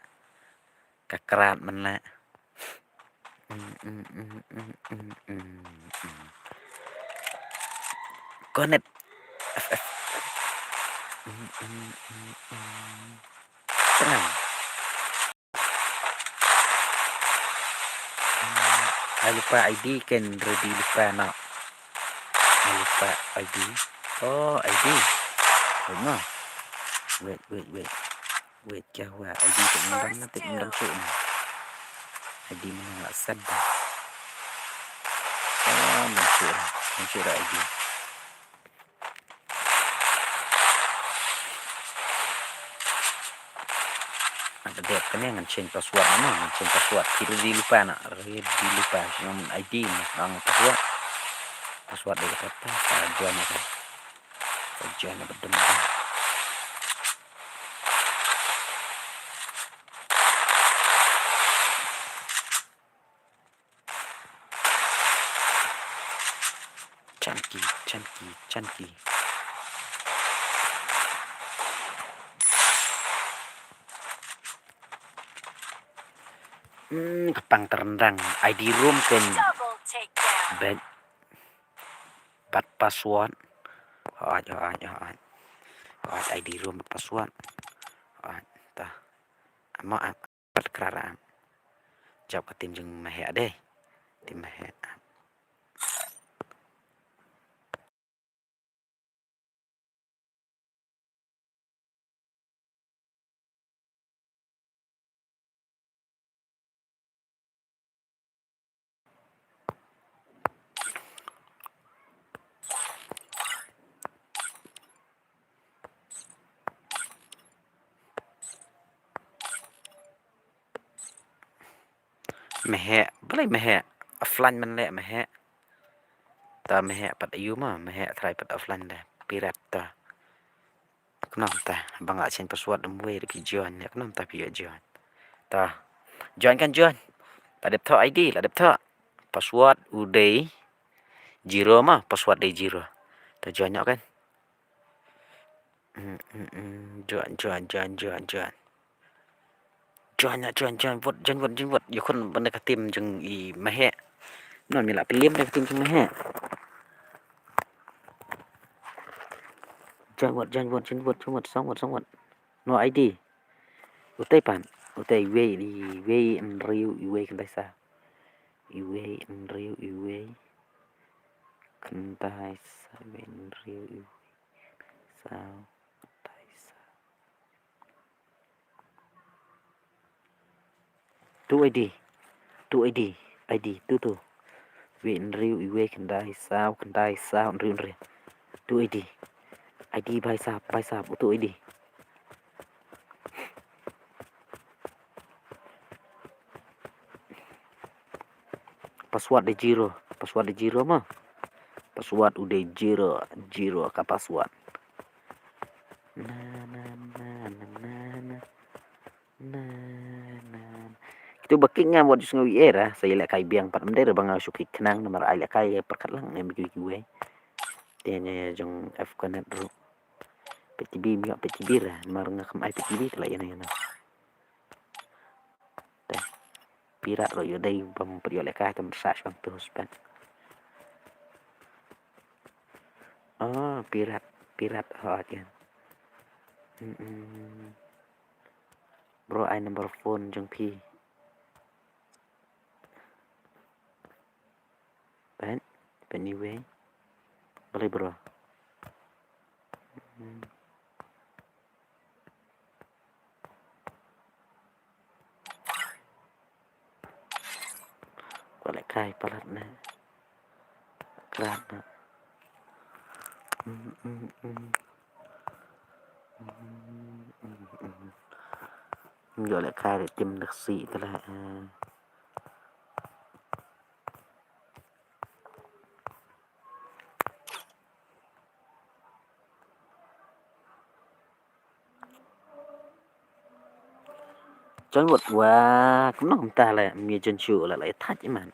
Ka krat man leh. Connect. F F. Tenang. Ai lypa I D kan ready lypa noh. Ai lypa I D. Oh, I D. Wait, no. Wait, wait, wait. Wait, क्या हुआ? I D तो नंबर ना, तो नंबर शो ना। I D में ना send ना। Oh, ngan share, ngan share I D. Ngan dep kane ngan change password na mo, ngan change password. Phi ready lypa na, ready lypa. Ngam I D na, ngam password. Password dei kata, sa join na ka. Sa join na ba dum ba. Chunky, Chunky, Chunky. Hmm, ka pang terendang. I D room kan. Double takedown. Bad. Bad password. Hooid, hooid, hooid. Hooid, I D room bad password. Hooid, ta. Amo, am. Pat krara am. Jop ka team jong Maheh dei. Team Maheh. Mehek, balei mehek? Offline man leh mehek. Ta mehek pat aiu ma, mehek trai pat offline da. Pirat ta. Khnang ta, ba nga change password um wei da phi join, khnang ta phi join. Ta. Join kan join. La dep thoh I D, la dep thoh. Password u dei zero ma, password dei zero. Ta join noh kan. Hmm, hmm, hmm. Join, join, join, join, join. Join, join, join, vote, join, vote, join, vote. Ïa khun ban da ka team jong i Mehek. Non mi la pynliem da ka team jong Mehek. Join, vote, join, vote, join, vote, join, vote, song, vote, song, vote. No I D. Utai pan. Utai wei, i wei, hynriew, i wei, khyndai saw. I wei, hynriew, i wei. Khyndai saw, i wei, hynriew, i wei. Saw, khyndai saw. Tu I D. Tu I D. I D. Tu tu. Wei hynriew, i wei khyndai saw, khyndai saw, hynriew hynriew. Tu I D. I D bhai sahab, bhai sahab, tu I D. Password dei zero. Password dei zero ma. Password u dei zero. Zero ka password. Na, na, na, na, na, na. Na, na, na. Kitu ba kit nga wat ju sngew ïa ra, sa ïalehkai biang pat ym dei ra ba nga shu kit khnang namar ai lehkai ïa pyrkhat lang em kiwei kiwei. Te ne jong F connect ruh. Pet G B mi pet G B ra, namar nga kam ai pet G B te la ïa na ïa na. Te. Pirat ruh ïa dei bam pet ïa lehkai te msa shwang tu spet. Oh, pirat, pirat ha ken. Mm-mm. Bro, ai number phone jong phi. Peit, peit ni wei. Balei bro? Hmm. Ko lehkai palat ne. Krat ne. Mm, mm, mm. Mm, mm, mm. Ym ïoh lehkai re tim dak si te la, eh. Join wat wa, kumno kumta la, mi join shu la, la thaj iman.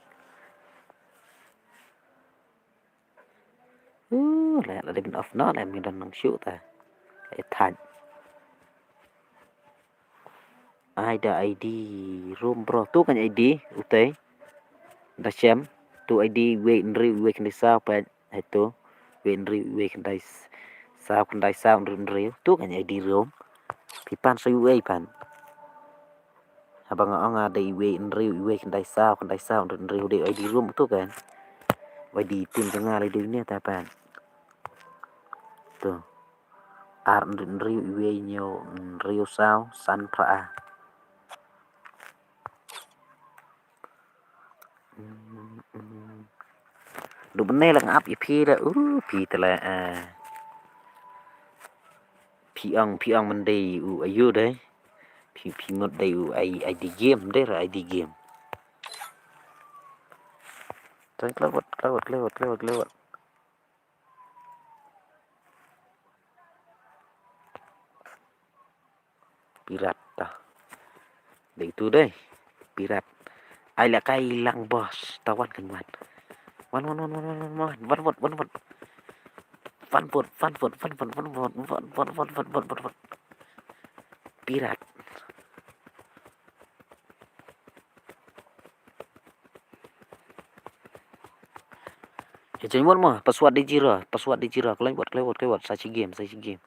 Uh, la, la dei bin off no, la mi don nang shu ta. La thaj. Ai da I D room bro. Tu kan I D, utei. Da shem. Tu I D wei hynriew wei khyndai saw peit. Hai tu. Wei hynriew wei khyndai s-, saw khyndai saw hynriew hynriew. Tu kan I D room. Phi pan sa wei pan. Haba nga ong nga dei wei hynriew wei khyndai saw khyndai saw hynriew hynriew dei I D room tu kan. I D team jong nga la dei ne ta pan. Tu. Ar hynriew hynriew wei hynñiew hynriew saw san phra. Du bnai lang ap ïa phi da u phi te la, ah. Phi ong, phi ong man dei u ayu dei. Phi, phi mut dei u I, I D game dei ra I D game. Tang klawat, klawat, klawat, klawat, klawat. Pirat ta. Dei tu dei. Pirat. Ai la kai lang bos. Ta wan kan wan. Wan, wan, wan, wan, wan, wan, wan, wan, wan, wan. Wan, wan, wan, wan, wan, wan, wan, wan, wan, wan, wan, wan, wan, wan, wan. Pirat. Ïa join wat mo, password dei zero, password dei zero, kloi wat, kloi wat, kloi wat, sa shi game, sa shi game.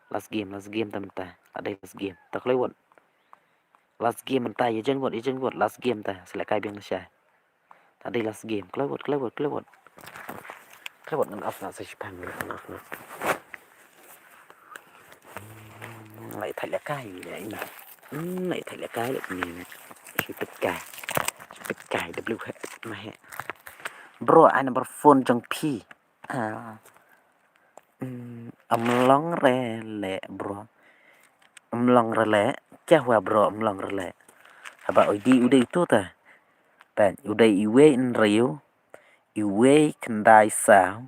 Last game, last game ta mynta, ta dei last game, ta kloi wat. Last game mynta, ïa join wat, ïa join wat, last game ta, sa leh kai biang na sha. Ta dei last game, kloi wat, kloi wat, kloi wat. Kloi wat ngan off na, sa shi pang ngan off na. Hmm, lai thait leh kai leh ina. Hmm, lai thait leh kai leh ina. Shi pit kai. Shi pit kai, W H, ma he. Bro, ai number phone jong phi. Ah. Hmm, ym long re leh, bro. Ym long re leh. Kya hua, bro, ym long re leh. Haba I D u dei tu ta. Peit, u dei uwei hynriew, uwei khyndai saw,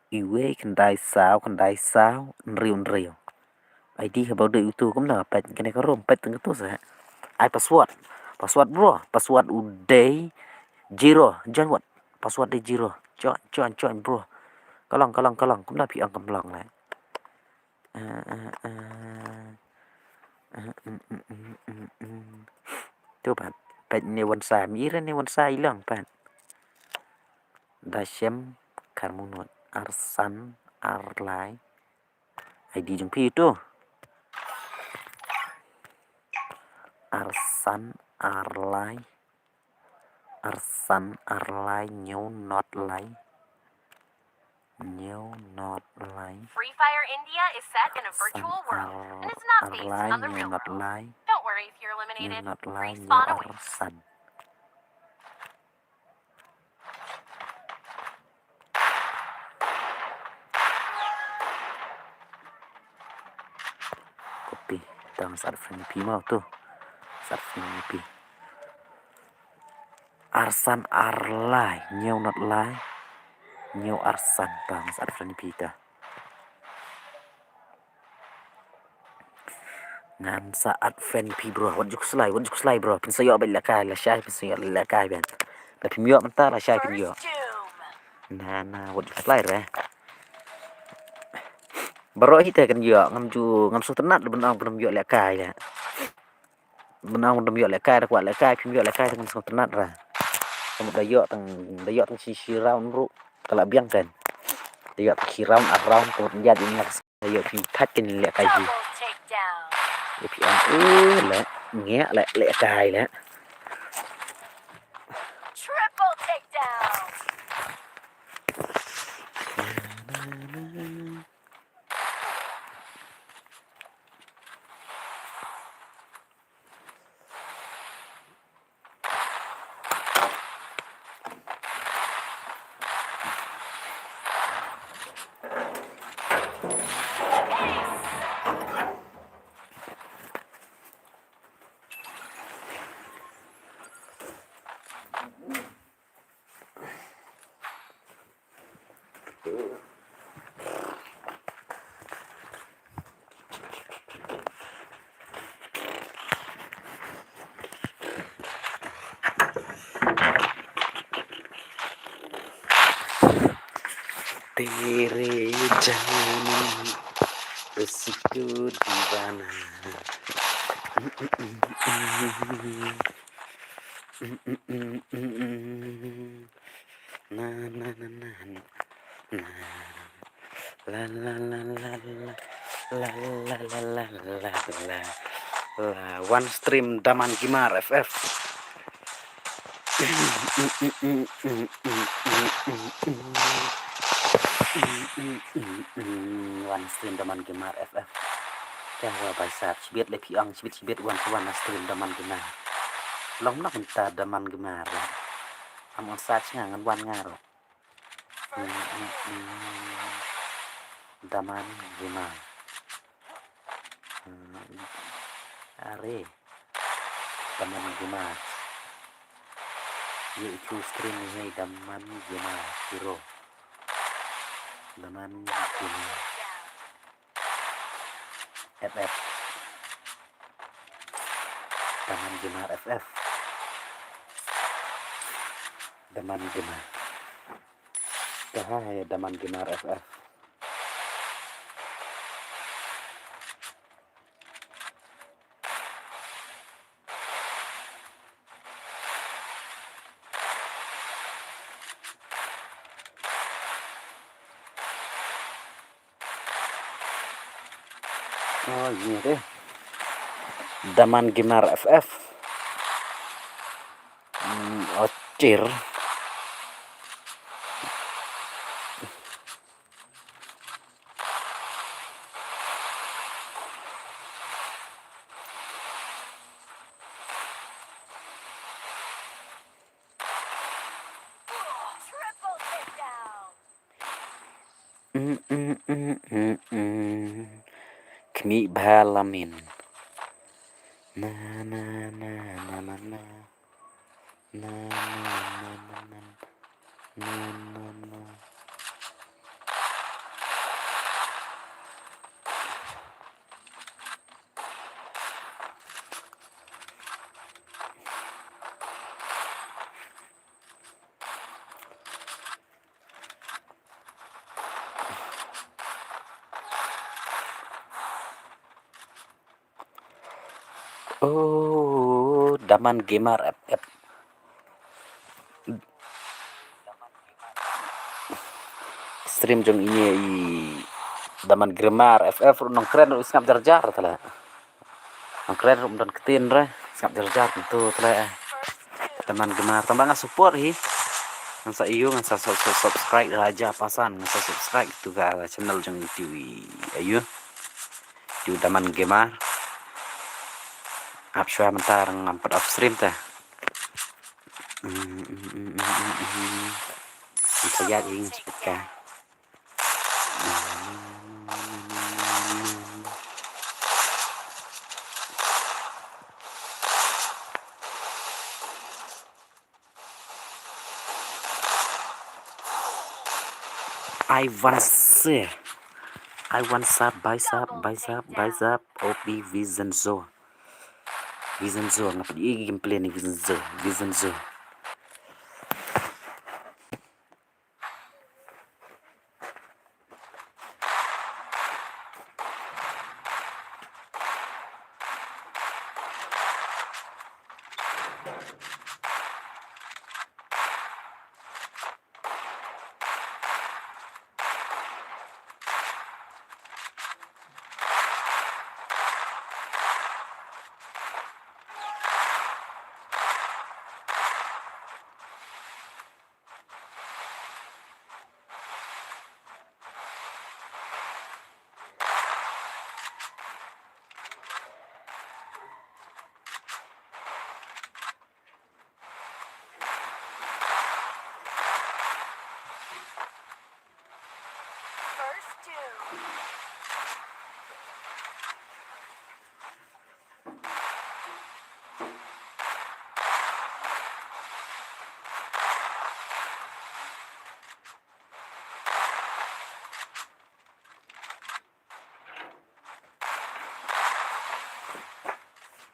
uwei khyndai saw, khyndai saw, hynriew hynriew. ID haba u dei utu kumno, peit kane ka room, peit tang katu sa. Ai password. Password bro, password u dei zero. Join wat. Password dei zero. Join, join, join bro. Ka long, ka long, ka long. Kumno phi ong kam long leh. Ah, ah, ah. Ah, mm, mm, mm, mm, mm. Tu pat. Peit ne wan sa. Mi ira ne wan sa i long pat. Dashem Karmunot. Arsan Arlai. ID jong phi tu. Arsan Arlai. Arsan Arlai, hynñiew not lai. Hynñiew not lai. Free Fire India is set in a virtual world and is not based on the real world. Don't worry if you're eliminated. Hynñiew not lai, hynñiew arsan. Copy. Tang sa friend pi mo tu. Sa friend pi. Arsan Arlai, hynñiew not lai. Hynñiew arsan, tang sa friend pi ta. Ngan sa add friend phi bro. Wat ju khuslai, wat ju khuslai bro. Phin sa ïoh beit lehkai, lashai phin sa ïoh lehkai beit. Lada phim ïoh mynta, lashai phin ïoh. Na, na, wat ju khuslai re. Baroh hi te kan ïoh, ngam ju, ngam sngewtynnat ban ong ban ym ïoh lehkai leh. Ban ong ban ym ïoh lehkai, da kwah lehkai, phim ïoh lehkai, ngam sngewtynnat re. Ka mut da ïoh tang, da ïoh tang shi, shi round ruh ka la biang kan. Da ïoh tang shi round, ar round, ka mut ïa ïa Ayo phi thait kin lehkai hi. Double takedown. Ïa phi ong, eh, leh, ngiah leh, lehkai leh. Triple takedown. तेरे जाने उसको दीवाना। Na, na, na, na, na. La, la, la, la, la. La, la, la, la, la, la, la. La, one stream Daman Gimar F F. One stream Daman Gimar F F. Te wa bai sat shibit le phi ong shibit shibit one to one stream Daman Gimar. Long na mynta Daman Gimar. Am on sat nga ngan wan nga ro. Daman Gimar. Are. Daman Gimar. Ye itu stream ni hai Daman Gimar. Hero. Daman Gimar. F F. Daman Gimar F F. Daman Gimar. Ka ha hai Daman Gimar F F. Oh, ini deh. Daman Gimar F F. Hmm, Ocir. Khmih bha lamin. Na, na, na, na, na, na. Na, na, na, na, na, na, na, na. Oh, Daman Gamer F F. Stream jong ine i Daman Gamer F F ruh nongkren ruh sngap jar jar tala. Nongkren ruh ym don ktien re, sngap jar jar tu tala. Daman Gamer, tang ba nga support hi. Ngan sa ïoh, ngan sa sub-, sub-, subscribe Raja Pasan, ngan sa subscribe tu ka channel jong itu i, ayu. Ïa u Daman Gamer. Ap shuwa mynta ngam pat off stream te. Ngam pat ïa ing sha ka. I want sir. I want sub, buy sub, buy sub, buy sub. O P Vision Zo. Vision Zo, nga pynïoh ïa ki gameplay ni Vision Zo, Vision Zo.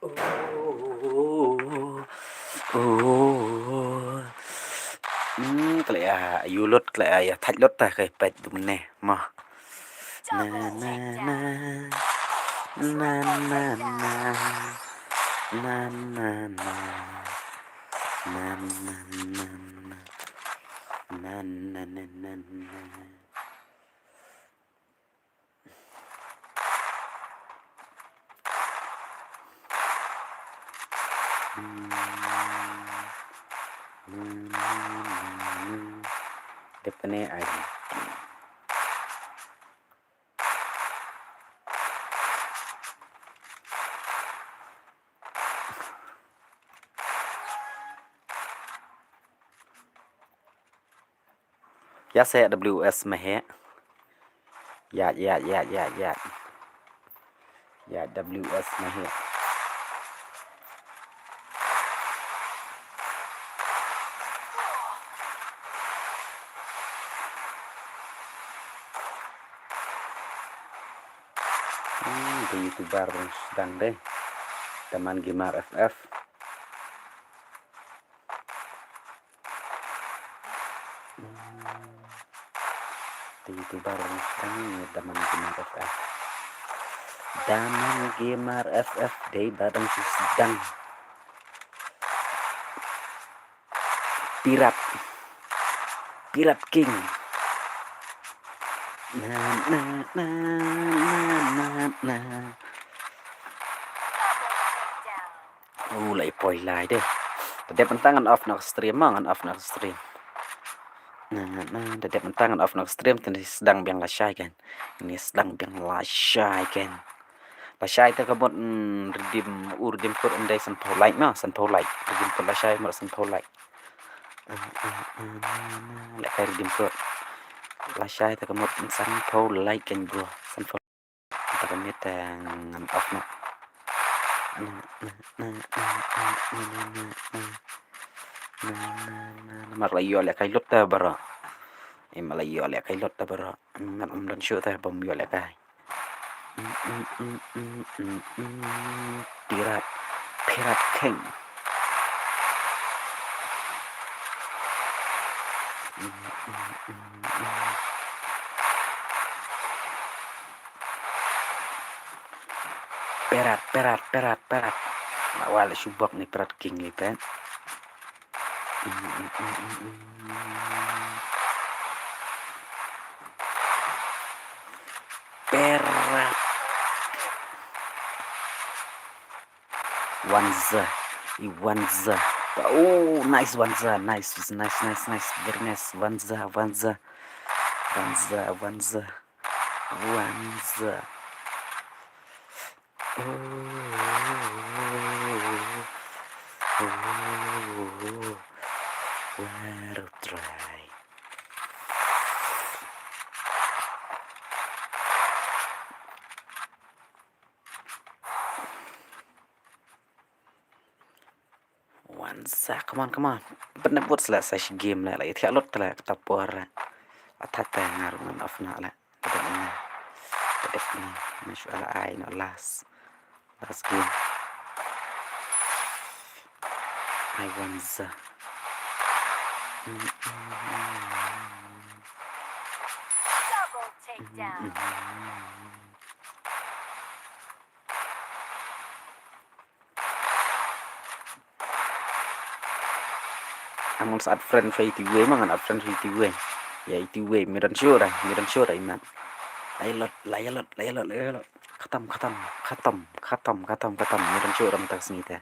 Oh, oh, oh. Hmm, khlem ïa, ïa lut, khlem ïa, ïa thait lut ta, kai peit dum ne, mo. Na, na, na. Na, na, na. Na, na, na. Na, na, na, na. Na, na, na, na, na. Dep ne ai. Ïa se W S ma he. Ïa, ïa, ïa, ïa, ïa. Ïa W S ma he. Hmm, te YouTuber sdang de. Daman Gamer F F. Hmm. Te YouTuber sdang ne Daman Gamer F F. Daman Gamer F F dei ba dang sdang. Pirat. Pirat King. Na, na, na. U, la i poi lai de. Te dep mynta ngan off noh ka stream mo, ngan off noh ka stream. Na, na, na, te dep mynta ngan off noh ka stream, te ngi sdang biang lashai kan. Ngi sdang biang lashai kan. Lashai te ka mut, mm, redeem, u redeem code ym dei sanphew like mo, sanphew like. Redeem code lashai mut sanphew like. Ah, ah, ah, na, na, lehkai redeem code. Lashai te ka mut sanphew like kan bro. Sanphew. Te ka mut, eh, ngan off noh. Na, na, na. Na, na, na, na, na. Namar la ïoh lehkai lut te baroh. Em, la ïoh lehkai lut te baroh. Mat, ym don shuh te bym ïoh lehkai. Pirate, Pirate King. Pirate, Pirate, Pirate, Pirate. Nga wan shu bok ni Pirate King ni, pet. Pirate. Wanza. I Wanza. Oh, nice Wanza. Nice, nice, nice, nice. Very nice. Wanza, Wanza. Wanza, Wanza. Wanza. Oh, oh, oh, oh. Waru try. Wanza, come on, come on. Pynbeit bud sla sa shi game la, la ïa thiah lut la kata por. Atat te nga ruh ngan off noh la. Tadep ni. Tadep ni. Nga shu ala ai noh last. Last game. I Wanza. Double takedown. Ngan sa add friend sha itiwei, ma ngan add friend sha itiwei. Ïa itiwei, me don sure, me don sure, imat. Lai lot, lai lot, lai lot, lai lot. Khatam, khatam, khatam, khatam, khatam, khatam. Me don sure mynta ka sngi te.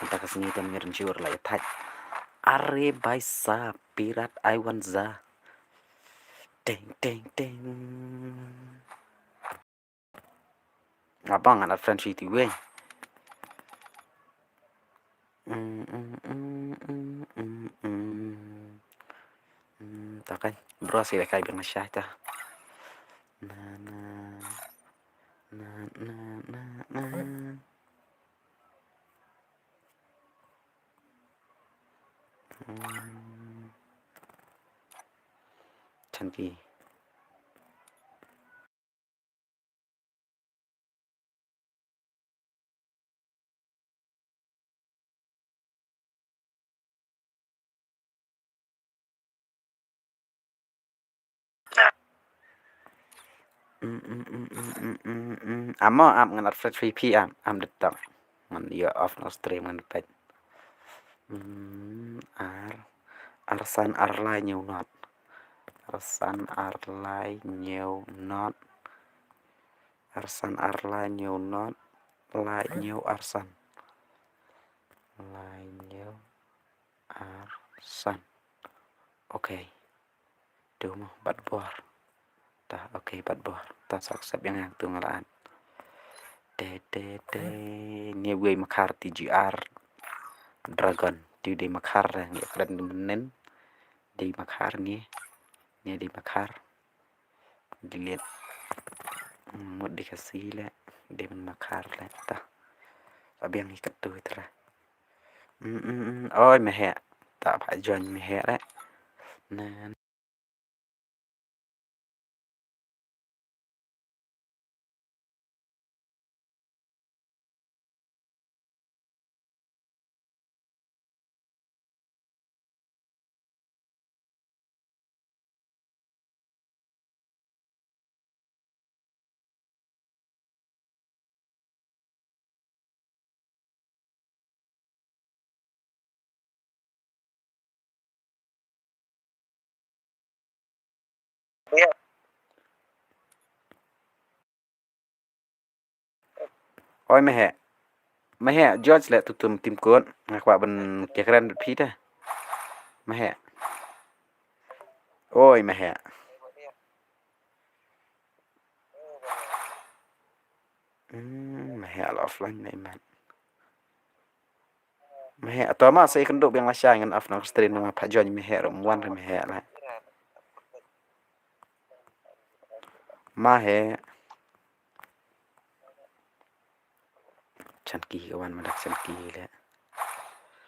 Mynta ka sngi te me don sure la ïa thait. Are bai sa Pirate I Wanza. Teng, teng, teng. Nga bang ngan add friend sha itiwei. Mm, mm, mm, mm, mm, mm. Mm, ta kan. Bro, sila kai biang sha ta. Na, na. Na, na, na, na. Hmm. Chanti. Mm, mm, mm, mm, mm, mm, mm. Amo, ap ngan add friend V P, ap, ap dep tang. Ngan ïa off noh stream ngan peit. Mm, ar, arsan arlai hynñiew not. Arsan arlai hynñiew not. Arsan arlai hynñiew not. Lai hynñiew arsan. Lai hynñiew arsan. Okay. Dei mo, bat bor. Ta, okay, bat bor. Ta sa accept ïa nga, tu nga la add. Te, te, te. Ni wei makhar T G R Dragon. Te dei makhar, ngi kren mynnin. Dei makhar ni. Ni dei makhar. Delete. Mut dei ka si le. Dei makhar le. Ta. Sa biang ngi katu tra. Mm, mm, mm. Oi, me heh. Ta pha join me heh le. Na. Oi, me heh. Me heh, George le tutum tim kot. Nga kwah ban kren bad phi te. Me heh. Oi, me heh. Hmm, me heh la offline na imat. Me heh, to ma sa ïakynduh biang lashai ngan off noh ka stream, nga pha join me heh ruh, ym wan re me heh la. Me heh. Chanki ka wan ma dak chanki le.